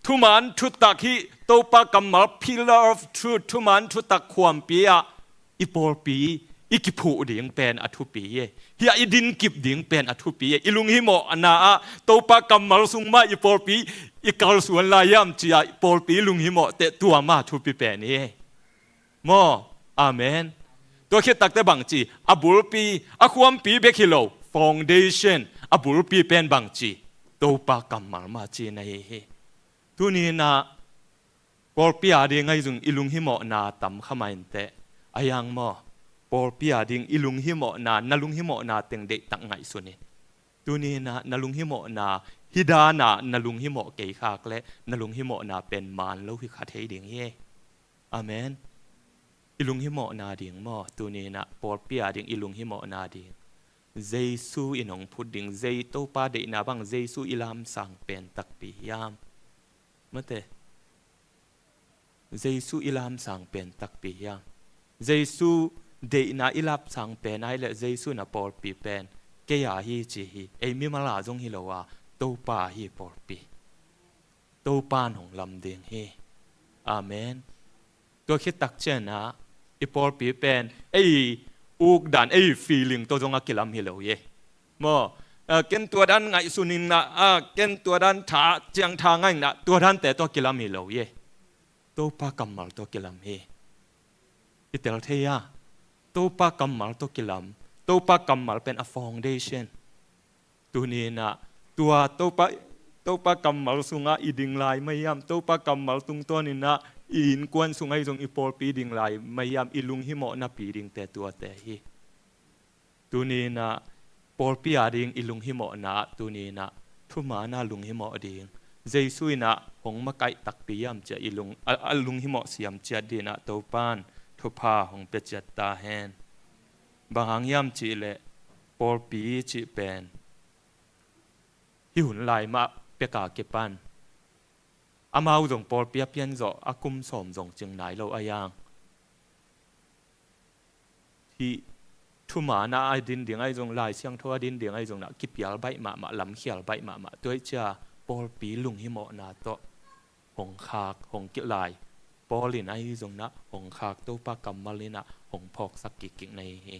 thuman thutak hih Topa kammal pillar of truth, thuman thutak khuampi ah i pawlpi i kiphuh ding pen a thupi hi e. Hiah i dinkip ding pen a thupi hi e. I lunghimawhna ah Topa kammal sung mah i pawlpi i kalsuan lai hiam ci-ah pawlpi i lunghimawh teh tua mah thupi pen hi e. Maw? Amen. Tua khit takteh bangci, a bulpi, a khuampi bek hi lo, foundation, a bulpi pen bangci, Topa kammal mah cina hi hi. Tuni inah pawlpi a ding ahi zong i lunghimawhna tam kha mah inteh, ahi hang maw, pawlpi a ding i lunghimawhna, na lunghimawhna teng deihtak ngaihsun in. Tuni inah na lunghimawhna, hih danah na lunghimawh kei khak le, na lunghimawhna pen maan lo hi kha thei ding hi. Amen. I lunghimawhna ding maw, tuni inah pawlpi a ding i lunghimawhna ding, Jesu in hong phut ding, Jei-, Topa deihna bang Jesu i lamsang pen takpi hiam? Mate. Jesu i lamsang pen takpi hiam? Jesu deihna i lamsang pen ahih leh Jesu na pawlpi pen kei a hi ci hi. Ei mimal a zong hi lo a, Topa hi pawlpi. Topa in hong lam ding hi. Amen. Tua khit tak cianah i pawlpi pen ei uk dan, ei feeling tawh zong a kilam hi lo hi. Maw, eh, ken tua dan ngaihsun inah, ah, ken tua dan tha, ciangtha ngah inah, tua dante tawh a kilam hi lo hi. Topa kammal tawh a kilam hi. I tel thei a, Topa kammal tawh a kilam. Topa kammal pen a foundation. Tuni inah tua Topa, Topa kammal sungah i ding lai mah hiam, Topa kammal tungtawn inah i innkuan sungah i zong i pawlpi ding lai mah hiam, i lunghimawh napi dingte tuate hi. Tuni inah Pawlpi a ding i lunghimawhna ah tuni in ah thuman a lunghimawh ding, Jesu in ah hong makaih takpi hiam cih a i lung, a, a lunghimawh siam ciat ding in ah Topa'n thupha hong pia ciat ta hen. Bang hang hiam cih leh pawlpi cih pen hih hun lai mah pek a kipan amau zong pawlpi a pian zawh a kum sawm zong cing nai lo a hiang. Hih thuman a a din ding ahi zong, Lai Siangtho a din ding ahi zong in ah kipial baih mahmah, lamkhial baih mahmah. Tua ahih ciang pawlpi lunghimawhna tawh hong khak, hong kilai. Paul in ahi zong in ah hong khak, Topa kammal in ah hong phawksak kikkik na hi hi.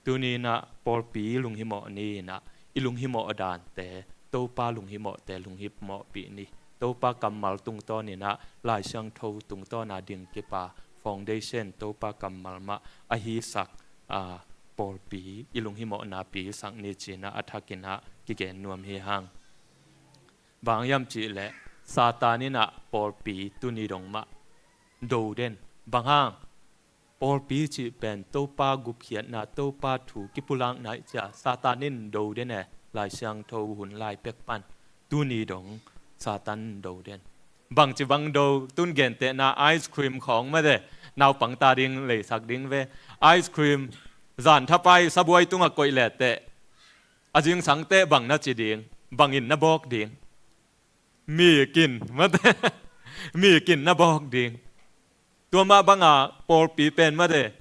Tuni in ah pawlpi lunghimawh ni in ah i lunghimawh dante, Topa lunghimawhte lunghimawhpih ni. Topa kammal tungtawn in ah, Lai Siangtho tungtawn a ding kip a, foundation Topa kammal mah a hisak, a, pawlpi i lunghimawhna pi sak ni ci in ah a thak in ah kigen nuam hi hang. Bang hang hiam cih leh Satan in ah pawlpi tuni dong mah do den. Bang hang? Pawlpi cih pen Topa gupkhiatna, Topa thu kipulakna ahih ciang Satan in do den e, Lai Siangtho hun lai pek pan. Tuni dong Satan in do den. Bangci bang do? Tun gentehna ice cream khawng mah de, naupang ta ding leisak ding ve. Ice cream zan thapai sabuai tungah koih leh teh, a zingsang teh bang na ci ding? Bang in na bawk ding? Mik in, mate. Mik in na bawk ding. Tua mah bang a pawlpi pen mate,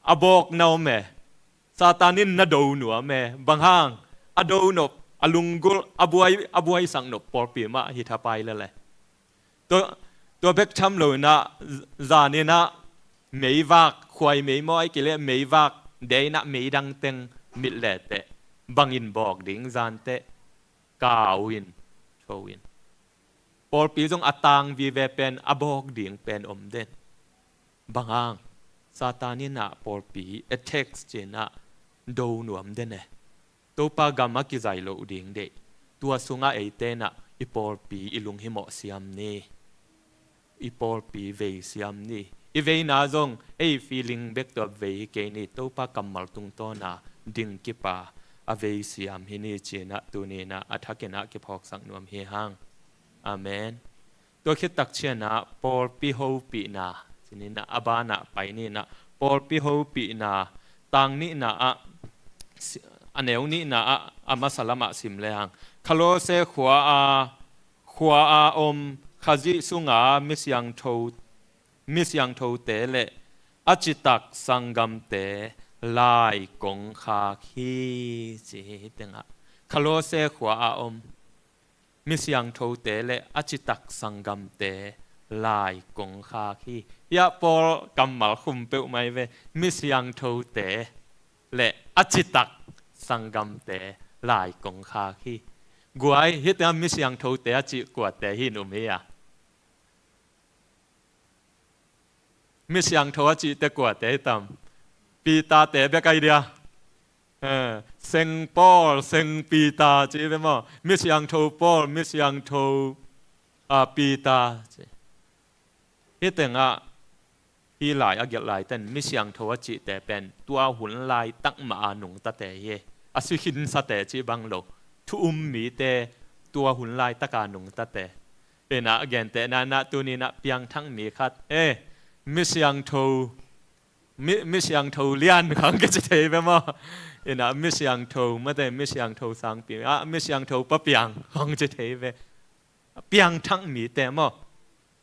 a bawk na om e. Satan in na do nuam e. Bang hang? A do nop, a lunggulh, a buai, a buaisak nop pawlpi mah hi thapai lel e. Tua, tua bek tham lo in ah, zan in ah meivak, khuai mei maw, ahih kei leh meivak, de in ah meidang teng mit leh teh, bang in bawk ding zan teh? Kau in, tho in. Pawlpi zong a tang vive pen a bawk ding pen om den. Bang hang? Satan in ah pawlpi attack ci in ah do nuam den e. Topa gam a kizai loh ding deih. Tua sungah eite in ah i pawlpi i lunghimawh siam ni. I pawlpi vei siam ni. I veina zong ei feeling bek tawh vei hi kei ni. Topa kammal tungtawn a ding kip a, a vei siam hi ni ci in ah tuni in ah a thak in ah kiphawksak nuam hi hang. Amen. Tua khit tak ciangin ah pawlpi hopihna ci in ah a ban ah pai ni in ah, pawlpi hopihna, tang nihna ah, si-, a neu nihna ah a masa lamah sim le hang. Kolose khua a, khua a om Khazih sunga misiangtho, misiangthote le a citak sanggamte lai kong khak hi, ci hi. Hih tengah Kolose khua a om misiangthote le a citak sanggamte lai kong khak hi. Hiah Paul kammal khum peuhmah hi ve. Misiangthote le a citak sanggamte lai kong khak hi. Guai, hih tengah misiangthote a cih kuate hi in um hi a? Misiangtho a cihte kuate hi tam? Peter-te bek ahi dia. Eh, Seng Paul, Seng Peter ci ve maw? Misiangtho Paul, misiangtho, ah, Peter ci. Hih tengah hih lai a gelh laite in misiangtho a cihte pen tua hun laitak mah a nungtate hi. A si khinsate cih bang lo, thu um mite, tua hun laitak a nungtate. Ina gentehna in ah tuni in ah piangthak mi khat, eh, misiangtho, mi, misiangtho lian khawng kici thei ve maw? Ina misiangtho, mate, misiangtho sangpi, ah, misiangtho pa piang khawng ci thei ve. Piangthak mite maw?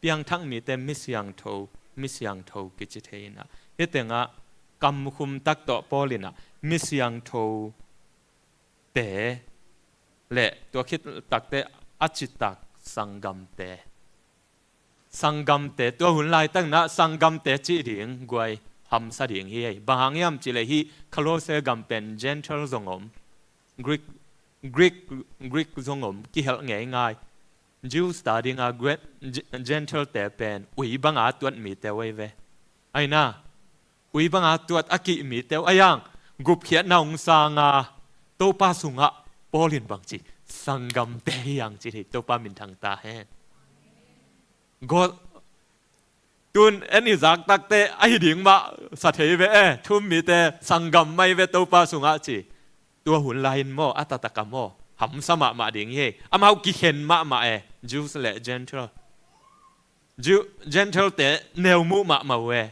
Piangthak mite misiangtho, misiangtho kici thei in ah. Hih tengah kamkhum tak tawh Paul in ah misiangtho te le tua khit takte a citak sanggamte. Sanggamte, tua hun laitak in ah sanggamte cih ding guai hamsa ding hi ei. Bang hang hiam cih leh hih Kolose gam pen Gentile zong om, Greek, Greek, Greek zong om, kihelh ngeingai. Jews ta ding a Gre-, Ge-, Gentile-te pen ui bang a tuat mite uh ei ve. Aina, ui bang a tuat a kih mite uh a hiang, gupkhiatna hong sang a, Topa sungah Paul in bang ci, sanggamte hi hang ci hi. Topa minthang ta hen. Go-, Tun en i zak takte ahi ding mah sa thei ve e, thu-um mite sanggam mah hi ve Topa sungah ci. Tua hun lai-in maw, a taktak a maw, hamsa mahmah ding hi. Amau kikhen mahmah e, Jews le Gentile. Jew, Gentile-te neu muh mahmah uh e.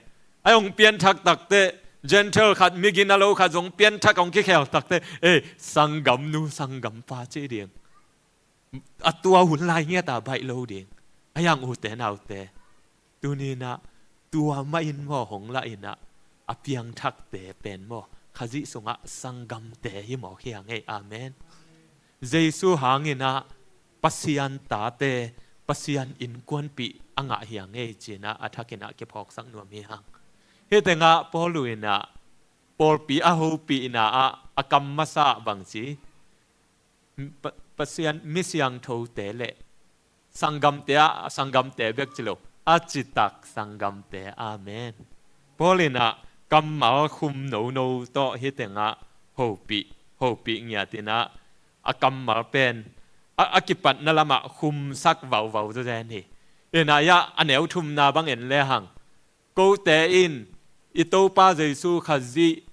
A hong pianthak takteh Gentile khat, migina lo khat zong pianthak hong kikhel takteh, e, sanggamnu sanggampa ci ding. A tua hun lai ngiat a baih lo ding. A yang ute naute, tuni-in ah tua mah in maw hong lah in ah, a piangthakte pen maw Khazih sungah sanggamte hi mawk hi hang ei. Amen. Jesu hangin ah Pasian tate, Pasian innkuanpih a ngah hi hang ei ci-in ah a thakin ah kiphawksak nuam hi hang. Hih tengah Paul in ah pawlpi a hopihna ah a kam masa bang ci, Pa-, Pasian mi siangthote le sanggamte ah, sanggamte bek ci lo, a citak sanggamte. Amen. Paul in ah kammal khum nono tawh hih tengah hopih, hopih ngiat in ah a kammal pen a, a kipatna lamah khumsak vauvau zawzen hi. In ah hiah a neu thumna bang en lehang, kote in i Topa Jesu Khazih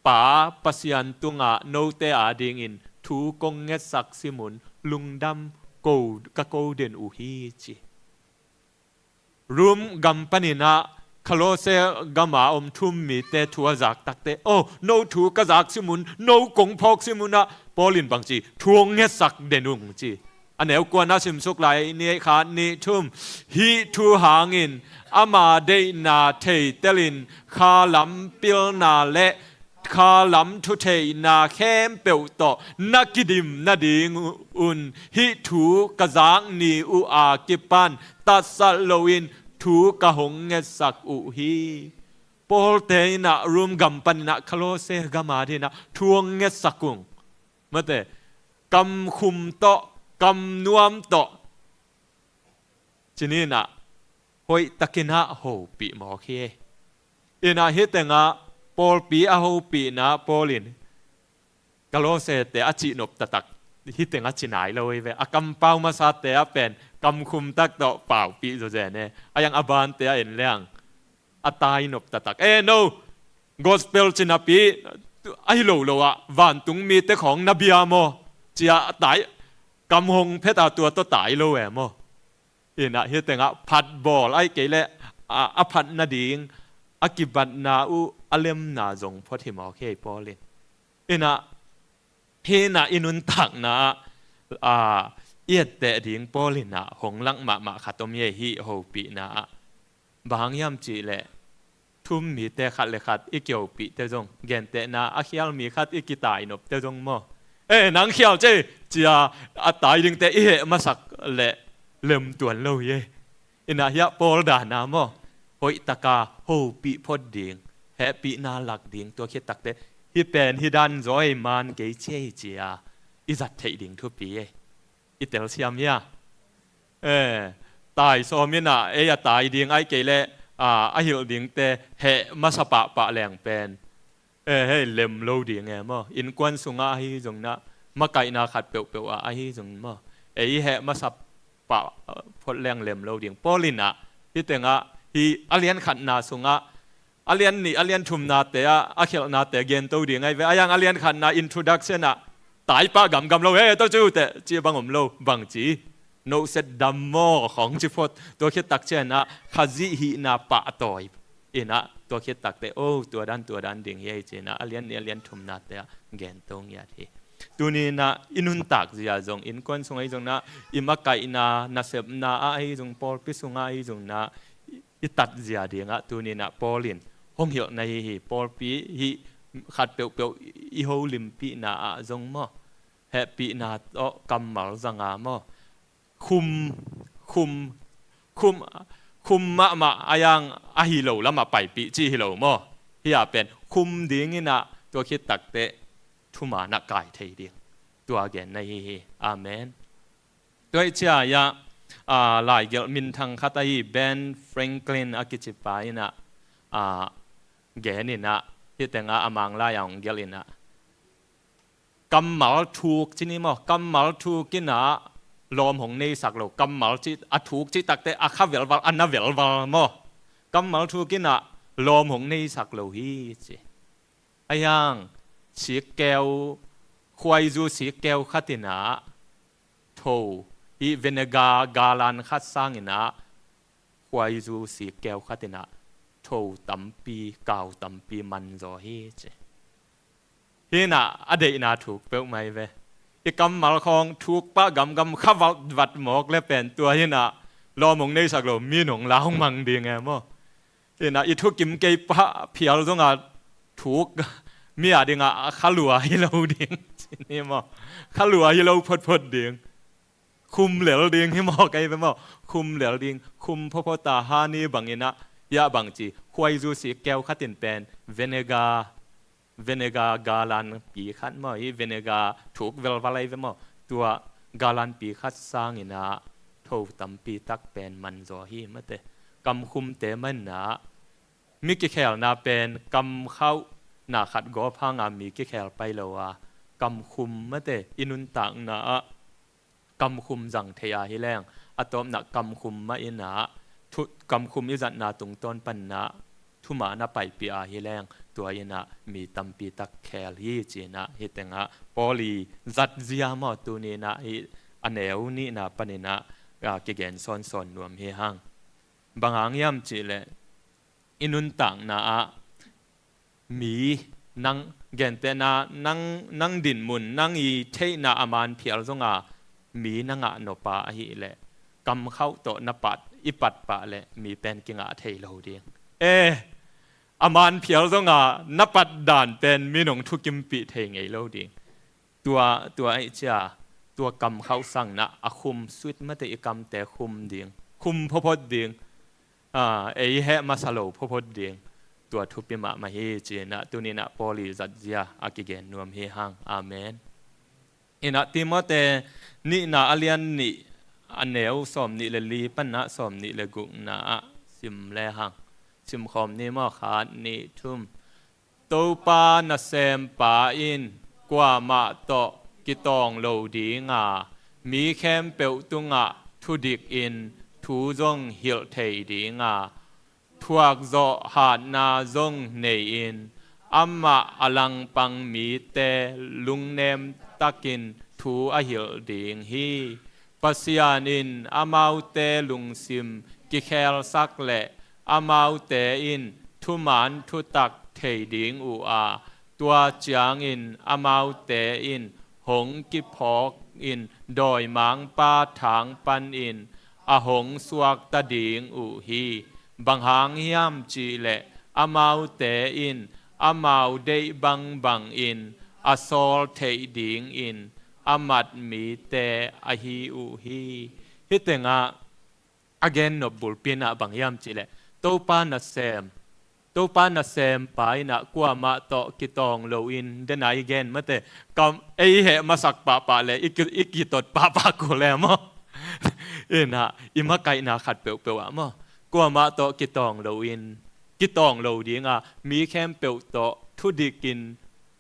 Pa Pasian tungah note adingin thu kong ngetsak simun lungdam ko, ka ko den uh hi ci. Rom gam panin ah Kolose gama om thu-um mite thu a zak takteh, oh, no thu ka zak simun, no kong phawk simun ah Paul in bang ci, thu hong ngetsak den ung ci. A neu kuana simsuk lai ni, khat, nih, thum. Hih thu hangin ama deihna theitel in kha lam pilna le kha lam thutheihna khempeuh tawh na kidim nading un hih thu ka zak ni uh a kipan tatsat loin thu ka hong ngetsak uh hi. Pawlte in ah Rom gam panin ah Kolose gam adingin ah thu hong ngetsak ung. Mate, kam khum tawh, kam nuam tawh, ci-in ah hoihtakin ah hopih mawk hi. In ah hih tengah pawlpi a hopihna Paul in Kolosete a cihnop taktak hih tengah ci nai lo hi ve. A kampau masate ah pen kam khum tak tawh paupih zawzen e. A yang a bante ah en lehang a tainop taktak, e no, gospel ci napi, ahi lo lo ah vantung mite khawng na bia maw, ci-a a tai, kam hong phet a tua tawh tai lo e maw. In ah hih tengah phatbawl ahih kei leh a, a phat nading a kibatna uh a lemna zong phot hi mawk hi ei Paul in. In ah hih in ah i nuntakna ah, a, i etteh ding Paul in ah hong lak mahmah khat om hi ei, hih hopihna ah. Bang hang hiam cih leh thu-um mite khat le khat i kihopihte zong, gentehna a khial mi khat i kitainopte zong maw, e nang khial cei, ci-a a tai dingte i heh masak leh lem tuan lo hi ei. In ah hiah Paul dan ah maw, hoihtaka hopih phot ding, hehpihna lak ding, tua khit takteh hih pen hih dan zaw ei, man kei cei, ci-a i zat theih ding thupi ei. I telsiam hia? E, tai sawm in ah ei a tai ding ahih kei leh, a, a hilh dingte heh masa pahpah leng pen, e, hei lem lo ding e maw. Innkuan sungah ahi zongin ah, makaihna khat peuhpeuh ah ahi zong maw, ei i heh masa pah, a, phot leng lem lo ding. Paul in ah hih tengah hih a lian khatna sungah, a lian nih, a lian thumnate ah a khialhnate gento ding ahi ve. A yang a lian khatna introduction ah, tai pah gamgam lo, e, to cu teh, ci bang om lo, bang ci, nohset dam maw khawng ci phot. Tua khit tak ciangin ah Khazih hihna pahtawi in ah, tua khit takteh, oh, tua dan, tua dan ding hi ei ci-in ah a lian nih, a lian thumnate ah gento ngiat hi. Tuni-in ah i nuntak zia zong, innkuan sung ahi zongin ah, i makaihna, nasepna ah ahi zong, pawlpi sungah ahi zongin ah, i tat zia dingah tuni-in ah Paul in hong hilh na hi hi. Pawlpi hih khat peuhpeuh i holimpihna ah zong maw, hehpihna tawh kammal zanga maw, khum, khum, khum, khum mahmah, a yang ahi lo lamah paipih cih hi lo maw. Hih ah pen khum dingin ah tua khit takteh thuman ah kai thei ding, tua gen na hi hi. Amen. Tua ahih ciangin ah, a, laigelh minthang khat ahi Ben Franklin a kicipa in ah, a, gen in ah, hih tengah a Mang lai-ah hong gelh in ah, kammal thuk ci ni maw, kammal thuk in ah lawm hong neisak lo, kammal cih, a thuk cih takteh a kha velval, a na velval maw. Kammal thuk in ah lawm hong neisak lo hi ci. Ahi hang sikkeu, khuaizu sikkeu khat in ah tho, hih vinegar galan khat sang in ah khuaizu sikkeu khat in ah tho tampi, kau tampi man zaw hi ci. Hi in ah a deihna thuk peuhmah hi ve. I kammal khawng thuk pah gamgam kha vatvat mawk le pen tua hi in ah lawm hong neisak lo, mi in hong la hong mang ding e maw. Hi in ah i thukim kei pah phial zong a thuk mi a ding ah kha lua hi lo ding ci ni maw. Kha lua hi lo photphot ding. Khum lel ding hi maw, kei ve maw. Khum lel ding, khum photphot a, hani bang in ah, hiah bang ci, khuaizu sikkeu khat in pen vinegar, vinegar galan pi khat maw, hih vinegar thuk velval ahi ve maw. Tua galan pi khat sang in ah tho tampi tak pen man zaw hi mate. Kamkhumte man in ah mi kikhelna pen kamkhauhna khat gawp hang a mi kikhel pai lo a, kamkhum mate, i nuntakna ah kamkhum zang thei a hi leng, a tawpna kamkhum mah in ah thu, kamkhum i zatna tungtawn pan in ah thuman a paipih a hi leng, tua in ah mi tampi tak khel hi ci in ah hih teng ah Paul i zatzia maw, tuni in ah hih a neu nihna pan in ah, a, kigen sawnsawn nuam hi hang. Bang hang hiam cih leh i nuntakna ah mi, nang gentehna, nang, nang dinmun, nang i theihna a man phial zong a mi na ngah nop a ahih leh kamkhauh tawh na pat, i pat pah leh mi pen kingah thei lo ding. Eh, a man phial zong a na pat dan pen mi in hong thukimpih thei ngei lo ding. Tua, tua ahih ciang tua kamkhauh sang in ah a khum, sweet mate, i kamte khum ding, khum photphot ding. A, ei heh masa lo photphot ding. Tua thupi mahmah hi ci in ah tuni in ah Paul i zatzia a kigen nuam hi hang. Amen. In ah Timoti nihna a lian nih, a neu sawmnih le li pan in ah sawmnih le gukna ah sim le hang. Simkhawm ni maw, khat, nih, thum. Topa nasempa in kuamah tawh kitawng lo ding a, mi khempeuh tungah thudik in thu zong hilh thei ding a, thuakzawh hatna zong nei in, amah a langpang mite lungnem takin thu a hilh ding hi. Pasian in amaute lungsim kikhelsak leh amaute in thuman thutak thei ding uh a, tua ciangin amaute in hong kiphawk in dawimangpa thang panin a hong suakta ding uh hi. Bang hang hiam cih leh amaute in amau deih bangbangin a sawl theih dingin a mat mite ahi uh hi. Hih tengah a gen nop bulpi in ah bang hiam cih leh Topa nasem, Topa nasempa in ah kuamah tawh kitawng loin, den a i gen mate, kam, ei heh masak pahpah le i ki, i kitot pahpah kul e maw. In ah i makaihna khat peuhpeuh ah maw, kuamah tawh kitawng loin, kitawng lo ding a, mi khempeuh tawh thudikin,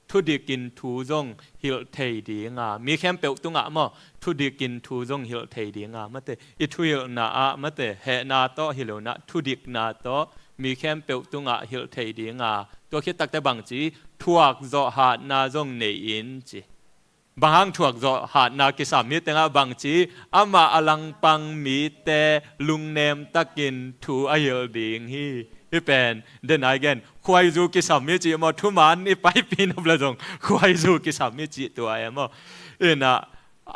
thudikin thu zong hilh thei ding a, mi khempeuh tungah maw, thudikin thu zong hilh thei ding a, mate, i thuhilhna ah mate, hehna tawh hi lo in ah, thudikna tawh mi khempeuh tungah hilh thei ding a, tua khit takte bang ci, thuakzawh hatna zong nei in ci. Bang hang thuakzawh hatna kisam? Hih tengah bang ci, amah a langpang mite lungnem takin thu a hilh ding hi. Hih pen, den a i gen, khuaizu kisam hi cih maw, thuman i paipih nop le zong khuaizu kisam hi cih tua e maw. In ah,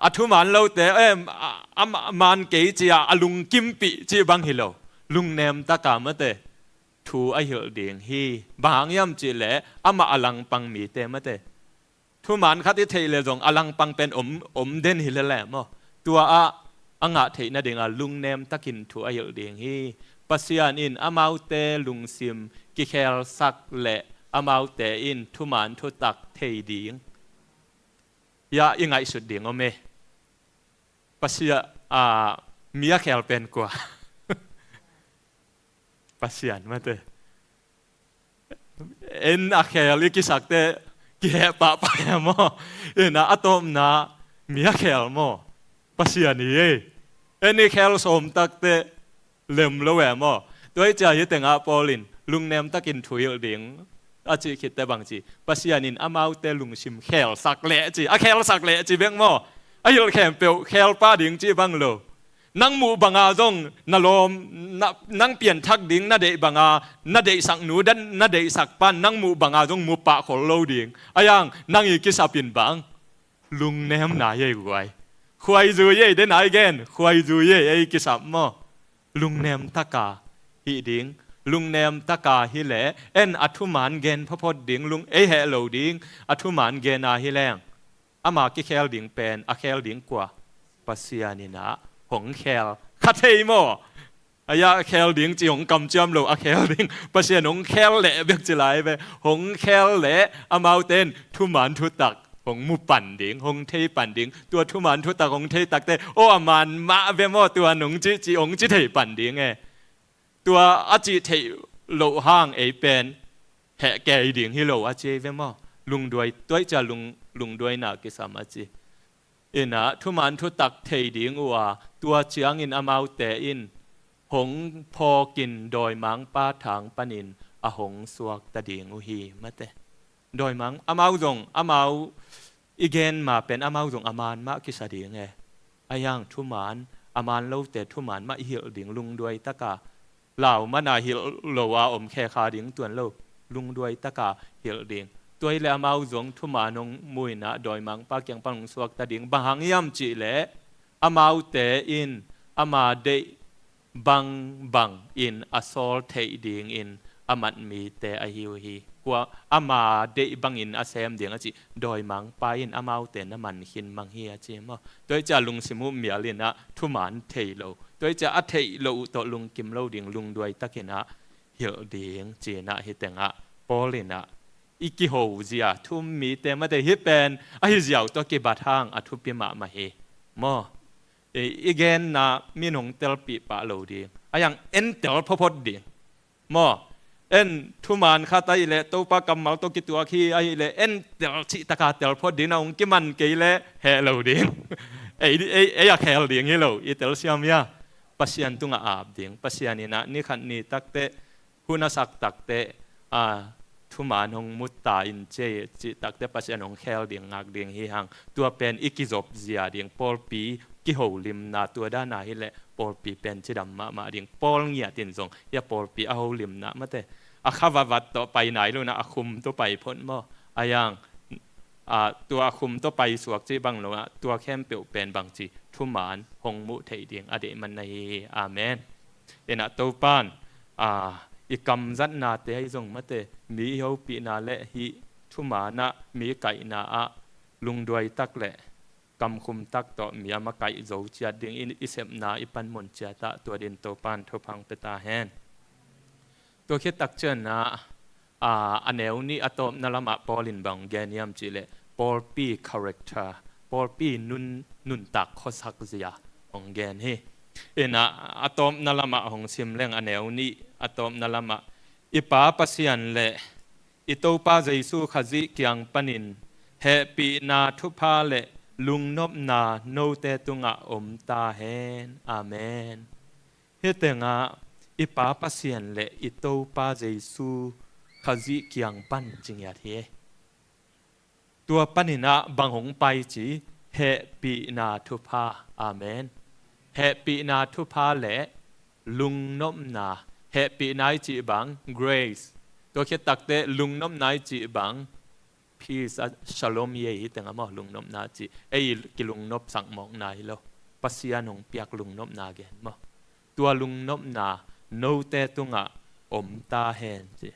a thuman lote, em, a, a ma-, man kei ci a, a lungkimpih cih bang hi lo. Lungnem taka mate, thu a hilh ding hi. Bang hang hiam cih leh, amah a langpang mite mate, thuman khat i theih le zong a langpang pen om, om den hi lele maw. Tua ah a ngah theih nading a lungnem takin thu a hilh ding hi. Pasian in amaute lungsim kikhelsak leh amaute in thuman thutak thei ding. Hiah i ngaihsut ding om e. Pasian, a, mi a khel pen kua? Pasian mate. En a khel i kisakte kiheh pahpah e maw. In ah a tawpna mi a khel maw? Pasian hi ei. En i khel sawm takte lem lo e maw. Tua hi ciah hih tengah Paul in lungnem takin thuhilh ding a cih khitte bang ci, Pasian in amaute lungsim khelsak leh ci, a khelsak leh ci bek maw? A hilh khempeuh khelpah ding cih bang lo. Nang muh banga zong na lawm, na, nang pianthak ding na deih banga, na deihsak nu dan na deihsak pan nang muh banga zong mu pah khol lo ding. Ayang nang i kisap in bang lungnemna hi ei guai. Khuaizui ei, den ai gen, khuaizui ei ei kisap maw? Lungnem taka hih ding. Lungnem taka hi leh en a thuman gen phaphot ding, lung ei heh lo ding. A thuman gen a hi leng ama kikhel ding pen, a khel ding kua? Pasian in ah hong khel kha thei maw? Ayah khel ding ci hong kamciam lo, a khel ding Pasian hong khel leh bek ci lai ve. Hong khel leh amaute in thuman thutak hong mu pan ding, hong thei pan ding. Tua thuman thutak hong thei takte, aw, a man mah ve maw tua nong ci ci hong ci thei pan ding e. Tua a cih theih loh hang ei pen heh kei ding hi lo a ci ei ve maw? Lungduai, tua hi ciah lung, lungduaina kisam a ci. In ah thuman thutak thei ding uh a, tua ciangin amaute in hong phawkin dawimangpa thang panin a hong suakta ding uh hi mate. Dawimang, amau zong, amau i gen ma pen amau zong a man mah kisa ding e. Ayang thuman, a man lote thuman mah i hilh ding lungduai taka. Lau mana hilh lo a om khe kha ding tuan lo, lungduai taka hilh ding. Tua hi leh amau zong thuman hong mu in ah dawimangpa kiang pan hong suakta ding. Bang hang hiam cih leh amaute in ama deih bangbang in a sawl theih dingin a mat mite ahi uh hi. Kua ama deih bangin a sem ding a cih, dawimangpa in amaute na man khin mang hi a ci maw? Tua hi ciah lungsim uh mial in ah thuman thei lo. Tua hi ciah a theih loh uh tawh lungkim lo ding, lungduai takin ah hilh ding ci in ah hih tengah Paul in ah i kiho zia thu-um mite mate hih pen ahi ziau tawh kibat hang a thupi mahmah hi maw? I, i genna min hong telpih pah lo ding. Ayang en tel phaphot ding maw? En thuman khat ahih leh Topa kammal tawh kituak hi ahih leh en tel cih taka tel phot ding, na hong kiman kei leh heh lo ding. Ei, ei, ei a khel ding hi lo, i telsiam hia? Pasian tungah ap ding. Pasian in ah ni khat ni takteh, hun a sak takteh, a, thuman hong mu ta in ci, cih takteh Pasian hong khel ding ngak ding hi hang. Tua pen i kizop zia ding, pawlpi kiholimna tua dan a hi leh pawlpi pen cidam mahmah ding. Paul ngiat in zong hia pawlpi a holimna mate, a kha vavat tawh pai nai lo in ah a khum tawh pai phot maw? Ayang, a, tua a khum tawh pai suak cih bang lo in ah tua khempeuh pen bang ci, thuman hong muh theih ding a deih man na hi hi. Amen. In ah Topan, a, i kamzatnate ahi zong mate, mi i hopihna leh hih thuman ah mi kaihna ah lungduai tak leh kamkhum tak tawh mi a makaih zo ciat ding i, i sepna i panmun ciat ah tua din Topan thupha hong pia ta hen. Tua khit tak ciangin ah, a, a neu nih a tawpna lamah Paul in bang hong gen hiam cih leh pawlpi character, pawlpi nun, nuntak khuasak zia hong gen hi. In ah a tawpna lamah hong sim leng a neu nih a tawpna lamah i Pa Pasian leh i Topa Jesu Khazih kiang panin hehpihna thupha leh lungnopna note tungah om ta hen. Amen. Hih tengah i Pa Pasian leh i Topa Jesu Khazih kiang pan ci ngiat hi. Tua panin ah bang hong pai ci, hehpihna thupha. Amen. Hehpihna thupha leh lungnopna. Hehpihna i cih bang grace. Tua khit takteh lungnopna i cih bang peace, a, shalom hi ei hih tengah maw, lungnopna cih. Ei kilungnopsak mawkna hi lo. Pasian hong piak lungnopna gen maw? Tua lungnopna note tungah om ta hen ci.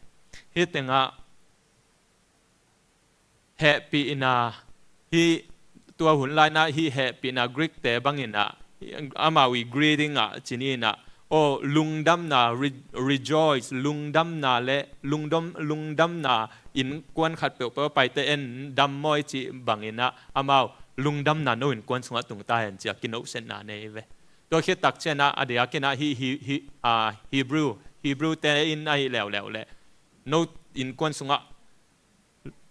Hih tengah hehpihna, hih tua hun lai-in ah hih hehpihna Greek-te bangin ah, amau i greeting ah ci ni in ah, aw, lungdamna, re-, rejoice, lungdamna leh lungdam, lungdamna innkuan khat peuhpeuh a paite en dammawi cih bangin ah, amau lungdamna no innkuan sungah tung ta hen ci-a kinawhsiatna nei ve. Tua khit tak ciangin ah a diakin ah hih, hih, hih, a, Hebrew, Hebrew-te in ahih leuleu leh no innkuan sungah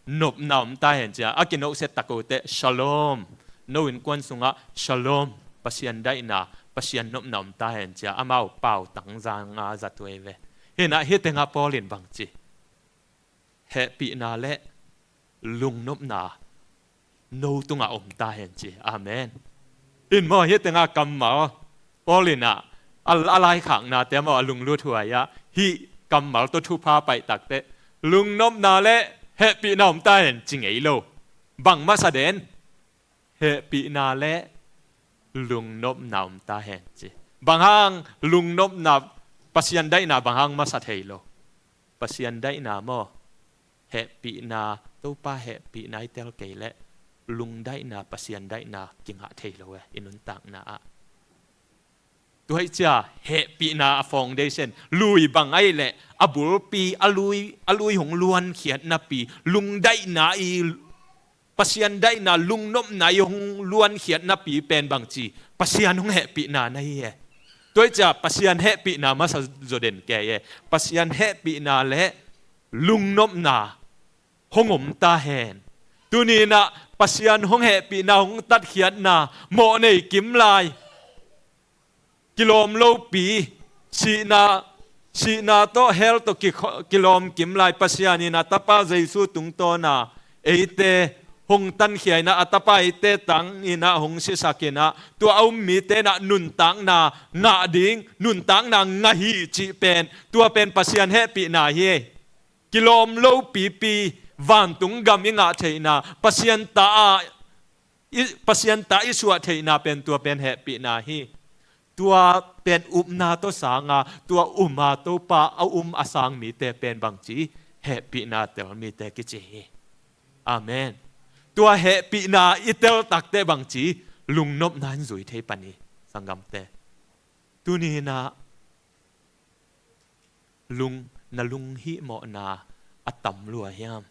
nopna om ta hen ci-a a kinawhsiat tak uh teh shalom. No innkuan sungah shalom. Pasian daihna, Pasian nopna om ta hen cia amau pautang zanga zat uh ei ve. Hinah hih tengah Paul in bang ci? Hehpihna le lungnopna no tungah om ta hen ci. Amen. In maw, hih tengah kammal Paul inah a, a laikhaknate maw a lunglut huai ah hih kammal tawh thupha paih takteh lungnopna le hehpihna om ta hen ci ngei lo. Bang masa den? Hehpihna le lungnopna om ta hen ci. Bang hang lungnopna, Pasian daihna bang hang masa thei lo? Pasian daihna maw, hehpihna, Topa hehpihna i tel kei leh lungdaihna, Pasian daihna kingah thei lo e, i nuntakna ah. Tua hi cia hehpihna a foundation, lui bang ahih leh a bulpi, a lui, a lui hong luankhiat napi, lungdaihna i, Pasian daihna, lungnopna i hong luankhiat napi pen bang ci? Pasian hong hehpihna na hi e. Tua hi cia Pasian hehpihna masa zaw den kei e. Pasian hehpihna le lungnopna hong om ta hen. Tuni inah Pasian hong hehpihna, hong tatkhiatna mawh nei kim lai, kilawm lopi, sihna, sihna tawh hell tawh ki, kilawm kim lai Pasian inah Tapa Jesu tungtawna eite hong tankhia inah, a Tapa eite tang inah hong sisak inah, tua a um mite inah nuntakna ngah ding, nuntakna ngah hi cih pen, tua pen Pasian hehpihna hi. Kilawm lopipi vantung gam i ngah theihna, Pasian ta a i, Pasian ta i suah theihna pen, tua pen hehpihna hi. Tua pen upna tawh sanga, tua uma Topa a um a sang mite pen bang ci? Hehpihna tel mite kici hi. Amen. Tua hehpihna i tel takteh bang ci? Lungnopna in zui thei pan hi, sanggamte. Tuni inah lung, na lunghihmawhna a tam lua hiam?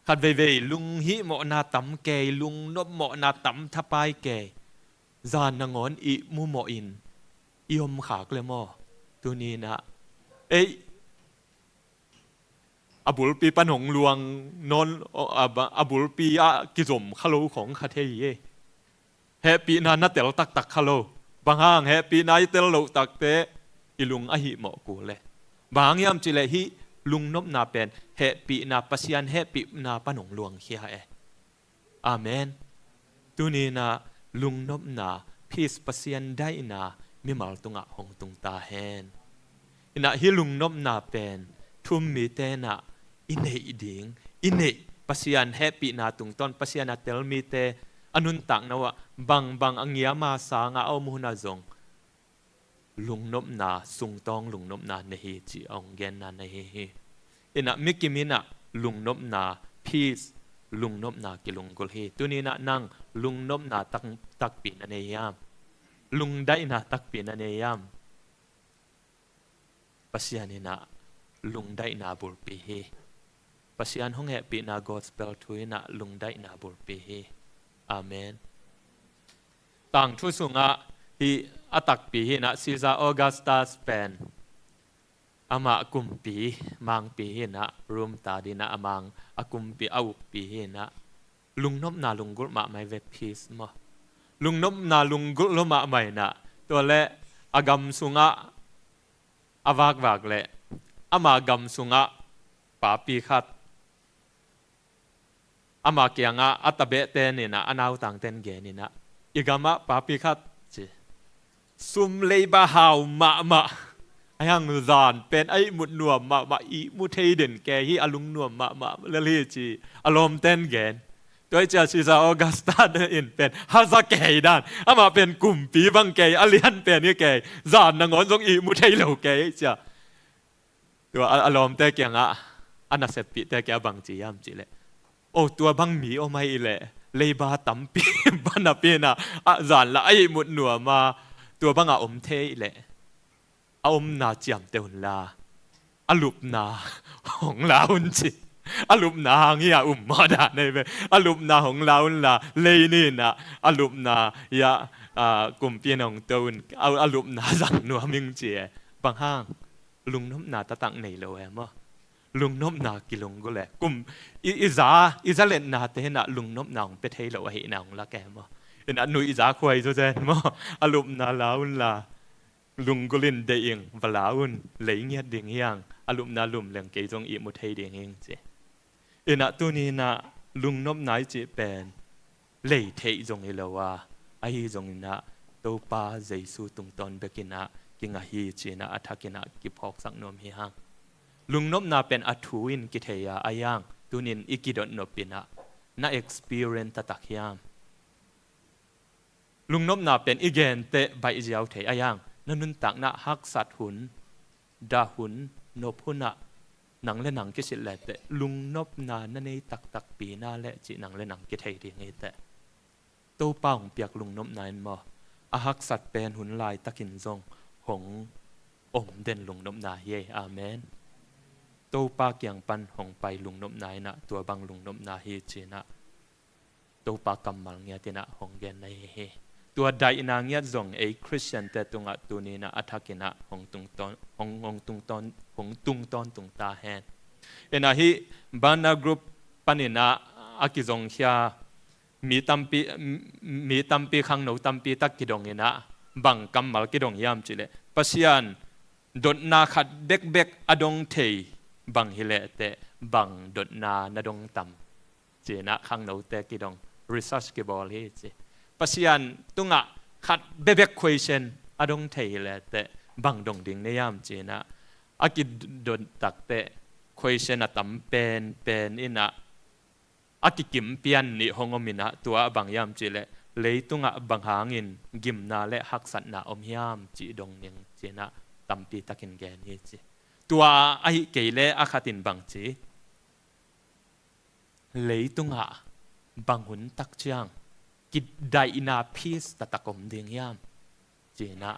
Khat veivei lunghihmawhna tam kei, lungnopmawhna tam thapai kei. Zan nangawn ihmu mawhin i om khak le maw? Tuni inah ei, a bulpi pan hong luang nawn, a, a bulpi ah kizom kha lo khong kha thei hi e. Hehpihna na tel taktak kha lo. Bang hang? Hehpihna i tel loh takteh i lung a hihmawh kul e. Bang hang hiam cih leh hih lungnopna pen hehpihna, Pasian hehpihna pan hong luangkhia e. Amen. Tuni inah lungnopna, peace, Pasian daihna mimal tungah hong tung ta hen. Inah hih lungnopna pen thu-um mite inah i neih ding, i neih, Pasian hehpihna tungtawn, Pasian a tel mite a nuntakna uh ah bangbang a ngiam a sang a om hun ah zong lungnopna, sungtawng lungnopna nei hi cih a hong genna na hi hi. Inah mi kim inah lungnopna, peace, lungnopna kilunggulh hi. Tuni inah nang lungnopna tak, takpi na nei hiam? Lungdaihna takpi na nei hiam? Pasian inah lungdaihna bulpi hi. Pasian hong hehpihna gospel thu inah lungdaihna bulpi hi. Amen. Tangthu sungah hih a takpi hi inah, Caesar Augustus pen amah kumpi, mangpi hi inah, Rome ta ding inah a mang, a kumpi, a ukpi hi inah, lungnopna lunggulh mahmah hi ve, peace maw. Lungnopna lunggulh lua mahmah inah, tua leh a gam sungah a vakvak leh ama gam sungah papi khat, ama kiangah a tabehte in inah, a nautangte in gen inah, i gamah papi khat ci, sum leiba hau mahmah, a hiang zan pen a ihmut nuam mahmah, ihmu thei den kei hi, a lungnuam mahmah lel hi ci a lawmte in gen. Tua hi cia Caesar Augustus in pen haza kei dan, amah pen kumpi bang kei, a lian pen hi kei, zan nangawn zong ihmu thei lo kei hi cia. Tua a, a lawmte kiangah, a naseppihte kiangah bang ci hiam cih leh, o, tua bang mi om ahih leh leiba tampi bang napi inah, a zan lah a ihmut nuam a, tua bangah om thei leh a omna ciamteh un la, a lupna hong la un ci. A lupna hang hi a um maw dan ei ve. A lupna hong la un la, lei ni inah a lupna hi a, a, kumpi in hong to un, a, a lupna zang nuam ing ci e. Bang hang? Lungnopna taktak nei lo e maw. Lungnopna kilunggulh e. Kum, i, i za, i zaletnate inah lungnopna hong pia thei lo ahihna hong lak e maw. Ina nuihza khuai zawzen maw? A lupna la un la, lunggulhin deih ing, va la un, lei ngiat ding hiang, a lupna lum leng kei zong ihmu thei ding hing ci. Ina tuninah lungnopna i cih pen lei theih zong hi lo a, ahi zonginah Topa Jesu tungtawn bekinah kingah hi cinah a thakinah kiphawksak nuam hi hang. Lungnopna pen a thu in kithei a, a hiang tunin i kidot nopinah na experience taktak hiam? Lungnopna pen i genteh baih ziau thei a hiang, na nuntakna haksat hun, dah hun, nop hunah nang le nang kisilh leteh lungnopna na nei taktakpi na le cih nang le nang kithei ding hiteh. Topa hong piak lungnopna in maw, a haksat pen hun laitakin zong hong om den lungnopna hi ei. Amen. Topa kiang pan hong pai lungnopna inah tua bang lungnopna hi cinah Topa kammal ngiatinah hong genna hi hi. Tua daihna ngiat zong ei Khristiante tungah tuninah a thakinah hong tungtawn, hong, hong tungtawn, hong tungtawn tungta hen. Inah hih Bana Group paninah a kizongkhia mi tampi, mi tampi khangno tampi tak kidonginah bang kammal kidong hiam cihleh Pasian dotna khat bekbek a dong thei bang hileh teh bang dotna na dong tam? Cinah khangnote kidong research kibawl hi ci. Pasian tungah khat bekbek question a dong thei hileh teh bang dong ding nei hiam cinah a kidot takteh question a tam penpen inah a kikim pian nih hong om inah tua bang hiam cihleh leitungah bang hangin gimna le haksatna om hiam cih dong ning cinah tampi takin gen hi ci. Tua ahi kei le a khatin bang ci, leitungah bang hun tak ciang kidaihna peace taktak om ding hiam? Cinah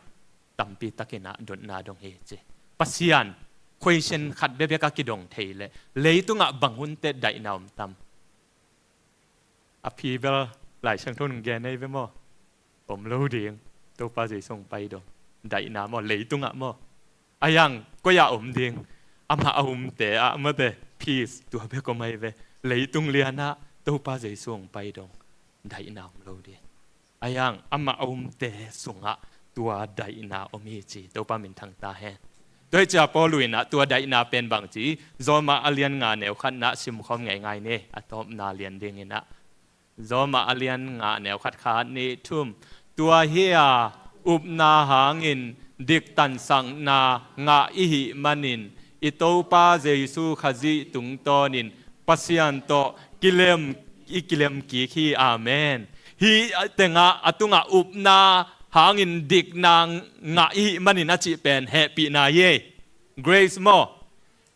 tampi takinah dotna dong hi ci. Pasian question khat bekbek a kidong thei le leitungah bang hun teh daihna om tam? A phi bel Lai Siangtho nung gen ei ve maw? Om lo ding. Topa Jesu hong pai dong. Daihna maw, leitungah maw? A hiang koi-ah om ding? Amah a umte ah mawte peace tua bek om ahi ve. Leitung lianah Topa Jesu hong pai dong. Daihna om lo ding. A hiang amah a umte sungah tua daihna om hi ci. Topa minthang ta hen. Tua hi cia Paul inah tua daihna pen bang ci, Roma a lian nga neu khatnah simkhawm ngeingai ni, a tawpna lian dinginah. Roma a lian nga neu khat, khat nih thum. Tua hi a upna hangin diktansakna ngah i hih manin i Topa Jesu Khazih tungtawnin Pasian tawh kilem, i kilem kik hi. Amen. Hih tengah a tungah upna hangin dikna ngah i hih manin a cih pen hehpihna hi ei. Grace maw?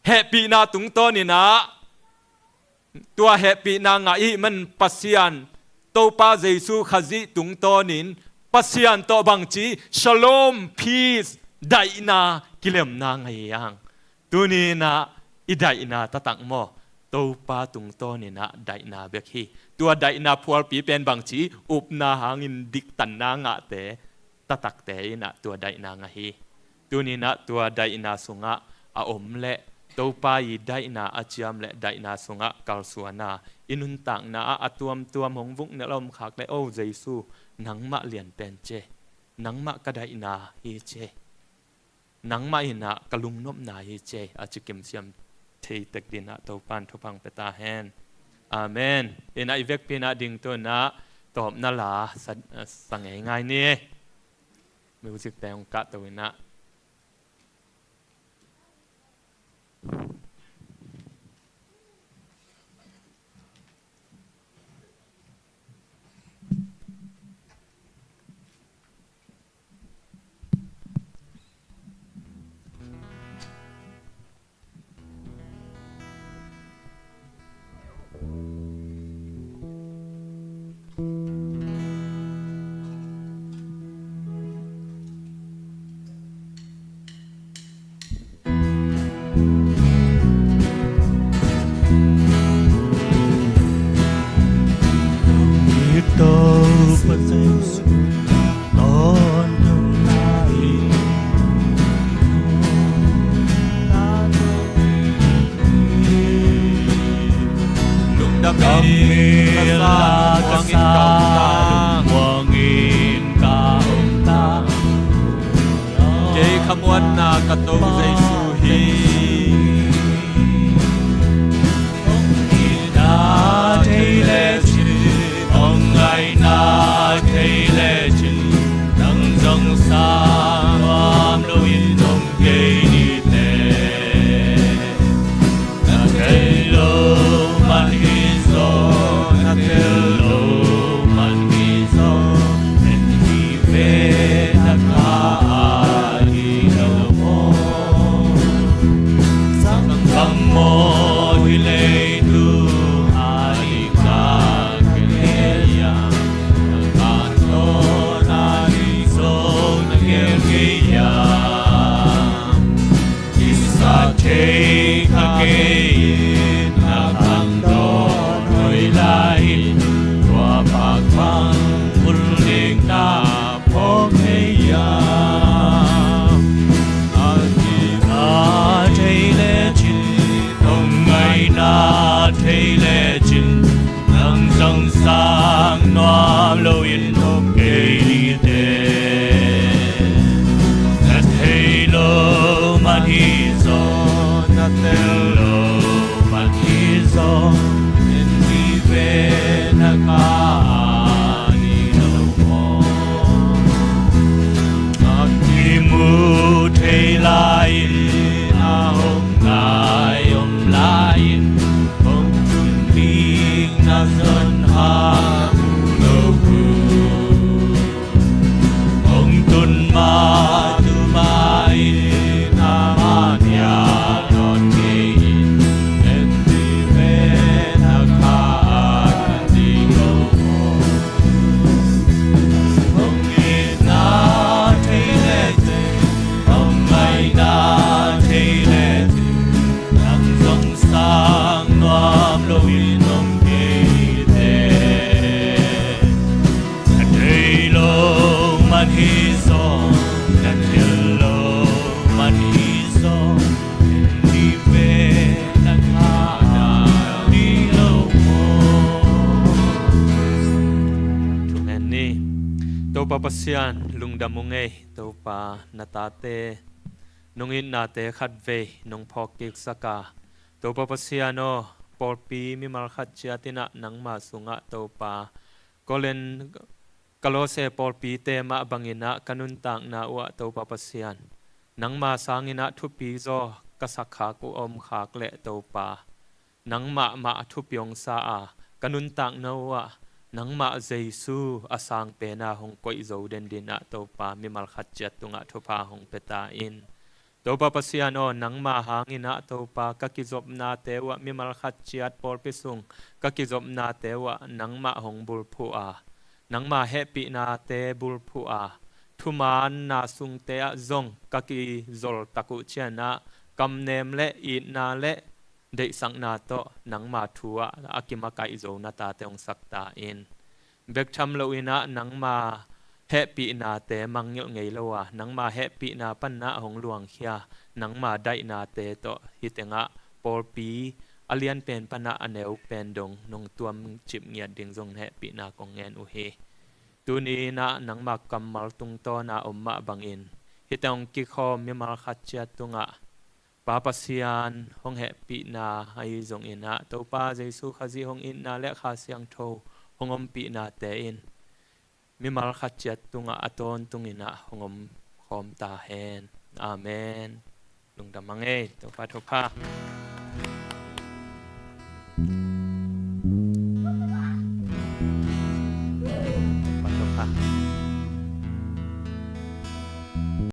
Hehpihna tungtawninah tua hehpihna ngah i hih man Pasian Topa Jesu Khazih tungtawnin Pasian tawh bangci shalom, peace, daihna, kilemna ngah hi hang. Tuninah i daihna taktak maw? Topa tungtawninah daihna bek hi. Tua daihna phualpi pen bangci upna hangin diktanna ngahte taktakte inah tua daihna ngah hi. Tuninah tua daihna sungah a om leh Topa i daihna a ciam leh daihna sungah kalsuana i nuntakna ah a tuamtuam hong vuknelh a om khak leh, o Jesu, nangmah lianpen ci ei. Nangmah ka daihna hi ci ei. Nangmah inah ka lungnopna hi ci ei, a ci kimsiam thei tek dinah Topan thupha pia ta hen. Amen. Inah i vekpi inah dingto inah tawpna la sa, sa ngeingai ni. Music te hong kahto inah. Lungdam i la ka sang, Muanna ka to Jesu hi. Hong itna thei lecin, hong ngaihna thei lecin, nang zong sang nuam loin om kei ni teh. Na thei lo man hi zaw, na tel lo man hi zaw, en hi ve na kha a hi lo maw? Sang bang maw hi leitung a dikna ka ngei a, na kha tawn a ding zaw na ngel kei a. Kisat thei kha kei in, na khangdawn hoih lai in, tua pak bang bul ding na phawk thei hiam? A kina thei lecin, hong ngaihna thei lecin, nang zong sang nuam loin om kei ni teh. Na thei lo man hi zaw, na tel lo man hi zaw, en hi ve na kha a hi lo maw? A kimu thei lai-in, a hong ngai om lai-in, hong tun ding na zon ha mu lo uh. Hong tun ma tu ma in, a ma nia dawn kei in, en hi ve na kha a hi lo maw? Hong itna thei lecin, hong ngaihna thei lecin, nang zong sang nuam loin om kei teh. Na thei lo man hi zaw, na tel lo man hi zaw, en hi ve na kha a hi lo maw? Thumen ni. Topa Pasian, lungdam ung ei. Topa, na tate nong itnate khatvei nong phawk kiksak a, Topa Pasian aw, pawlpi mimal khat ciat in ah nangma sungah Topa, Korin, Kolose pawlpite mah bangin ah ka nuntakna uh ah Topa Pasian, nangma sangin ah thupi zaw ka sakkhak uh a om khak leh Topa, nangmah mah thupi hong sa a, ka nuntakna uh ah nangmah Jesu a sang pen a hong koih zo den dingin ah Topa, mimal khat ciat tungah thupha hong pia ta in. Topa Pasian aw, nangma hangin ah Topa, ka kizopnate uh ah, mimal khat ciat pawlpi sung ka kizopnate uh ah nangmah hong bulphuh a, nangma hehpihnate bulphuh a, thumaanna sungte ah zong ka kizol tak uh ciangin ah kamnem le itna le deihsakna tawh nangma thu ah a kimakaih zo na tate hong sak ta in. Bek tham loin ah nangma hehpihnate mangngilh ngei lo a, nangma hehpihna pan ah hong luangkhia nangma daihnate tawh hih tengah pawlpi a lianpen pan ah a neupen dong nong tuamcip ngiat ding zong hehpihna kong ngen uh hi. Tuni in ah nangma kammal tungtawn a om mah bangin hih teng hong kikhawm mimal khat ciat tungah Pa Pasian hong hehpihna ahi zongin ah, Topa Jesu Khazih hong itna le Kha Siangtho hong ompihnate in mimal khat ciat tungah a tawntungin ah hong omkhawm ta hen. Amen. Lungdam hang ei, Topa thupha. Topa thupha.